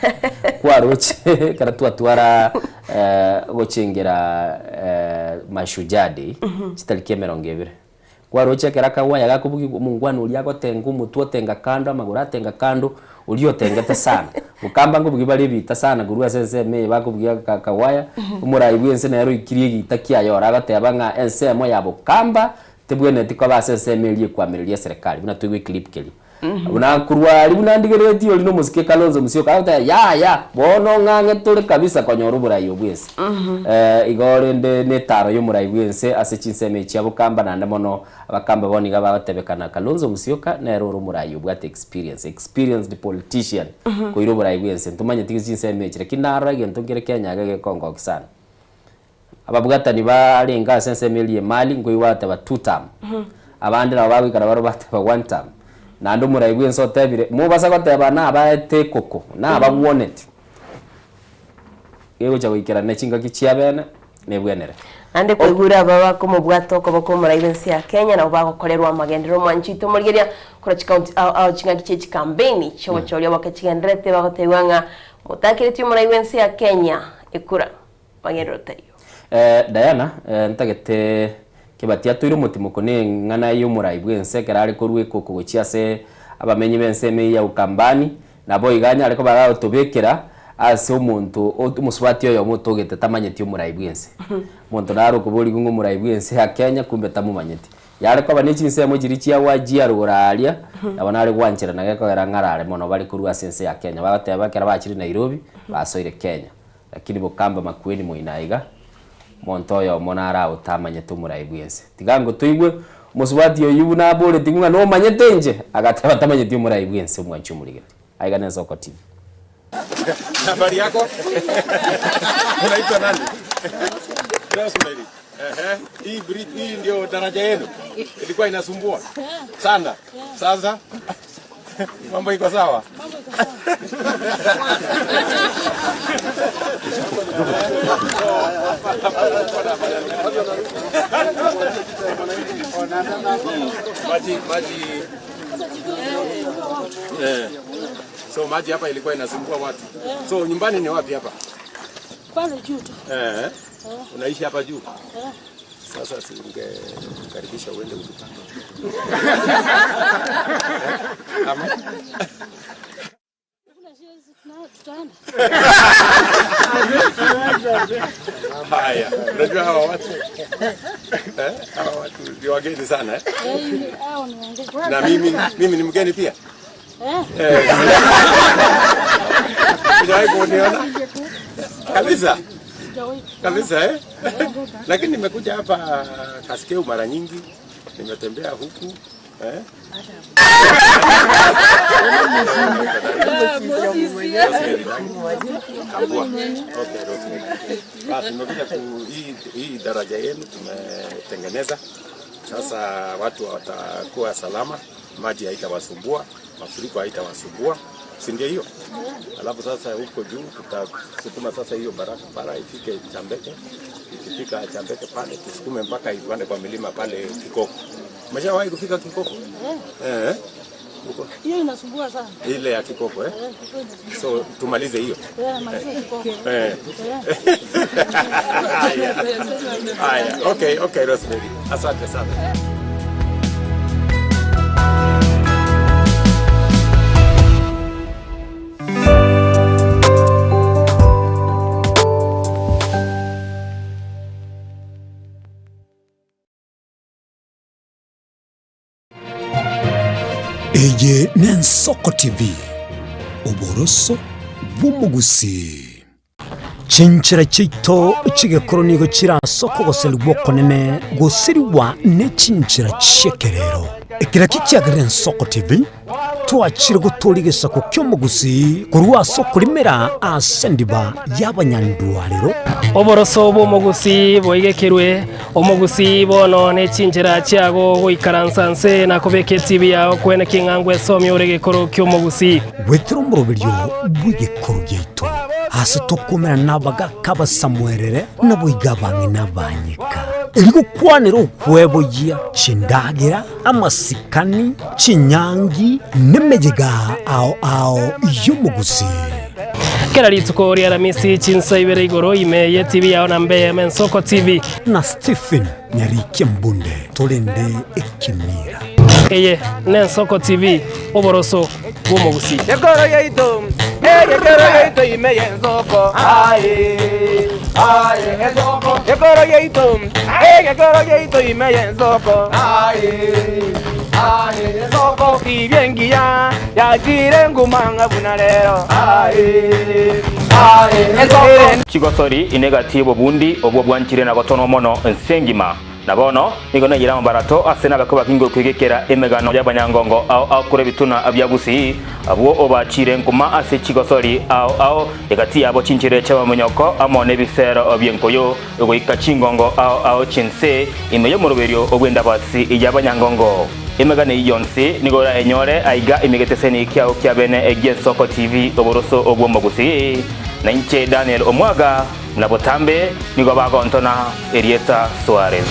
Kwaroche ekero twatwara eh, gochengera eh, Mashujaa Day, chitariki emerongo ebere. Kwaroche ekero akagwaya gakobugigwa, omongwana oria agotenga omotwe otenga kando, amagoro atenga kando, oria otengete sana. Gokamba nkobugia bare ebiita sana korwa ase ensemo eye bakobugia akagwaya, omorai bw'ense nere oikirie egiita kiaye oro agoteba ng'a ensemo ya bokamba tebwenereti koba ase ensemo eria ekwamireria eserekari buna toigwe eclip keria. Buna korwa aria buna ndigereretie oria nomosike Kalonzo Musyoka agoteba yaya bono ng'ang'e tore kabisa konyora oborai obwo ense. Igo rende netaro yomorai bwense ase chinsemo echi chia bokamba naende mono abakamba bono iga bagotebekana Kalonzo Musyoka nere ore omorai obwate experience, experienced politician koira oborai bwense. Ntomanyeti gose chinsemo echi lakini narora egento nkere Kenya iga gekongokia sana. Ababwatani barenge ase ensemo eria emali nkoigwa bateba two term, abande nabo bagoikara barobwo bateba one term. Naende omorai bwense otebire, mobasa goteba nabaete ekoko, nabagwoneti. Gegocha goikerana ne chingaki chia bene, nebwenere. Naende kwaigure aba bakomobwata okoboko omorai bw'ense ya Kenya nabo bagokorerwa amagenderero omwanchi oito omorigereria korwa chikaunti ao ao chingaki chie chikampeini chiogochoria oboke chigendererete bagotebiwa ng'a motakeretie omorai bw'ense ya Kenya ekura. Magenderero taiyo. Eh, Diana, eh, ntagete Kebati atoire omotimoko na eng'ana y'omorai bw'ense ekero are korwa ekoko gochia ase abamenyi b'ensemo eyio ya Ukambani, naboigo anyare koba agotobekera ase omonto omosubati oyomo otogete tamanyeti omorai bw'ense. Omonto nare okoborigwa ng'a omorai bw'ense ya Kenya kumbe tamomanyeti. Yare koba ne chinsemo chiria chia Wajir rogoro aaria, nabo nare gwancherana gekogera ng'arare mono bare korwa ase ense ya Kenya. Bagoteba ekero bachire Nairobi, basoire Kenya. Lakini bokamba makueni moino aiga, monto oyomo nare otamanyete omorai bw'ense. Tiga ngotoigwe omosubati oyio buna aboretigwe ng'a nomanyete inche? Agateba tamanyeti omorai bw'ense omwanchi omorigereria. Aiga nensoko TV. Habari yako? Unaitwa nani? Rosemary. Ehe. Hii bridge hii ndio daraja yenu. Ilikuwa inasumbua sana. Sasa mambo iko sawa? Maji maji eh. So maji hapa ilikuwa inasumbua watu. So nyumbani ni wapi hapa? Pale juu tu. Eh. Unaishi hapa juu? Eh. Sasa si ungekaribisha uende ujipange. Ama? Tutaenda. Haya, unajua hawa watu eh, hawa watu ni wageni sana eh? Eh, hao ni wageni. Na mimi mimi ni mgeni pia Eh. eh. Hujawahi kuniona kabisa kabisa eh? Lakini nimekuja hapa Kasikeu mara nyingi, nimetembea huku eh? Kambua. Okay, Rosemary. Basi nimekuja ku hii, hii daraja yenu tumetengeneza sasa, watu watakuwa salama, maji haitawasumbua, mafuriko haitawasumbua, si ndio hiyo? Alafu sasa huko juu tutasukuma sasa hiyo barabara ifike Chambeke, ikifika Chambeke pale tusukume mpaka ipande kwa milima pale Kikoko. Umeshawahi kufika Kikoko? Eh. Eh, huko Hiyo inasumbua sana. ile ya Kikoko eh? Eh, Kikoko inasumbua. So tumalize hiyo Eh, maliza Kikoko. eh. Eh. Haya. Haya, okay, okay Rosemary. Asante sana. Eye n'Ensoko TV, oboroso bw'omogusii. Chinchera chiaito chi'egekoro nigo chire ase okogoserigwa okonene gosirigwa ne chinchera chi'ekerero. Ekero ekio kiagerire Ensoko TV, twachire gotooria egesaku ki'omogusii korwa ase okorimera ase endiba y'abanyandwarero. Oboroso bw'omogusii boigekerwe, omogusii bono ne chinchera chiago goikaransa nse na kobeka etibi yao kwene king'a ngwesomia ore egekoro ki'omogusii. Goetera omoroberio bw'egekoro giaito, ase tokoumera nabagaka abasamuerere, naboigo abang'ina abanyeka, erio gokwanera okweboyia chindagera, amasikani, chinyangi, nemeyega ao ao y'omogusii. Kera rituko ri'Aramisi chinsa ibere igoro ime y'etibi yao na mbe eyemo Ensoko TV. Na Stephen Nyarikia Mbunde torende ekemira. Eye n'Ensoko TV, oboroso bw'omogusii. Gekoro giaito, egekoro giaito ime y'ensoko, aye, aye, ensoko. Gekoro giaito, egekoro giaito ime y'ensoko, aye, aye, ensoko. Tibia engiya yachire nguma ng'a buna rero, aye, aye, ensoko. Chigosori inegati y'obobundi obwo bwanchire na gotonwa mono ense engima. Na bono nigo naiyire amabarato ase nabakwe bakinge okwegekera emegano y'abanyangongo ao ao korwa ebituna bia Gusii, abwo obachiire nkuma ase chigosori ao ao, egati yabo chinchere chi'amaminyoko amo nebisero bi'enkoyo, goika chingongo ao ao chi'ense, ime y'omoroberio bw'endabasi y'abanyangongo. Emegano eyio yonsi nigo orayenyore aiga ime geteseni kiao kia bene gi'Ensoko TV oboroso bw'Omogusii. Na inche Daniel Omwaga, na botambe nigo bagontona erieta Suarez.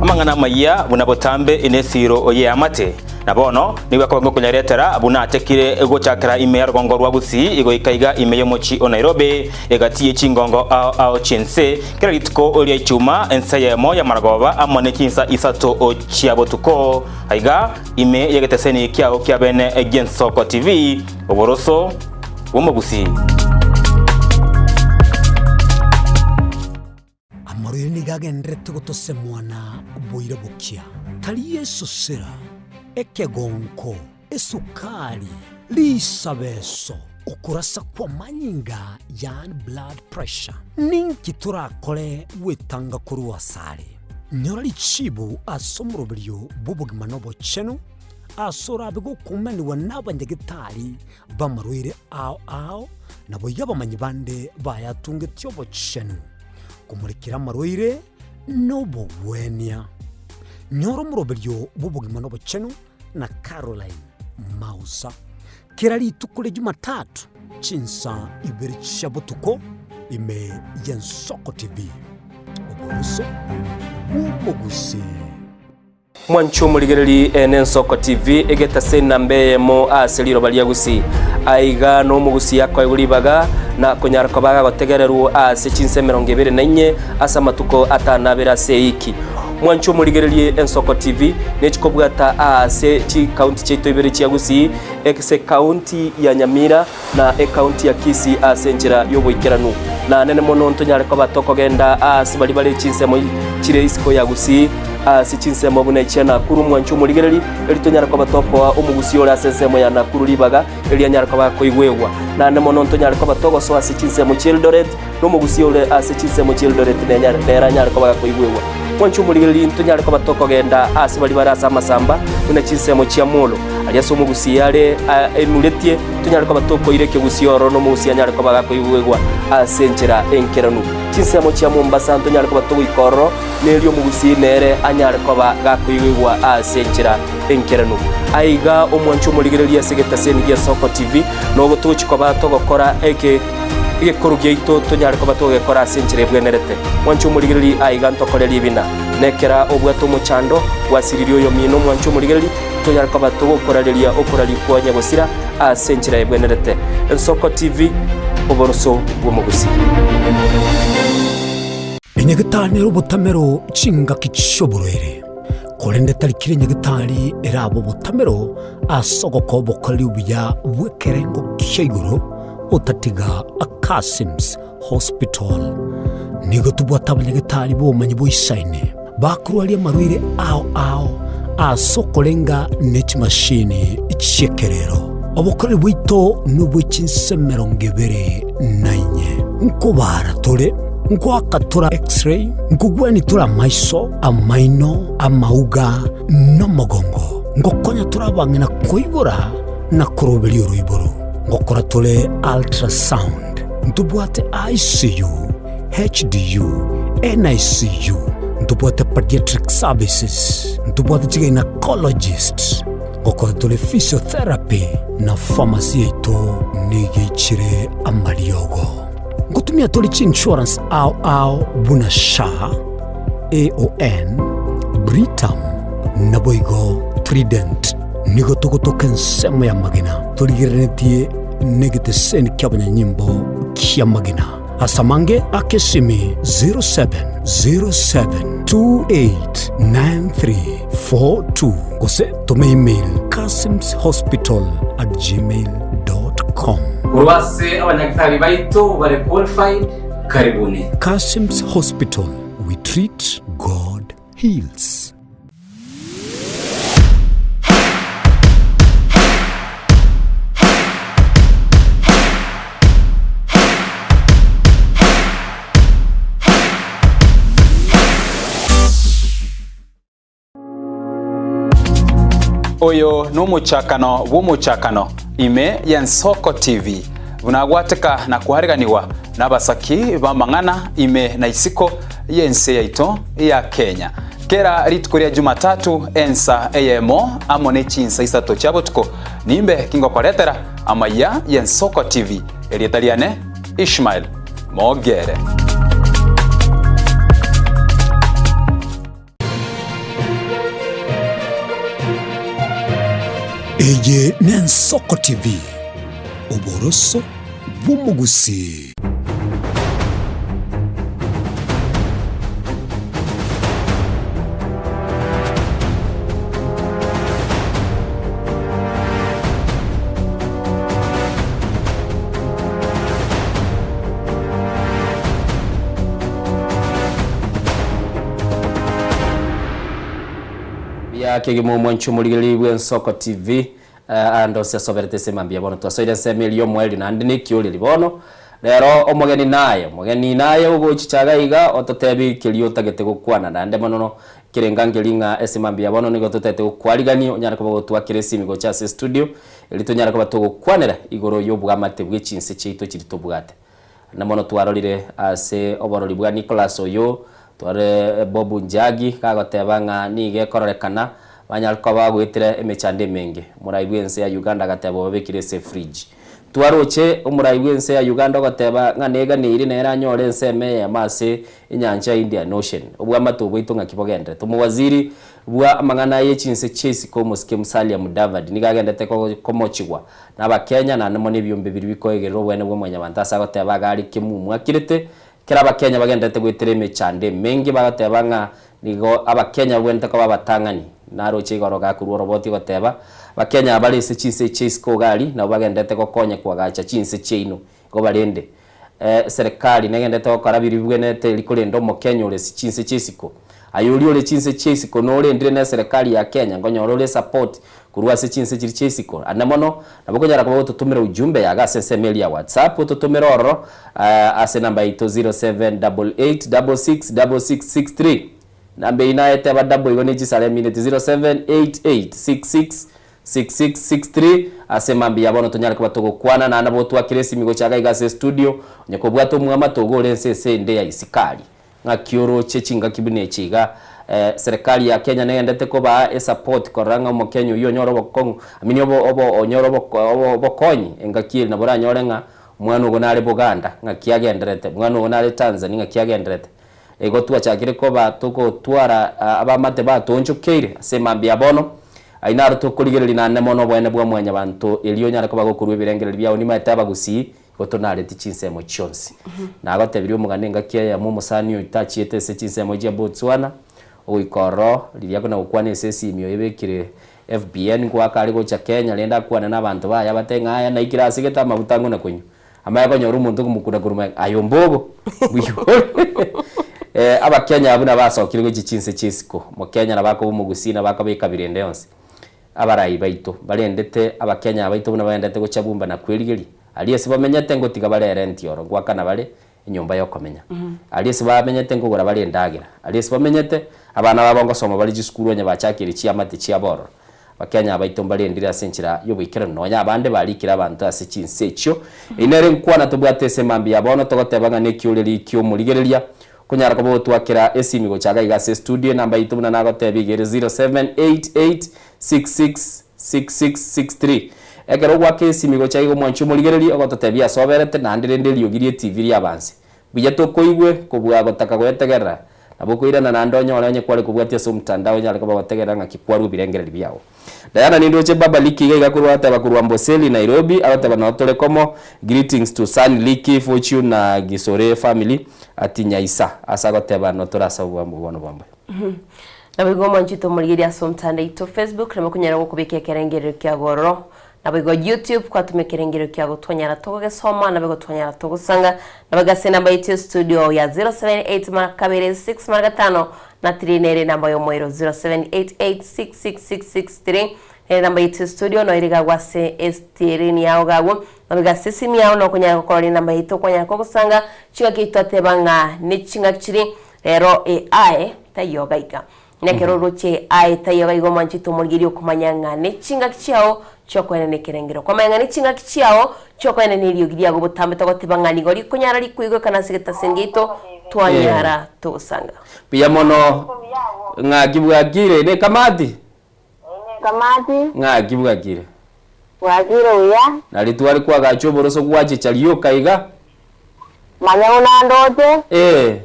Amang'ana amayia buna botambe in'esiiro y'eamate, na bono nigo akoba ngokonyaretera buna achakire gochakera ime ya rogongo rwa Gusii goika iga ime y'omochie o Nairobi, egati ye chingongo ao ao chi'ense, kera rituko ria Ichuma ensa eyemo y'amaragoba amo ne chinsa isato chia botuko. Aiga Ime y'egeteseni kiao kia bene gi'Ensoko TV, oboroso bw'omogusii. Amarwaire nigo agendererete gotosemwa na boira bokia, tari esosera, ekegonko, esukari, risabeso, okorasa kw'amanyinga yaani blood pressure. Ninki torakore gwetanga korwa asare? Nyora richiibu ase omoroberio bw'obogima na obochenu, ase orabe gokumanigwa n'abanyagetari b'amarwaire ao ao, naboigo abamanyi bande bayatungetie obochenu, komorekera amarwaire na obogwenia. Nyora omoroberio bw'obogima na obochenu na Caroline Mausa, kera rituko ria Jumatatu chinsa ibere chia botuko ime y'Ensoko TV. Oboroso bw'omogusii. Mwanche omorigereri ene Ensoko TV egetase enamba eyemo ase riroba ria Gusii. Aiga nomogusii akoegwa ribaga na konyara koba agagotegererwa ase chinsa 24 ase amatuko atanabere ase eiki. Mwanche omorigererie Ensoko TV nechikobwata aase chikaunti chiaito ibere chia Gusii, ase ekaunti ya Nyamira na ekaunti ya Kisii ase enchera y'oboikeranu. Na nene mono ntonyare koba tokogenda aase baria bare chinsemo chire isiko ya Gusii, ase chinsemo buna echia Nakuru. Mwanche omorigereri, eri tonyare koba tokoa omogusii ore ase ensemo ya Nakuru ribaga eri anyare koba akoigwegwa. Naende mono ntonyare koba togosoa ase chinsemo chi'Eldoret, na omogusii ore ase chinsemo chi'Eldoret nere anyare koba gakoigwegwa. Mwanche omorigereria ntonyare koba tokogenda ase baria bare ase amasamba, buna chinsemo chia Molo, aria ase omogusii are enuretie, tonyare koba tokoira ekegusii ororo na omogusii anyare koba gakoigwegwa ase enchera enkeranu. Chinsemo chia Mombasa ntonyare koba togoika ororo, na erio omogusii nere anyare koba gakoigwegwa ase enchera enkeranu. Aiga omwanche omorigereria ase egetaseni gia Soko TV, nogo togochia koba togokora eke. Egekoro giaito tonyare koba togekora ase enchera ebwenerete. Mwanche omorigereri aiga ntokore ribina. Nekera obwate omochando, gwasiririe oyomino mwanche omorigereri, tonyare koba togokorareria okoraria kwa nyagosira ase enchera ebwenerete. Ensoko TV, oboroso bw'omogusii. Enyagetari nere obotamero chingaki chi'oborwaire, korende tari kera enyagetari erabe obotamero ase ogokoa obokoreri obuya bw'ekerengo kia igoro, otatiga Kasims Hospital. Nigo tobwate abanyagetari b'obomanyi boisaine bakorwaria amarwaire ao ao ase okorenga ne chimashini. chi'ekerero. Obokoreri bwaito nobwe chinse emerongo ebere na inye. Nkobaara tore, nkoaka tore X-ray, nkogwenia tore amaiso, amaino, amauga, na omogongo. Ngokonya tore abang'ina koibora na koroberia oroiboro. Ngokora tore ultrasound. Ntobwate ICU, HDU, NICU, ntobwate pediatric services, ntobwate chigynecologist, ngokora tore physiotherapy na pharmacy yaito nigo eichire amariogo. Ngotumia tore chiinsurance ao ao buna SHA, AON, Britam naboigo Trident. Nigo togotoka ensemo y'amagena torigereretie negeteseni ki'abanyanyimbo ki'amagena. Ase amange aka esimi 0707289342 gose toma email kasimshospital@gmail.com. Korwa ase abanyagitari baito bare qualified, karibuni. Kassims Hospital, we treat, God heals. Oyo nomochakano bw'omochakano ime y'Ensoko TV, buna agwateka na koariganigwa nabasaki b'amang'ana ime na isiko y'ense yaito ya Kenya. Kera rituko ria Jumatatu ensa eyemo amo ne chinsa isato chia botuko nimbe kingokoretera amaiya y'Ensoko TV. Erieta riane Ishmael Mogere. Eye n'Ensoko TV, oboroso bw'omogusii. Buya kegima omwancho omorigereria bw'Ensoko TV eh, ande ose asoberete ase mambia bono twasoire ensemo eria omoerio naende nekioreri bono rero omogeni naye omogeni naye ogochicha iga iga ototebi keria otagete gokwana naende mono kerenga nkeri ng'a ase mambia bono nigo totagete gokwarigania onyare koba ogotwakera esimi gocha ase estudio erio tonyare koba togokwanera igoro y'obwamate bwe chinse chiaito chiria tobwate. Na mono twarorire ase oborori bwa Nicholas oyo, twarorire Bob Njagi gagoteba ng'a nigo ekororekana banyare koba bagoetera emechando emenge. Omorai bw'ense ya Uganda agateba obabekire ase efridge. Twaroche omorai bw'ense ya Uganda ogoteba ng'a neganeire nere anyore ensemo eyemo ase enyancha ya Indian Ocean. Obwamate obwaito ng'aki bogenderete. Omowaziri bwa amang'ana ye chinse chia isiko omosike Musalia Mudavadi nigo agendete komochigwa Nabakenya naende mono ebiombe biria bikoegerera obwene bwa mwanyabanto ase agoteba iga are kemumu akirete, ekero abakenya bagenderete goetera emechando emenge bagoteba ng'a nigo abakenya babwenerete koba abatang'ani. Naroche igoro gakorwa oroboti ogoteba, abakenya aba bare ase chinse chia isiko iga aria nabo bagenderete gokonya koagacha chinse chiaino. Igo barende, eserekari negenderete gokora biria bibwenerete erio korenda omokenya ore ase chinse chia isiko. Aye oria ore chinse chia isiko norendire ne eserekari ya Kenya nkonyora ore esupport korwa ase chinse chiria chia isiko. Ande mono, nabo okonyara koba gototomera ujumbe yago ase ensemo eria ya WhatsApp, ototomere ororo ase enamba yaito 0788666663. Namba eyio nayeteba double igo ne chisare emineti 078866 6663 Ase mambia bono tonyare koba togokwana naende nabo otwakire esimi gocha iga iga ase estudio, onye kobwate omwamate ogo ore ense ese ende ya isikari. Ng'aki oroche chingaki buna echi iga? Serikali ya Kenya negendete kobaa esupport korora ng'a omokenya oyio onyore obokong'u, I mean obo obo onyore oboko obokonyi engaki eri nabo oranyore ng'a omwana ogo nare Buganda ng'aki agenderete, mwana ogo nare Tanzania ng'aki agenderete. Igo twachakire koba togotwara abamate batoonchokeire ase mambia bono. Ayio naro tokorigereria naende mono oboene bwa Mwanyabanto, erio onyare koba gokorua ebirengererio biao nimaete abagusii, igo tonareti chinsemo chionsi. Nagotebirie omogano engaki eyemo omosani oito achiete ase chinsemo chia Botswana, ogoika ororo riria akona gokwana ase esimi oyo ebekire FBN ngoaka are gocha Kenya rende akwane na abanto baye abatebe ng'a aya naikire ase gete amaguta ang'o na konywa. Amanye konyora omonto okomokuna korwa magega, aye ombogo, mbuya ore. Abakenya abwo nabasokire gochia chinse chia isiko, omokenya nabo akoba omogusii nabo akoba ekabira ende yonsi. Abarai baito barendete Abakenya abaito buna baendete gochia bumba na kwerigeria. Aria ase bamenyete ngotiga bare erenti oro, ngoakana bare enyomba y'okomenya. Aria ase bamenyete nkogora bare endagera. Aria ase bamenyete, abana babo ngosoma bare chisukuru onye bachakire chiamate chiabo ororo. Abakenya abaito mbarendire ase enchera y'oboikeranu nonya abande barikire abanto ase chinse echio. Eyio nere enkwana tobwate ase mambia ya bono togoteba ng'a nekioreri ki'omorigereria Konyara koba ogotwakera esimi gocha iga iga ase estudio enamba yaito buna nagotebia iga ere 0788666663. Ekero ogoaka esimi gocha iga omwanchi omorigereria ogototebia ase oberete naende rende eriogi rie TV riabanse. Buya tokoigwe kobua gotaka goetegerera. Nabo okoirana naende onyore onye kware kobwatia ase omtandao onyare koba ogotegerera ng'aki kwarua ebirengererio biago. Diana nindoche baba Liki iga iga korwa ateba korwa Amboseli Nairobi agoteba noo tore komo greetings to son Liki Fortune na Gisore family ati Nyaisa ase agoteba no tore ase obwamo bono bwamboyo. Naboigo omwanchete omorigereria ase omotandao oito Facebook nabo okonyara gokobeka ekerengerero kiago ororo. Naboigo YouTube kwatoma ekerengerero kiago twanyara togogesoma naboigo twanyara togosanga. Naboigo ase enamba yaito ya studio ya 078 mara kabere 6 mara gatano na 3 nere enamba y'omoerio 0788666663 nere enamba yaito ya studio noyo ere gagwo ase estirini yao gagwo. Naboigo ase esimi yao nokonyara gokora enamba yaito kwanyara kogosanga chingaki twateba ng'a nechingaki chiri rero AI taiyo gaiga. Nekero oroche aye taiyo gaiga omwanchete omorigereria okomanya ng'a nechingaki chiao chiokoenena ekerengero. Kwamanya ng'a nechingaki chiao chiokoenena eriogi riago botambe togoteba ng'a nigo rikonyara rikoigwekana ase getaseni giaito twanyara togosanga. Mbuya mono ng'aki bwakire ne kamati? Kamati. Ng'aki bwakire? Bwakire buya. Nari tware kwagacha oboroso gwachicha rioka iga? Manya buna ndoche. Ee.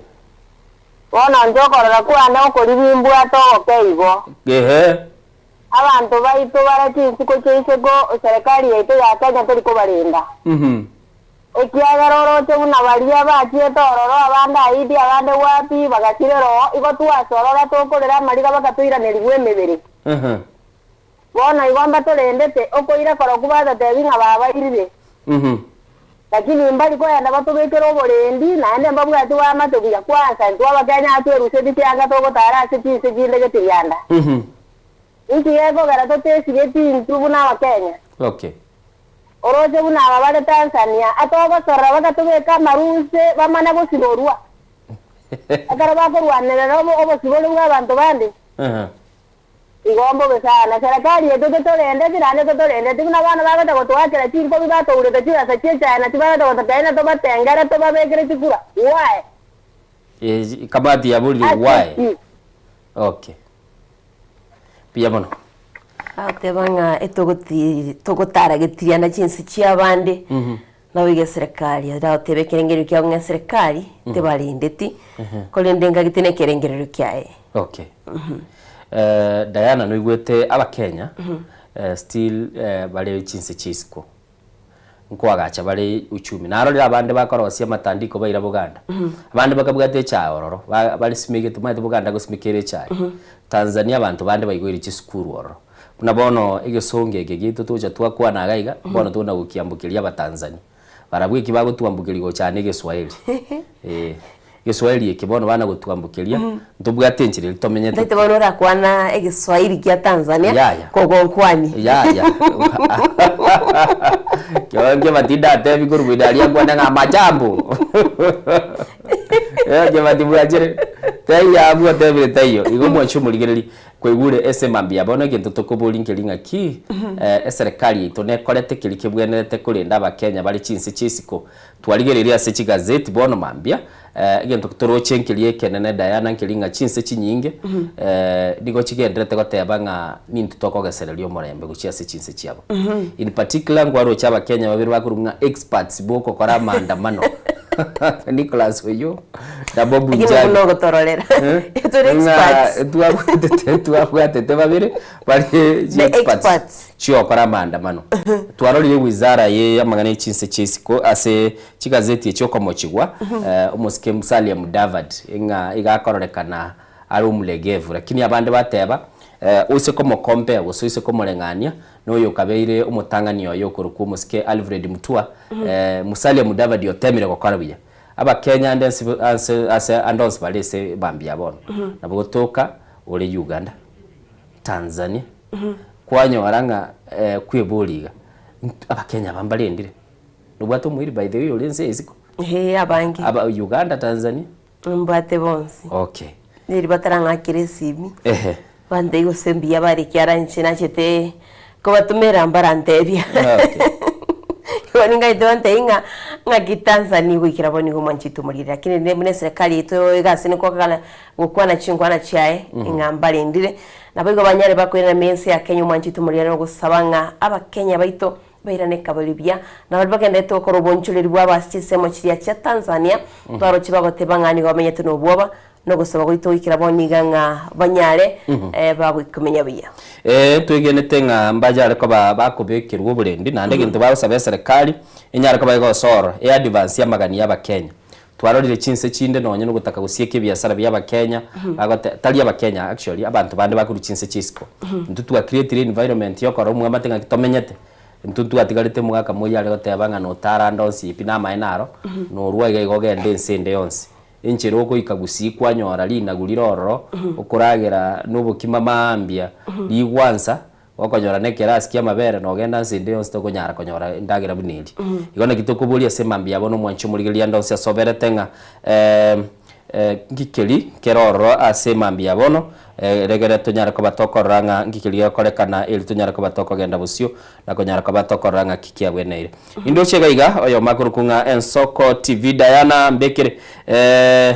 Bono inche okorora kwane okoribimbwate ogoke igo. Ehe. Abanto baito bare chinsiko chiaisiko, eserekari yaito ya Kenya teri kobarenda. Ekiagera oroche buna baria bachiete ororo, abande Haiti, abande wapi, bagachirera oo, igo twasorora tokorera amariga bakatoiranerigwa emebere. Bono igo mbatorendete, okoira korokwo batotebi ng'a babairire. Lakini mbari koenda batobekere oborendi, naende mbabwati oamate buya kwansa, intwe Abakenya aa twerusetie chianga togotara ase chinse chinde getirianda. Inki gekogera totesigeti intwe buna Abakenya? Okay. Oroche buna aba bare Tanzania, atogosorora bagatobeka amaruse bamana gosiborwa, ekero bakorwanerera obosibore bw'abanto bande. Igo mbobe sana. Serikali yaito tetorendeti naende totorendeti buna abana bagocha gotoakera chinkobi batourete chibesa chi'echae na chibagocha gototebia ng'a tobatengere tobabekere chikura. Why? Eh, kamati yaborire Ase why? ki? Okay. Mbuya mono. Agoteba ng'a etogoti togotara getirianda chinse chi'abande, naboigo eserekari eragoteba ekerengererio kiabo ng'a eserekari tebarendeti, korende ngagete na ekerengererio kiaye. Okay. Eh, Diana noigwete abakenya eh, still eh, bare chinse chia isiko nkoagacha bare uchumi narorire abande bakorosia amatandiko baira Buganda abande bakabwata echae ororo ba- baresimegete omanyete Buganda gosimeka ere echae Tanzania abanto bande baigoire chisukuru ororo buna bono egesongo eke giaito tocha twakwana iga iga bono tona gokiambokeria abatanzania Barabwo eki bagotwambokeria gocha aa negeswaeri. Eh, egeswaeri eke bono bana gotwambokeria, ntobwate enchera eria tomenyete. Ntaete bono orakwana egeswahili kia Tanzania, Yaya. kogonkwani. Yaya. Kio nkebati ndatebi korwa bwende aria nkwane ng'a amajambo. Eh, kebati bwachire. Taiyo abwo otebire taiyo. Igo mwanche omorigereria. Kwaigure ase mambia bono egento tokoboria nkeri ng'aki, eserekari yaito nekorete keria kebwenerete korenda abakenya bare chinse chia isiko. Twarigereirie ase chigazeti bono mambia, egento toroche nkeria ekenene Diana nkeri ng'a chinse chinyinge nigo chigendererete goteba ng'a nintwe tokogesereria omorembe gochia ase chinse chiabo. In particular nkwaroche abakenya babere bakorwa ng'a experts bogokora amaandamano Nicholas oyio na Bob Lakini Njagi. buna ogotororera. Eh? Tore Ng'a experts. twabwatete twabwatete babere bare The experts experts. chiokora amaandamano. Twarorire wizara ye amang'ana ye chinse chia isiko ase chigazeti echi okomochigwa eh, omosike Musalia Mudavadi ng'a iga akororekana are omulegevu lakini abande bateba eh, oise komocompare gose oise komoreng'ania na oyo okabeire omotang'ani oye okorokwa omosike Alfred Mutua eh, Musalia Mudavadi otemire gokora buya. Abakenya ande ense ase ase ande onsi bare ase mambia bono, nabo gotoka ore Uganda, Tanzania, Kwanyora ng'a kweboria iga, Abakenya aba mbarendire? Nobwate omoiri by the way ore ense ya isiko? Ee, abange. Aba Uganda, Tanzania? Mbwate bonsi. Okay. Neri batarang'akera esimi. Ehe. Bantebia gose mbuya bare ekiara inche nachete kobatomera mbarantebia. Okay. Igo ningaete bantebie ng'a ng'aki Tanzania goikera bono nigo mwanchete omoriri lakini rende buna eserekari yaito egasi nigo gokwana chinkwana chiaye ng'a mbarendire. Naboigo banyare bakoirana ime ense ya Kenya omwanchete omoriri nogosaba ng'a abakenya baito Bairane kabari buya, na baria bagenderete gokora obonchoreri bwabo ase chinsemo chiria chia Tanzania, twaroche bagoteba ng'a nigo bamenyete nobwoba, na ogosaba gwaito goikera bono iga ng'a banyare bagoikomenya buya. Ee, twegenete ng'a mbanyare koba bakobekerwa oborendi, naende egento bagosaba eserekari enyare koba egosorora, eadvance amagani y'Abakenya. Twarorire chinse chinde nonye nogotaka gosieka ebiasara bia Abakenya, bagote tari Abakenya actually, abanto bande bakorwa chinse chia isiko. Intwe twa creatire environment yokora omwamate ng'aki tomenyete, intwe ntwatigarete omogaka moyio are goteba ng'a notarande onsi pi namaene aro, norwa iga iga ogende ense ende yonsi. Enchera ogoika gusii kwanyora rinagu rire ororo, okoragera na obokima maambia, rigwansa, Gokonyora nekerasi ki'amabere na ogenda nse ende yonsi tokonyara konyora endagera buna eria. Igo naki tokoboria ase mambia yabo nomwanchi omorigereria ande onsi asoberete ng'a nki keri kere ororo ase mambia ya bono, regere tonyare koba tokorora ng'a nki keri gegokorekana eri tonyare koba tokogenda bosio na konyara koba tokorora ng'a ki kiabweneire. Indoche iga iga oyomo akorokwa ng'a Ensoko TV Diana mbekere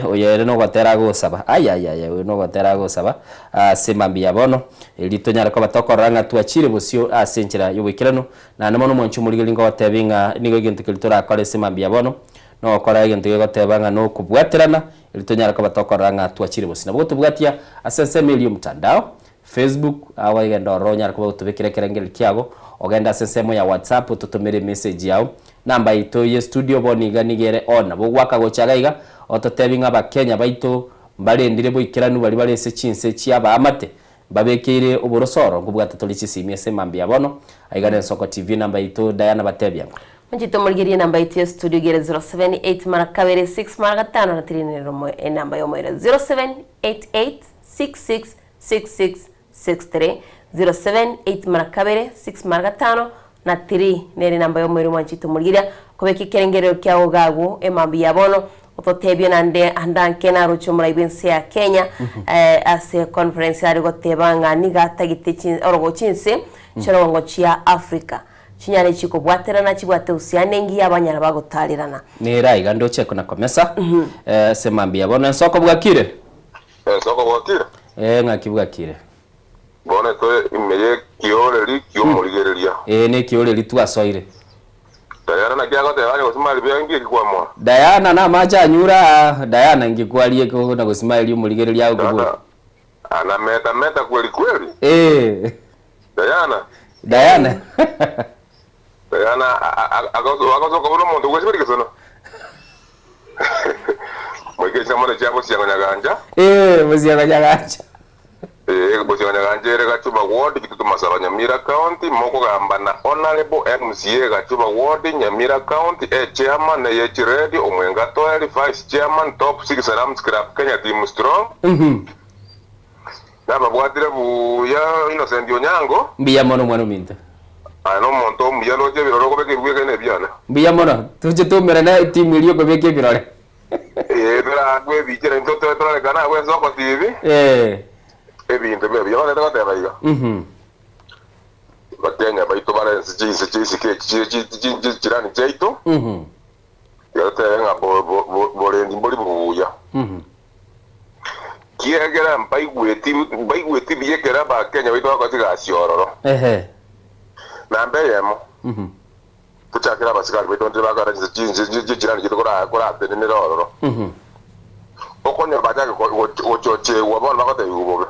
oyo ere nogotera agosaba ayayaya oyo nogotera agosaba ase mambia ya bono. Erio tonyare koba tokorora ng'a twachire bosio ase enchera y'oboikeranu, naende mono omwanchi omorigereria ngogotebi ng'a nigo egento keria torakore ase mambia bono, nogokora egento gegoteba ng'a nokobwaterana, erio tonyare koba tokorora ng'a twachire bosio. Nabo gotobwatia ase ensemo eria y'omotandao, Facebook, agwo egenda ororo onyare koba gotobekera ekerengererio kiago, ogende ase ensemo ya WhatsApp ototomere emessage yao, namba yaito ye studio bono iga nigo ere on, nabo ogoaka gocha iga iga, ototebi ng'a abakenya baito Mbarendire boikeranu baria bare ase chinse chi'abaamate, mbabekeire oborosoro, nkobwata tore chisimi ase mambia bono. Aiga n'Ensoko TV namba yaito Diana batebia ngo. Onchete omorigererie enamba yaito ya studio igere 078 mara kabere 6 mara gatano na tirinere romo enamba y'omoerio 0788 66 66 63 078 mara kabere 6 mara gatano na 3 nere enamba y'omoerio omwanchete omorigereria kobeka ekerengerero kiago iga agwo emambia ya bono Ototebie naende andanke naroche omorai bw'ense ya Kenya ase econference are goteba ng'a nigo atagete chin orogo chinse chi'orogongo chia Africa chinyare chikobwaterana chibwate uhusiano engiya abanyara bagotarerana. Nere aiga ndoche kona komesa ase mambia bono ensoko bwakire. Ensoko bwakire? Ee ng'aki bwakire. Bono etoe ime y'ekioreri ki'omorigereria. Ee nekioreri twasoire. Diana naki agoteba aye gosima ribuya inki eki kwamoa? Diana namache anyure aa. Diana inki kwaria eke na gosima erio omorigereria agokoboria? Diana anameta meta kweli kweli? Ee. Diana. Diana. Diana agosoka buna omonto gwesibia rigesono. Moike chisamore chia Bosiang'o Nyaganja. Ee Bosiang'o Nyaganja. Ee, Bosiang'o Nyaganja ere Gachuba Ward, Kitutu Masaba, Nyamira County, mokogamba na Honourable MCA Gachuba Ward, Nyamira County, e Chairman eye Chiredio, Omwenga Toeri, Vice Chairman, Top Six Rams Club Kenya Team Strong. Nababwatire buya Innocent Onyango. Mbuya mono mwana ominto. Aye nomonto omuya roche ebirore okobeka ebibe ekero nebiane. Mbuya mono, toche toumerane etimu eria okobeka ebirore. Ee, torakwe ebichera intwe toe torarekane agwo ensoko TV. Ee. Ebinto bibe buya. Bono togoteba iga. Bakenya baito bare ense chinse chiaisiko echi chire chi chi chi chirani chiaito. Tiga totebe ng'a bo bo bo borendi mbori buya. Kiagera mbaigweti mbaigweti buya ekero Abakenya baito bagokora chigasi ororo. Ehe. Namba eyemo, tochakere abasigari baito ndire bakora chinse chinse chi- chichirani chiaito kora koratenenera ororo. Okonyora bachake go- go- gochochegwa bono bagotebiwa bobe.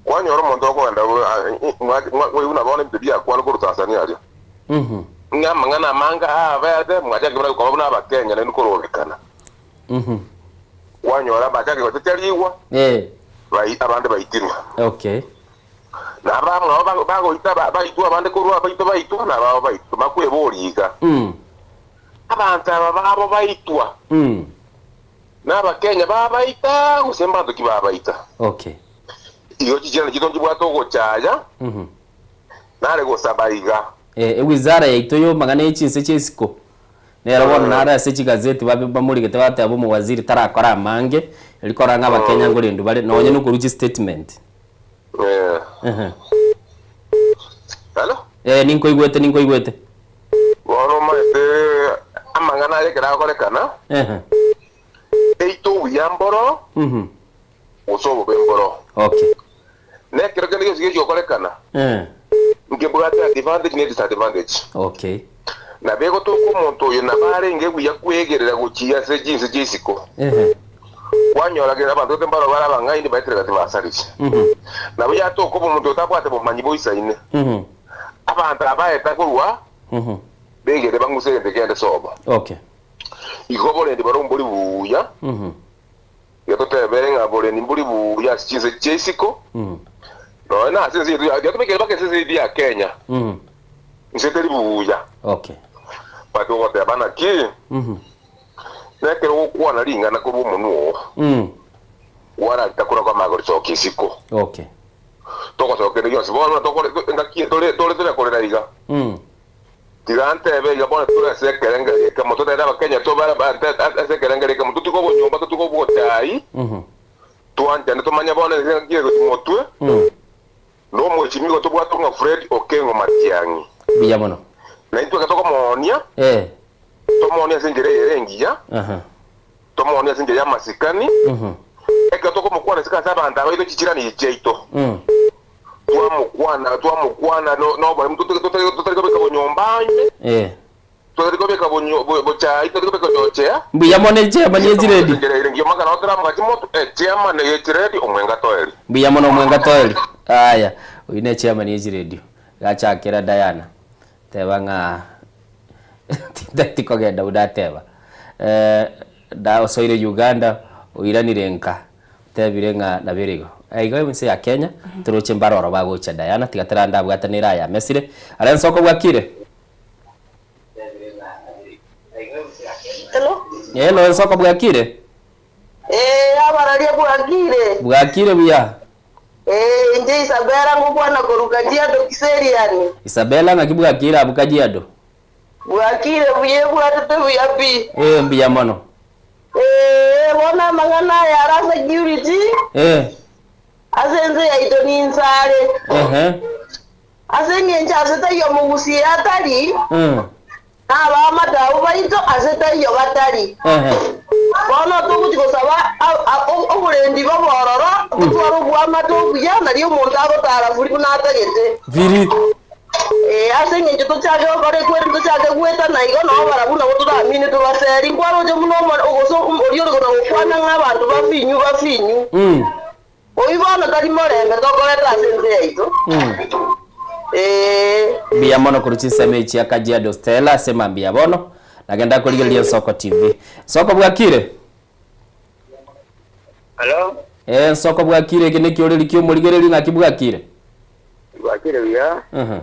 Kwanyora omonto okogenda buna bono ebinto biakwana korwa Tanzania aria. Ng'a amang'ana amange aabete, mwachake buna koba buna Abakenya naende korobekana. Kwanyora bachake gochecherigwa, bai abande baitirwe. Okay. Na abamwabo ba- bagoita ba- baitwa abande korwa abaito baitwa na ababo baitwa bakweboria iga. Abanto aba babo baitwa. Na Abakenya babaita gose mbanto ki babaita? Okay. Igo chichiana chiaito nchibwate ogochaya, nare gosaba iga. Eh, ewizara yaito y'omang'ana ye chinse chi'esiko, nero bono nare ase chigazeti babe bamorigete bateba omowaziri tarakora amange, eri korora ng'a abakenya nkorendwa bare, nonye na okorwa chistatement. Ehe. Hello? Eh, ninkoigwete, ninkoigwete. Bono omanyete amang'ana aya ekero agokorekana, Ehe. eito obuya mboro, gose obobe mboro. Okay. Nekero kende gionsi gechi gokorekana, Eh. nkebwate advantage ne disadvantage. Okay. Nabo egotoka omonto oyo nabo arenge buya kwegerera gochia ase chinse chia isiko. Ehe. Kwanyora kera abanto gete mbaro bare abang'aini baetire gati basarire. Nabo yatoka omonto oyo tabwate bomanyi boisaine. Abanto abaeta korwa begere bang'use egento kende sobo. Okay. Igo oborendi barobwo mbori buya. Iga totebere ng'a borendi mbori buya ase chinse chia isiko, nonya na ase ense yaito ya tobekere mpaka ase ense yaito ya Kenya, inse teri buya. Okay. But ogoteba naki, nekero ogokwana ring'ana korwa omonwa oo, kwararita korwa kwamanya korisokia isiko. Okay. Togosokia gionsi bono tokore engaki tore tore tonya korera iga. Tiga ntebe iga bono tore ase ekerengerio ekemo, totebe Abakenya tobe ase ekerengerio ekemo, totige obonyomba, totige obochai, twanchane tomanye bono ense ng'aki egochia motwe, na omochimigo tobwate ng'a Fred Okengo Matiang'i. Mbuya mono. Na intwe ekero tokomoonia, tomoonie ase enchera eyere engiya, tomoonie ase enchera y'amasikani, ekero tokomokwana isiko ase abanto abaito chichirani echi chiaito. Twamokwana, twamokwana no- noboremu, totari totari totari kobeka bonyomba ime, Eh. totari kobeka bonyo bo- bochai, totari kobeka chochea. Mbuya mono echairman ye chiredi. Enchera ere ngiya omaka nabo toramogache moto, echairman ye chiredi omwenga toeri. Mbuya mono omwenga toeri. Aya, oyio ne chairman ye chiredio. Gachakera Diana. Teba ng'a tintageti kogenda buna ateba. Eh, da osoire Uganda oiranire nka. Otebire ng'a nabere igo. Igo ense ya Kenya, toroche mbare oro bagocha Diana, tiga tera ndabwatanere aya amesire. Aria nsoko bwakire? Hello? Hello, nsoko bwakire? Eh, abararia bwakire. Bwakire buya. Eh, inche Isabella ngokwana korwa Kajiado Kiserian. Isabella ng'aki bwakire abwo Kajiado? Bwakire buya ebwatete buya pi. Eh, mbuya mono. Ee, bono amang'ana aya are security Eh, ase ense yaito ninse are. ehe, Ase engencho ase taiyo omogusii atari, na abaamate abwo baito ase taiyo batari. ehe. Bono togochia gosaba a- a- o- oborendi bobe ororo, totware oboamate obuya, nario omonto agotara buri buna atagete. Biri. Ee, ase engencho tochake gokora ekweri, tochake gwetana igo, nao barabwo nabo toramine tobaseri. Nkwaroche buna omo- ogose oria ore kona gokwana ng'a abanto bafinyu bafinyu. Oyio bono tari morembe tokoreta ase ense yaito. Ee. Mbuya mono korwa chinsemo echi chia Kajiado Stella ase mambia bono nagenda korigereria Nsoko TV. Nsoko bwakire? Hello? Eh, Nsoko bwakire eke nekioreri kiomorigereri ng'aki bwakire? Bwakire buya. Mhm.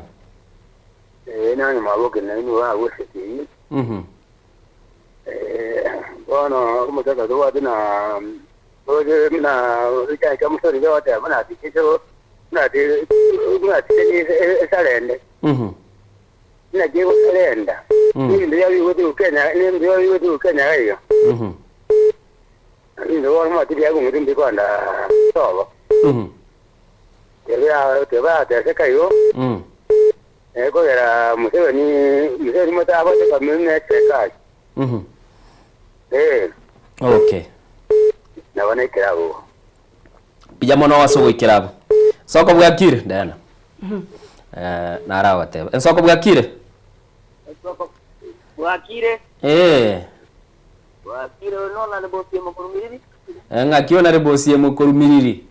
Eh, nani mwaboke nainwe bagose TV. Eh, bono omochaka tobwate na oje na ocha musori yote buna atikiso buna ati buna ati esarende. Buna kigo sarenda. Ni ndio yabi Kenya, ni ndio yabi Kenya hiyo. Ni ndio bono mati bya ng'undi ndikwanda sobo. Tebea tebea teseka yo. Ekogera Museveni Museveni mutabote kamene serikali. Eh, Okay. nabo nekirabo. Mbuya mono ase ogoikera abwo. Nsoko bwakire Diana. Eh, naragoteba. Ensoko bwakire? Bwakire. Eh. Bwakire nona ne bosi mokurumiriri. Eh, ng'aki onare bosi mokurumiriri?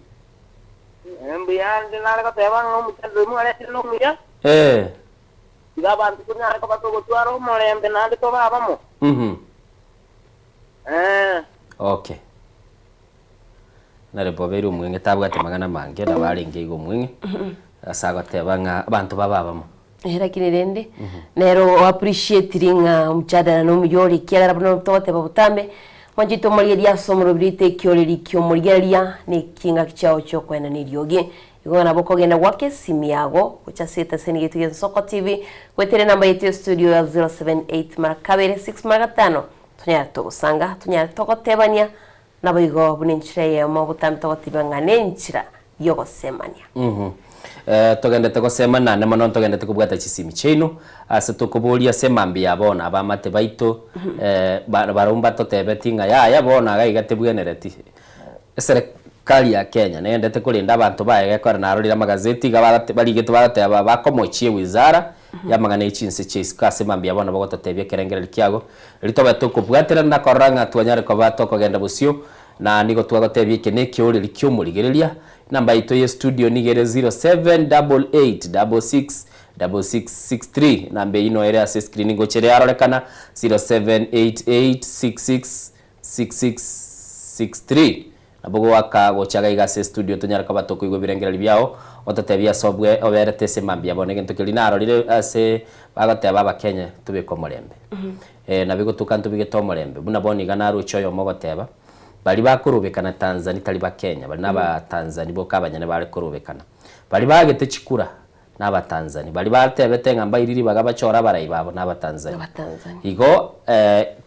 Mbuya ndi nare goteba ng'a omochando mwaretire nomuya. Eh. Iga abanto tonyare koba togotwara omorembe naende tobe abamo. Eh. Okay. Nare bobeire omweng'e tabwate magana mange nabo arenge iga omweng'e ase agoteba ng'a abanto babe abamo. Eh, lakini rende nero appreciate ng'a omchadala nomuya ore ekiagera buna togoteba botambe Mwanchete omorigereria ase omorobirite ekioreri ki'omorigereria, na eking'aki chiao chi'okoenana eriogi. Igo ng'a nabo okogenda goaka esimi yago gocha ase etaseni yaito ya Ensoko TV, goetera enamba yaito ya studio ya 078 mara kabere 6 mara gatano, tonyare togosanga, tonyare togotebania, naboigo buna enchera eyemo botambe togotebia ng'a nenchera y'ogosemania. Mhm. Eh, togendete gosema naende mono ntogendete kobwata chisimi chiaino ase tokoboria ase emambia ya bono abamate baito eh, ba- barabwo mbatotebeti ng'a yaya bono iga iga tebwenereti. Eserekari ya Kenya negendete korenda abanto baye gekogera narorire amagazeti iga bagate barigete bagoteba bakomochie ewizara y'amang'ana ye chinse chia isiko ase mambia ya bono bagototebia ekerengererio kiago riria tobe tokobwaterana na korora ng'a twanyare koba tokogenda bosio na nigo twagotebia eke nekeoreri ki'omorigereria Enamba yaito ye studio nigo ere 0788666663. Enamba eyio noyo ere ase escreen ngocha ere yarorekana 0788666663. Nabo goaka gocha iga iga ase estudio tonyare koba tokoigwa ebirengererio biao ototebie ase obwe oberete ase mambia bono egento keria narorire ase bagoteba abakenya tobeke omorembe. Nabo egotoka ntobegete omorembe buna bono iga naroche oyomo ogoteba. Baria bakorobekana Tanzani tari bakenya, baria nabatanzani boka abanyene bare korobekana. Baria baagete chikura nabatanzani, baria batebete ng'a mbairi ribaga bachore abarai babo nabatanzani. Igo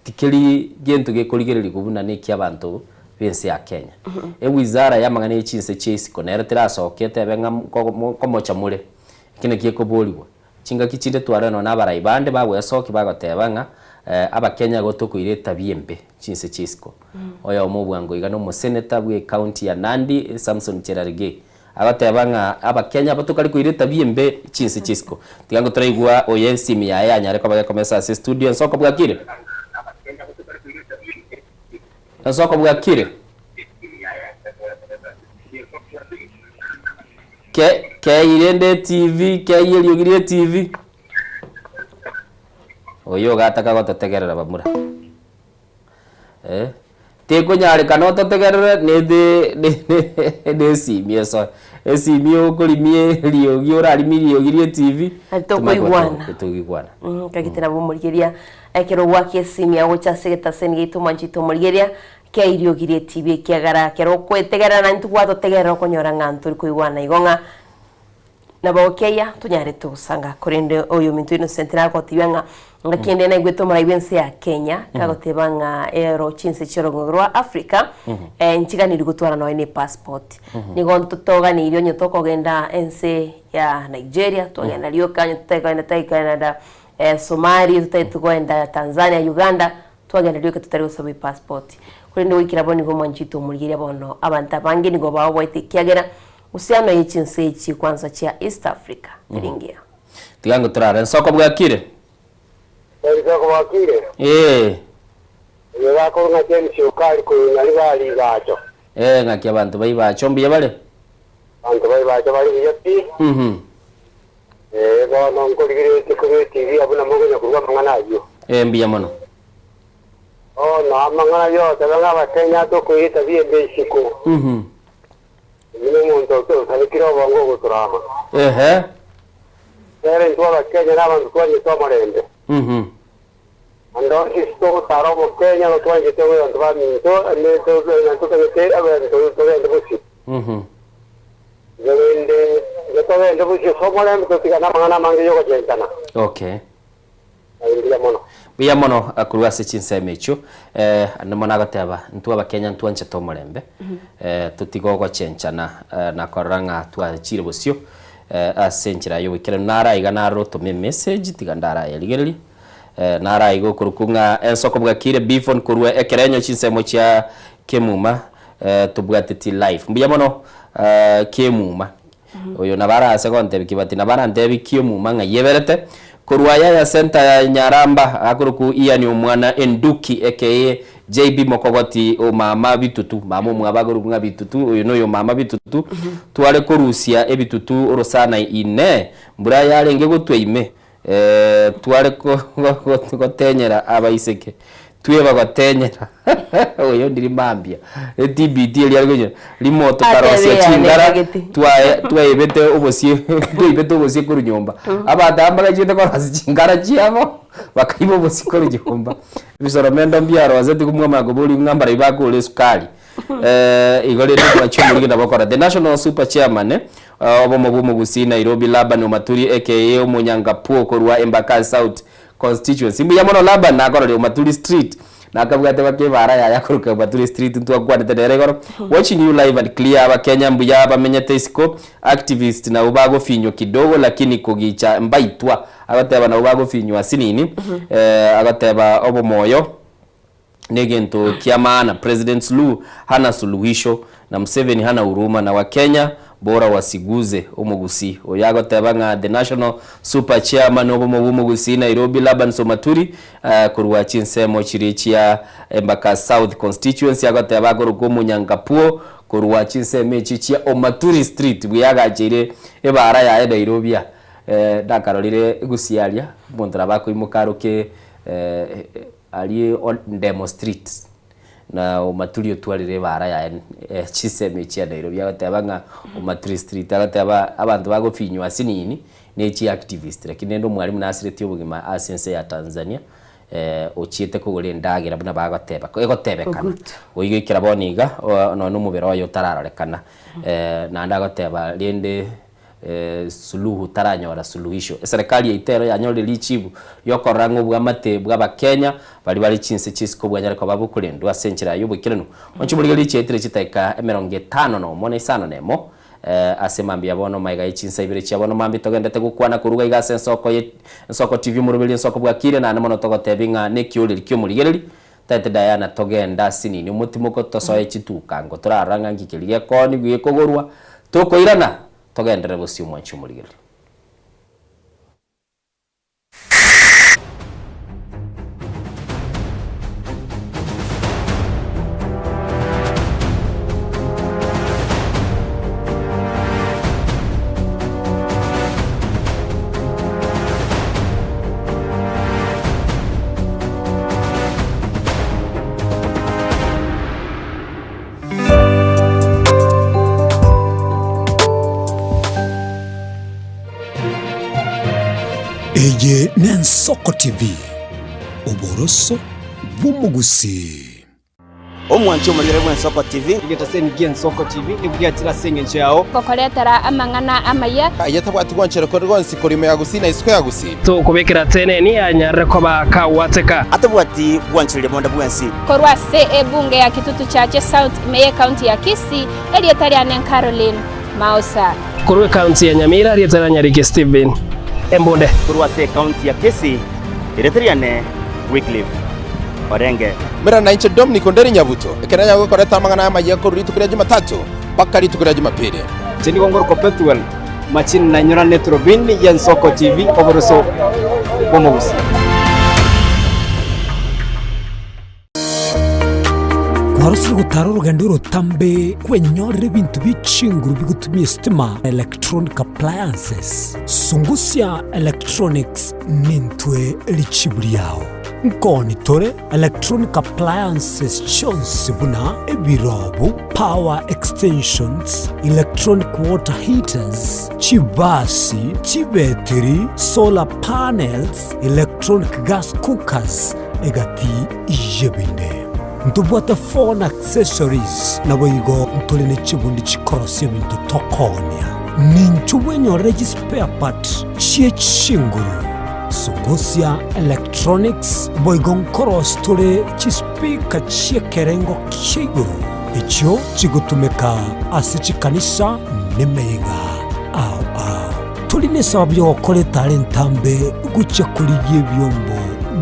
tikeri gento gekorigererigwa buna nekia abanto b'ense ya Kenya. Ewizara y'amang'ana ye chinse chia isiko nero terasoke etebe ng'a nkomocha more, eki nakio ekoborigwa. Chingaki chinde twarora nonya abarai bande bagwesokia bagoteba ng'a Abakenya igo tokoira etabia embe chinse chia isiko. Oyomo obwango iga nomoseneta bwe ecounty ya Nandi Samson Cherargei agoteba ng'a Abakenya aba tokare koira etabia embe chinse chia isiko. Tiga ngo toraigwa oyo esimi yaye yanyare koba gekomesa ase estudio Ensoko bwakire? Ensoko bwakire? Ke kei rende etivi, kei eriogi ria etivi. Oyo ogataka gototegerera bamura. Eh, tekonyarekana ototegerere nete ne esimi esoe. Esimi okorimia eriogi orarimie eriogi ria etivi, Nari tokoigwana. toigwana. Kagite nabo omorigeria ekero gwaka esimi agocha ase egetaseni giaito mwanchete omorigeria Keirio giria etibi ekiagera ekero okwetegerera naintwe twatotegerera okonyora ng'a ntori koigwana igo ng'a nabo okeya tonyarete gosanga korende oyominto Innocent nagotebia ng'a ngaki ende naigwete omorai bw'ense ya Kenya kagoteba ng'a ero chinse chi'orogongo rwa Africa nchiganiri gotwara nonya na epassport. Nigo ntotoganirie onye tokogenda ense ya Nigeria twagenda rioka onye totari kogenda totari kogenda Somalia totari kogenda Tanzania Uganda Twagenda rioka totari gosaba epassport. Korende goikera bono nigo omwanchete omorigereria bono abanto abange nigo baoboete ekiagera uhusiano ye chinse echi kwansa chia East Africa teri ngiya. Tiga ngotorare nsoko bwakire. Ensoko bwakire? Ee. Oyo gakorwa ng'a James Okari korwa Nyaribari Ibacho. Ee, ng'aki abanto ba Ibacho mbuya bare? Abanto ba Ibacho bare buya pi. Mhm. Ee, bono nkorigereretie korwa etibi abwo namo okonya korwa amang'ana ayio. Ee, mbuya mono. Bono amang'ana yotebe ng'a Abakenya tokoira etabia embe isiko. Mhm. Oyio nomonto osabekire obongo ogotorama. Ehe. Nere intwe Abakenya nabanto twanchete omorembe. Mhm. Ande onsi ase togotara Omokenya nigo twanchete abanto baminto, ande totagete abanto togende bosio. Mhm. Igo rende, igo togende bosio ase omorembe totigane amang'ana amange y'ogochentana. Okay. Aye mbuya mono. Mbuya mono korwa ase chinsemo echio, eh, ande mono agoteba intwe abakenya ntwanchete omorembe, eh, totige ogochenchana eh, na korora ng'a twachire bosio eh, ase enchera y'oboikeranu. Nara iga narora otome emessage tiga ndarayerigereria, eh, nara iga okorokwa ng'a ensoko bwakire Bifon korwa ekerenyo chinsemo chia Kemuma eh, tobwateti live. Mbuya mono eh, Kemuma. Oyo nabo arase gontebia Kibati nabo arantebie Kiomuma ng'a yeberete korwa Yaya Centre ya Nyaramba akorokwa Ian omwana Enduki aka JB Mokogoti o mama Bitutu mama omwabo akorokwa ng'a Bitutu oyo noyo mama Bitutu tware korusia ebitutu orosana inee mbura yarenge gotwa ime tware gotenyera abaiseke tweba gotenyera oyo ndiri mambia etbt eria are konyora rimo tokarosia chingara twaye twaebete obosie twaibete obosie korwa nyomba abanto aba mbagachiete korosia chingara chiabo. Bakaiba obosiko ore nyomba. Ebisoromendo mbiaroseti komwamanya koboria ng'a mbarai bakore esukari. Igo rende twachi omorige nabo okora. The National Super Chairman obomo bwa omogusii Nairobi Laban Omaturi aka Omonyangapuo korwa Embakasi South Constituency. Mbuya mono Laban nakororire Omaturi Street nakabwate baka ebara yaye akoroka Omaturi Street ntwakwanete nere igoro. Watching you live and clear abakenya mbuya bamenyete isiko activist nabo bagofinywa kidogo lakini kogicha mbaitwa agoteba nabo bagofinywa asinini agoteba obomoyo negento kia maana President Suluhu hana suluhisho na Museveni hana huruma na Wakenya bora wasiguze omogusii oyo agoteba ng'a the national super chairman obomo bwa omogusii Nairobi Laban Somaturi korwa chinsemo chiria chia Embakasi South constituency agoteba akorokwa omonyankapuo korwa chinsemo echi chia Omaturi street buya agacheire ebara yaye Nairobi aa nakarorire gusii aria omonto nabo akoimoka aroke Aria o Ndemo Street, na Omaturi otwarire ebara yaye chisemi chia Nairobi agoteba ng'a Omaturi Street agoteba abanto bagofinywa ase nini ne chi activist lakini rende omwalimu nasiretie obogima ase ense ya Tanzania ochiete kogora endagera buna bagoteba egotebekana goikera bono iga nonya na omobere oye otararorekana naende agoteba rende Suluhu taranyora suluhisho. Eserekari yaito ero yanyorire richibu riokorora ng'a obwamate bw'Abakenya baria bare chinse chisiko bwanyare koba bokorendwa ase enchera y'oboikeranu. Onche morigererie chiaetire chitaika emerongo etano nomo na isano na emo ase mambia bono magega ye chinsa ibere chia bono mambia togendete gokwana koruga iga ase ensoko ye Ensoko TV omoroberio ensoko bwakire naende mono togotebi ng'a nekioreri ki'omorigereri Tete Diana togende ase nini omotimoko tosoe chituka ngo torarora ng'a nki keria gekoonigwa gekogorwa tokoirana togenderere bosio omwanchi omorigereria. Eye n'Ensoko TV, oboroso bw'omogusii. Omwanchi omorigere bw'Ensoko TV. Egetaseni gi'Ensoko TV nigo giachire ase engencho yao. Gokoretera amang'ana amaya. Aye tabwati gwanchera kore gonsi korwa ime ya Gusii na isiko ya Gusii. Tokobekera teneni anyarire koba kagwateka. Atabwati gwanchereria bonde bwensi. Korwa ase ebunge ya Kitutu Chache South ime y'ecounty ya Kisii, erieta riane Caroline Mausa. Korwa ecounty ya Nyamira, erieta ria Nyariki Stephen Embunde. Korwa ase ecounty ya Kisii, erieta riane Wycliffe Orenge. Mera nainche Dominic Onderi Nyabuto, ekero nanyare gokoreta amang'ana aya amayia korwa rituko ria Jumatatu mpaka rituko ria Jumapili. Inche nigo ngorokwa Pethuel Machini na inyora neturubini y'Ensoko TV oboroso bw'omogusii. Kwarosire gotara orogendo orotambe kwenyorera ebinto bie chinguru bigotumia esitima na electronic appliances. Sungusia Electronics nintwe richibu riao. Nkoni tore electronic appliances chionsi buna ebirobu, power extensions, electronic water heaters, chibasi, chibetiri, solar panels, electronic gas cookers, egati y'ebinde. Ntobwate phone accessories, naboigo ntore ne chibundi chikorosia ebinto tokoonia. Ninchu bwenyorere chispare part chie chinguru, Sungusia Electronics, boigo nkorosia tore chispeaker chi'ekerengo kia igoro echio chigotumeka ase chikanisa nemeyega ao ao. Tori nesababu y'ogokora etara entambe gochia korigia ebiombo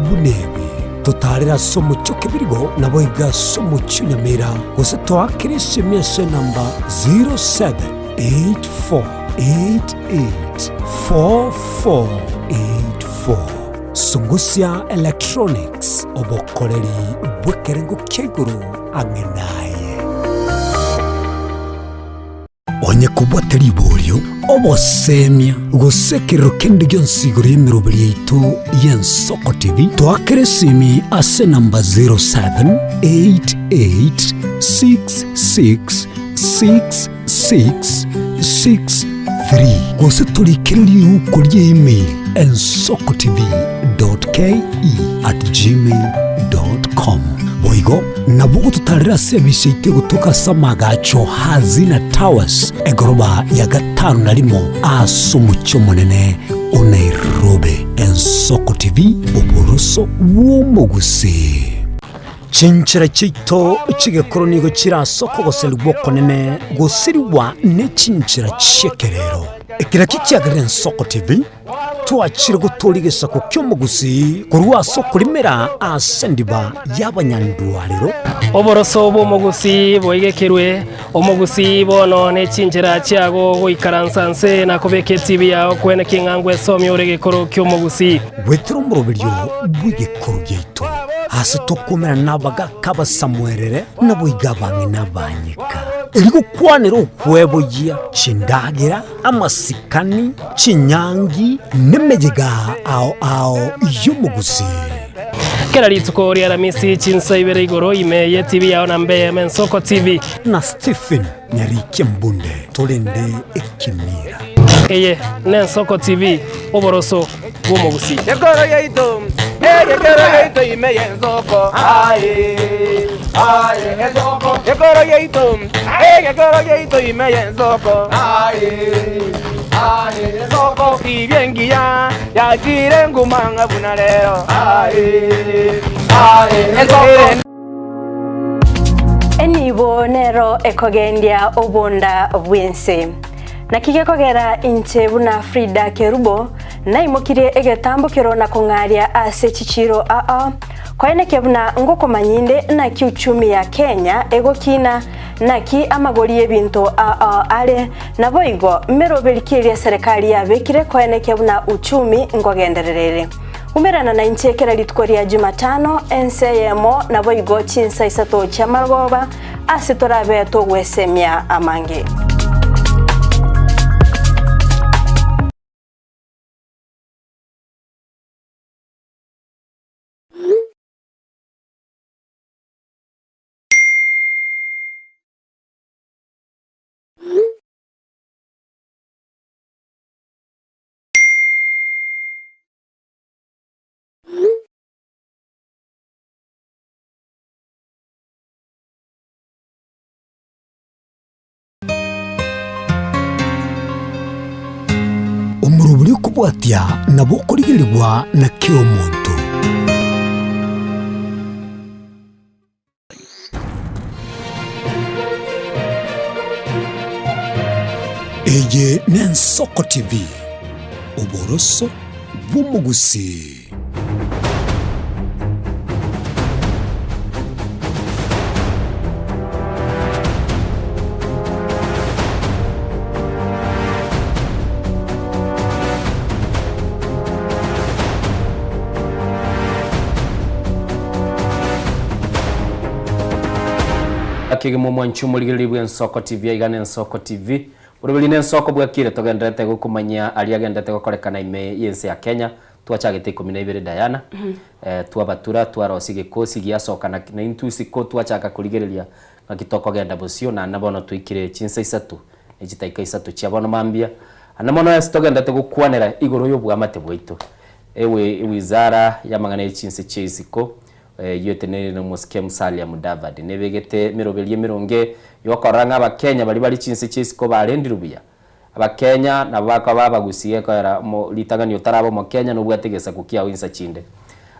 buna ebi. Totaarere ase omochie o Kebirigo, naboigo ase omochie o Nyamira, gose toakere esimi ase enamba 0784884484. Sungusia Electronics, obokoreri bw'ekerengo kia igoro ang'e naye. Onye kobwate riborio, obosemia, gose ekerero kende gionsi igoro y'emeroberi yaito y'Ensoko TV, toakere esimi ase enamba 0788666663 gose torikere riuko ria email ensokotv. ke at gmail dot com. Boigo nabo ogototarera ase emisa yaito egotoka ase amagacho Hazina Towers, egoroba ya gatano na rimo ase omochie omonene o Nairobi. Ensoko TV, oboroso bw'omogusii. Chinchera chiaito chi'egekoro nigo chire ase okogoserigwa okonene gosirigwa ne chinchera chi'ekerero. Eki nakio kiagerire Ensoko TV twachire gotooria egesaku ki'omogusii korwa ase okorimera ase endiba y'abanyandwarero. Oboroso bw'omogusii boigekerwe, omogusii bono ne chinchera chiago goikaransa nse na kobeka etibi yao kwene king'a ngwesomia ore egekoro ki'omogusii. Goetera omoroberio bw'egekoro giaito, ase tokomerana nabagaaka abasamuerere, naboigo abang'ina abanyeka, erio gokwanera okweboyia chindagera, amasikani, chinyangi, nemeyega ao ao y'omogusii. Kera rituko ri'Aramisi chinsa ibere igoro ime y'etibi yao na mbe Mensoko TV. Na Stephen Nyarikia Mbunde torende ekemira. Eye n'Ensoko TV, oboroso bw'omogusii. Ekoro yaito, egekero yaito ime y'ensoko. Aye, aye, ensoko. Ekoro yaito, egekero yaito ime y'ensoko. Aye, aye, ensoko. Tibia engiya yachire nguma ng'a buna rero. Aye, aye, ensoko. Enibo nero ekogendia obonda bw'ense. Naki gekogera inche buna Frida Kerubo naimokirie egetambokero na kong'aria ase chichiiro aa, koenekia buna ngokomanya inde naki uchumi ya Kenya egokina, naki amagori y'ebinto aa are, naboigo meroberi ki eria eserekari yabekire koenekia buna uchumi nkogenderera ere. Umerana nainche kera rituko ria Jumatano, ense eyemo, naboigo chinsa isato chi'amarogoba, ase torabe togwesemia amange. Omorobori okobwatia nabo okorigerigwa na kera omonto. Eye n'Ensoko TV, oboroso bw'omogusii. Kegima omwanchi omorigereria bw'Ensoko TV aiga n'Ensoko TV. Boroberi n'Ensoko bwakire togendererete gokomanyia aria agenderete gokorekana ime y'ense ya Kenya. Twachagete ikomi na ibere Diana, twabatura twarosia egekosi giasoka na naintwe isiko twachaka korigereria ng'aki tokogenda bosio naende bono twaikire chinsa isato ne chidakika isato chia bono mambia. Naende mono ase togenderete gokwanera igoro y'oboamate bwaito. Ewe ewizara y'amang'ana ye chinse chia isiko Eyio eteneneire nomosike Musalia Mudavadi nebegete emeroberio emeronge yokorora ng'a abakenya baria bare chinse chia isiko barendirwe buya. Abakenya nabo bakoba abagusie ekoera omo ritang'ani otaraba omokenya nobwate egesaku kiao insa chinde.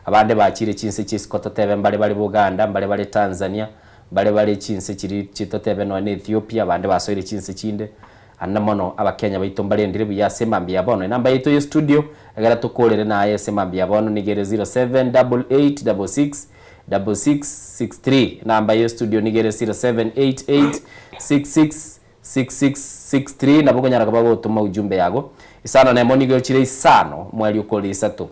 Abande bachire chinse chia isiko totebe mbare bare Buganda, mbare bare Tanzania, mbare bare chinse chiri chi totebe nonya na Ethiopia, abande basoire chinse chinde. Ande mono abakenya baito mbarendire buya ase mambia ya bono. Enamba yaito ye studio egera tokorere naye ase mambia ya bono nigo ere 078866 6663. Enamba ye studio nigo ere 0788666663 nabo okonyara koba gotoma ujumbe yago. Isano na emo nigo chire isano mweri okore isato.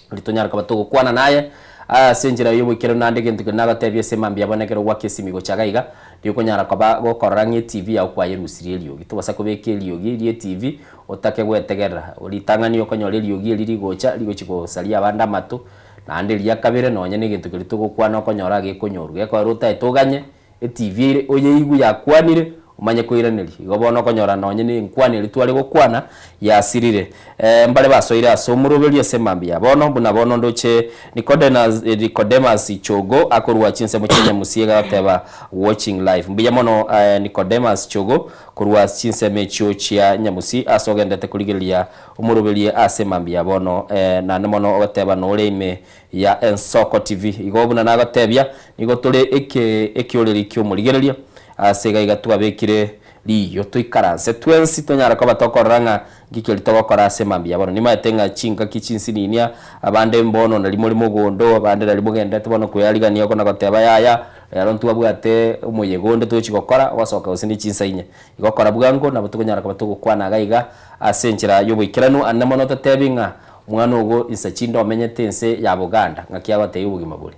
Riria tonyare koba togokwana naye ase enchera y'oboikeranu naende egento keria nagotebia ase mambia bono ekero gwaka esimi gocha iga iga, riria okonyara koba gokorora ng'a etv yago kwayerusirie eriogi. Tobasa kobeka eriogi ria etv otake gwetegerera. Ritang'ani okonyora eriogi eri rigocha rigochia gosaria abande amato, naende eria kabere nonye na egento keria togokwana okonyora gekonyorwa. Gekoera otaete oganye etv ere oyeigwe yakwanire. Omanye koiraneria. Igo bono okonyora nonye ne enkwana eria tware gokwana yasirire. Mbare basoire ase omoroberio ase mambia ya bono, buna bono ndoche Nicodenas, Nicodemus Chogo akorwa chinsemo chia Nyamusi iga agoteba watching live. Mbuya mono aye Nicodemus Chogo korwa chinsemo echio chia Nyamusi ase ogendete korigereria omoroberio ase mambia ya bono. Naende mono ogoteba nore ime ya Ensoko TV. Igo buna nagotebia, nigo tore eke ekioreri ki'omorigereria, ase iga iga twabekire riiyo toikaranse twensi tonyare koba tokorora ng'a nki keri togokora ase mambia bono. Nimaete ng'a chingaki chinsininia, abande mbono nari more mogondo, abande nari mogendete bono kwearigania oko na goteba yaya, rero ntwabwate omoyega onde togochi gokora, ogosoka gose ne chinsa inye. Igo kora bwango nabo tokonyara koba togokwana iga iga ase enchera y'oboikeranu, ande mono totebi ng'a Omwana ogo insa chinde omenyete ense ya Buganda, ng'aki agotebia obogima bore?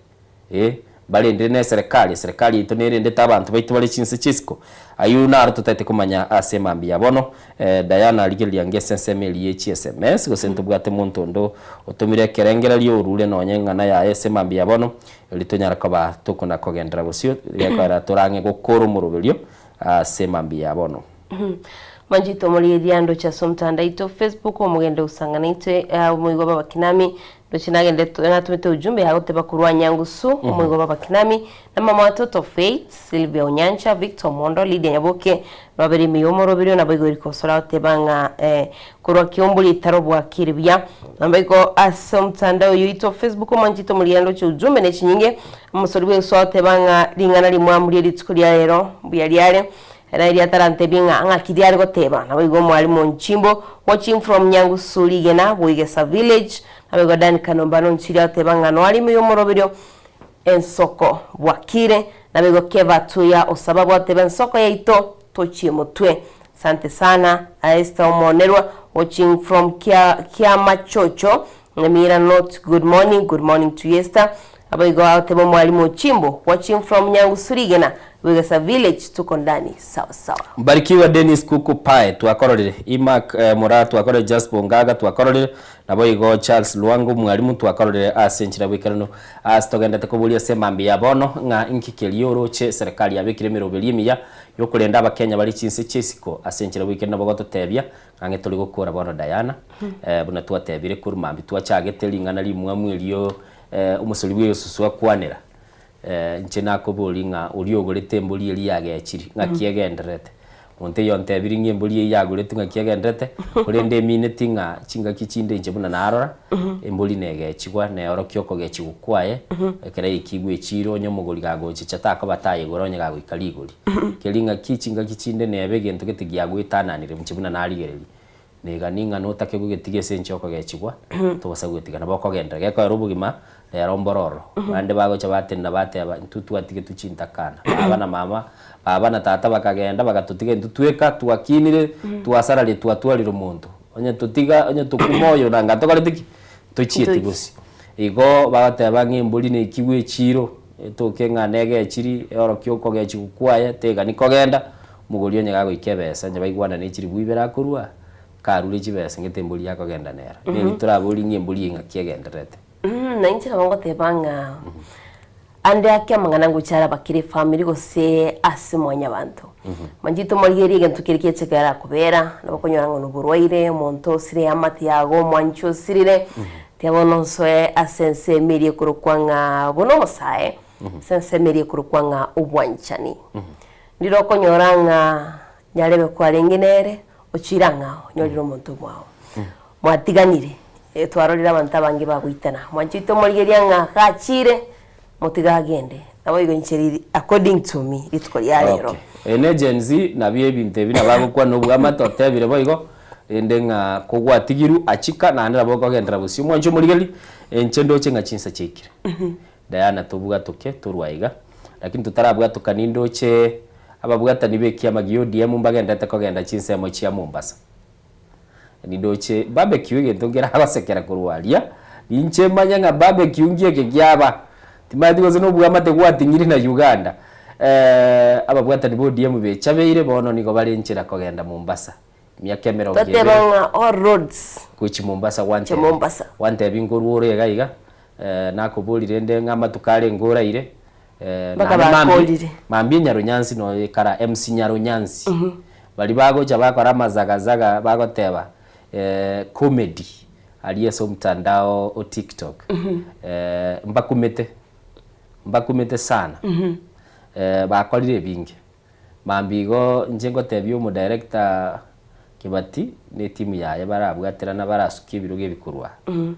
Ee, mbarendire ne eserekari, eserekari yaito nerendete abanto baito bare chinse chi'isiko. Ayio naro totaete komanya ase emambia ya bono. Diana rigereria ange ase ensemo eria ye chiSMS, gose ntobwate monto onde otomire ekerengererio orure nonye eng'ana yaye ase emambia ya bono, erio tonyare koba tokona kogenderera bosio, gekoera torang'e gokora omoroberio ase emambia ya bono. Manchete omorigereria ndoche ase omotandao oito Facebook omogende gosangana intwe omoigwa baba Kinami ndoche nagende natomete ujumbe yagoteba korwa Nyangusu omoigwa baba Kinami na mama watoto Faith Sylvia Onyancha Victor Omondo Lydia Nyaboke nobabere ime yomoroberio naboigo Eric Osoro agoteba ng'a korwa Kiombori etaro bwakire buya naboigo ase omotandao oyo oito Facebook omanchete omorigereria ndoche ujumbe ne chinyinge omosori bweso agoteba ng'a ring'ana rimwamu rie rituko ria rero mbuya riare Raeli atarantebie ng'a ng'aki riare goteba. Naboigo omwalimu Onchimbo, watching from Nyangusu Rigena, Boigesa Village. Naboigo Dan Kanomba nonchiria agoteba ng'a noarime y'omoroberio ensoko bwakire. Naboigo Keva Tuya Osababu agoteba ensoko yaito tochie motwe. Asante sana Esther Omonerwa, watching from Kia Kiamachocho, Nyamira North. Good morning, good morning to you Esther. Naboigo agoteba omwalimu Ochimbo, watching from Nyangusu Rigena, Bwegesa Village, tuko ndani sawa sawa. Mbarikiwa Dennis Kuku Pae twakororire, Imark Moraa twakororire, Jasper Ongaga twakororire, naboigo Charles Lwango Mwalimu twakororire ase enchera bw'ekerero ase togendete koboria ase emambia ya bono ng'a inki keria oroche serikali yabekire emeroberio emiya yokorenda abakenya bare chinse chia isiko ase enchera bw'ekerero nabo gototebia ng'a ng'e tori gokora bono Diana buna twatebire korwa mambia twachagete ring'ana rimwamu erio omosori bw'egesusu akwanera Inche nakoborie ng'a oria ogorete embori eria yagechiri, ng'aki egendererete? Monto eyio ontebirie ng'a embori eyio yagoretwe ng'aki egendererete, korende emineti ng'a chingaki chinde inche buna narora, embori negechigwa, neorokia okogechigwa kwaye, ekero yaikigwe echiro onye omogori gagochicha takoba tayegora onye gagoika rigori. Keri ng'aki chingaki chinde nebe egento gete giagoetananire inche buna narigereria. Niga ning'a notake gogetiga ase enchera okogechigwa, togosa gotiga. Nabo okogenderera. Gekoera obogima, rero mboro ororo. Bande bagocha batenena bateba, intwe twatigetwe chintakana. Baba na mama, baba na tata bakagenda bagatotiga intwe tweka, twakinire, twasararia twatwarire omonto. Onye totiga, onye tokuma oyo nanga ntokoreti ki? Tochieti gose. Igo bagoteba ng'a embori neikigwe echiro, etoke ng'a negechiri, eorokie okogechigwa kwaye, tegani kogenda. Omogori onye gagoika ebesa, onye baigwanane echilifu ibere akorua, karure chibesa ng'ete embori yakogenda nero. Neri toraborie ng'a embori eye ng'aki egendererete. Na inche nabo ngoteba ng'a ande ake amang'ana ngocha arabakire efamiri gose ase mwanyabanto. Manchete omorigererie egento keria kiacha kerakobera, nabo okonyora ng'a noborwaire, omonto osire eamate yago, omwanchi osirire, tiga bono nsoe ase ensemo eria ekorokwa ng'a buna omosae, ase ensemo eria ekorokwa ng'a obwanchani. Ndire okonyora ng'a nyarebe kwarenge nere, ochiire ang'ao, onyorire omonto omwao. Mwatiganire, twarorire abanto abange bagoitana. Mwanchete omorigeria ng'a gachiire, motige agende. Naboigo inche riri according to me rituko ria rero. Okay. Eye ne Gen Z, nabio ebinto ebi nabo agokwana obwamate otebire boigo, rende ng'a kogwatigirwe achika naende nabo okogenderera bosio. Mwanche omorigereria, inche ndoche ng'a chinsa chiaikire. Diana tobwatoke torwe aiga, lakini totarabwatoka nindoche ababwatani b'ekiama gia ODM mbagenderete kogenda chinsemo chia Mombasa. Nindoche barbecue egento nkeragosekera korwa aria, ninche manye ng'a barbecue nki eke kiaba, timanyeti gose nobwamate gwating'iri na Uganda. Ababwatani ba ODM bechabeire bono nigo bare nchera kogenda Mombasa, emiaka emerongo Twateba ebere. ng'a all roads Gochia Mombasa Gochia gwantebia, Mombasa. gwantebia nkorwa ore iga iga, nakoboria rende ng'a amatuko arenge oraire. Eh, Mpaka naende mambi- bakorire. Mambia Nyarunyansi noyo ekara MC Nyarunyansi. Baria bagocha bakora amazagazaga bagoteba eh, comedy aria ase omtandao o TikTok. Eh, mbakumete, mbakumete sana. Eh, bakorire ebinge. Mambia igo inche ngotebia omodirector Kibati na etimu yaye barabwaterana barasukie ebirogo ebi korwa aa.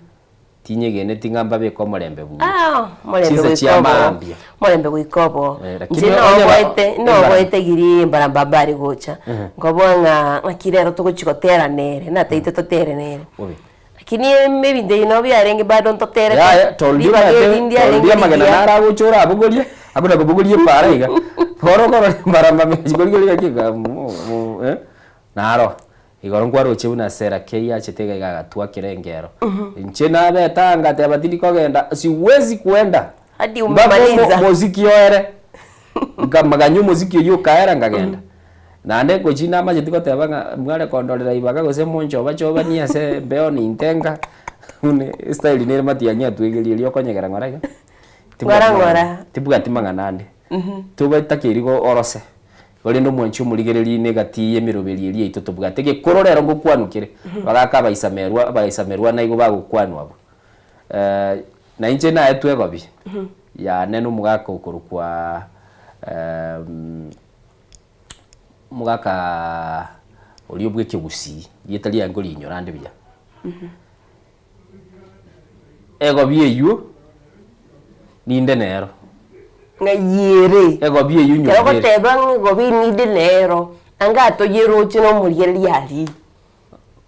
Tinyegeneti ng'a mbabeke omorembe buya. Ah, omorembe Chinsa goika chia obo. mambia. Omorembe goika obo. Eh, lakini Inche onye ba- noboete, embara- noboete giri mbarambamba are gocha. Ehe. Nkoboa ng'a ng'aki rero togochi gotera nere, nataete totere nere. Bobe. Lakini ebinto ebi nabo biarenge bado ntoterete, Yaya, toldia ribaga omanyete, eri ndiarenge toldia amagena rigiya. naro agocha orabogorie, akona kobogoria epaara iga. Bono okorora mbarambamba echi korigereria gaki iga mo- mo eh, naro. Igoro nkwaroche buna Sarah Kay achete iga iga agatwakera engero. Inche nabete aa ngateba tindi kogenda, siwezi kuenda Hadi mpaka omo- umemaliza. omosiki oere. Nkamaganya omosiki oyio okaera nkagenda. Naende gochia namacheti goteba ng'a mware kondorera ibaga gose monchobachobanie ase embeo nintenga, buna estyle nere matiang'i atwegerie erio okonyegera ng'ora iga, Ng'ora tibwati mang'ana ng'ora. tibwati mang'ana ande. Tobatakeiri go orose. Korende omwanchi omorigereria negati y'emeroberio eria yaito tobwate egekoro rero ngokwanwa kere, bagaka abaisamerwa abaisamerwa naigo bagokwanwa abwo. Na inche naetwe egobi yane na omogaka okorokwa omogaka oria bwa ekegusii, rieta riaye nkoriinyora ande buya. Egobi eywo ninde nero. Ng'ai ere? Egobi eywo Ekero nyomba ere. ogoteba ng'a egobi ninde nero, anga atoyeroche na omorigereria aria.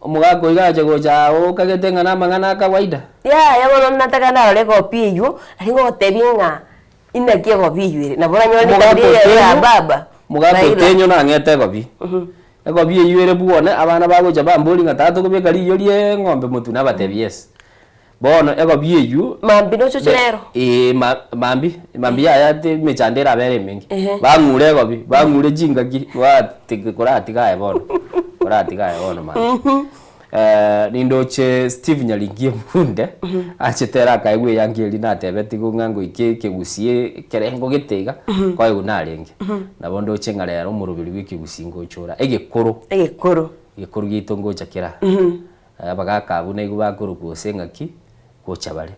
Omogaka oiga ache gocha aa okagete ng'a namang'ana a kawaida. Yaya bono nataka narore egobi eywo, aria ngogotebia ng'a inaki egobi eywo ere. Nabo oranyore Omogaka nere eye ya otenyo, baba, omogaka Raila. otenyo nang'ete egobi. Egobi eywo ere bwone, abana bagocha bamboria ng'a tata tokobeka riyo rie eng'ombe motwe, nabatebia yes. Bono egobi eywo Mambia nochoche rero? Eeh ma mambia, mambia yaya te emechando erabe ere emenge. Ehe. Bang'ure egobi, bang'ure chingaki, bati koratiga aye bono, koratiga aye bono mambia. Nindoche Steve Nyaringi Emunde, achete ere akaegwa eyangi eria natebetigwe ng'a ngoike ekegusii ekerengo gete iga, nkoegwa narenge. Nabo ndoche ng'a rero omoroberi bwa ekegusii ngocha ore aa, egekoro. Egekoro. Egekoro giaito ngocha kere aa. Abagaka abwo naigwe bakorokwa gose ng'aki, gocha bare.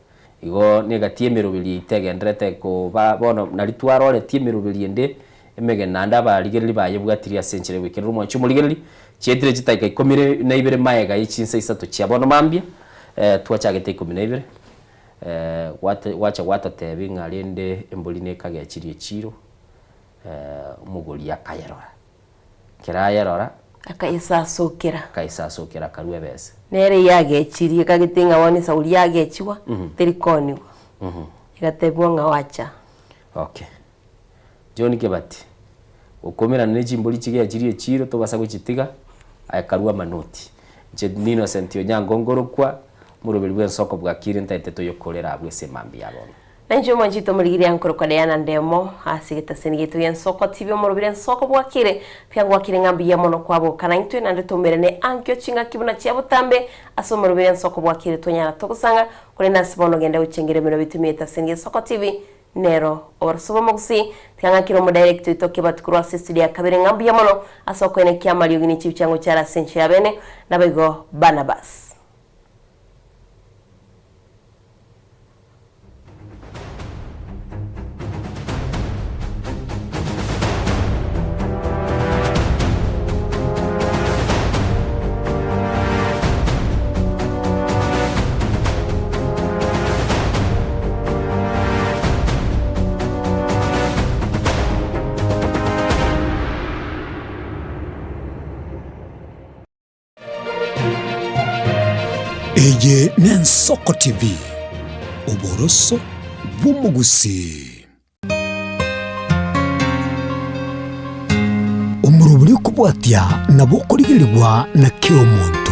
Igo negati y'emeroberi yaito egenderete koba bono nari twaroretie emeroberi ende emegeni naende abarigereria bayebwatirie ase enchera y'ogoikerera omwancho omorigereria, chiaetire chidakika ikomi na ibere magega ye chinsa isato chia bono mambia, twachagete ikomi na ibere, gwacha gwatotebia ng'a rende embori nekagechirie echiro, omogori akayerora. Ekero ayerora. Akayesasokera. Akayesasokera akarua ebesa. Nere yagechirie ekagete ng'a bono esauri yagechigwa, teri koonigwa. Egatebigwa ng'a wacha. Okay. John Kebati, okomerana ne chimbori chigechirie echiro tobasa gochitiga, aye karue amanoti. Inche Innocent Onyango ngorokwa, omoroberi bw'ensoko bwakire ntaete toyokorera abwo ase emambia ya bono. Na inche omwanchete omorigereria nkorokwa Diana Ndemo, ase egetaseni giaito gi'ensoko TV omorobire ensoko bwakire, tiga ngwakire ng'a mbuya mono kwaboka naintwe naende toumerane ankio chingaki buna chia botambe ase omorobire ensoko bwakire twanyara togosanga korende ase bono genda gochengera emenwa bitumie egetaseni gi'ensoko TV nero oboroso bw'omogusii tiga ng'akire omodirector oito Kebati korwa ase estudio ya kabere ng'a mbuya mono ase okoenekia amariogi ne chibichango chiare ase enchera ya bene naboigo Barnabas. Eye n'Ensoko TV, oboroso bw'omogusii. Omorobori okobwatia nabo okorigerigwa na kera omonto.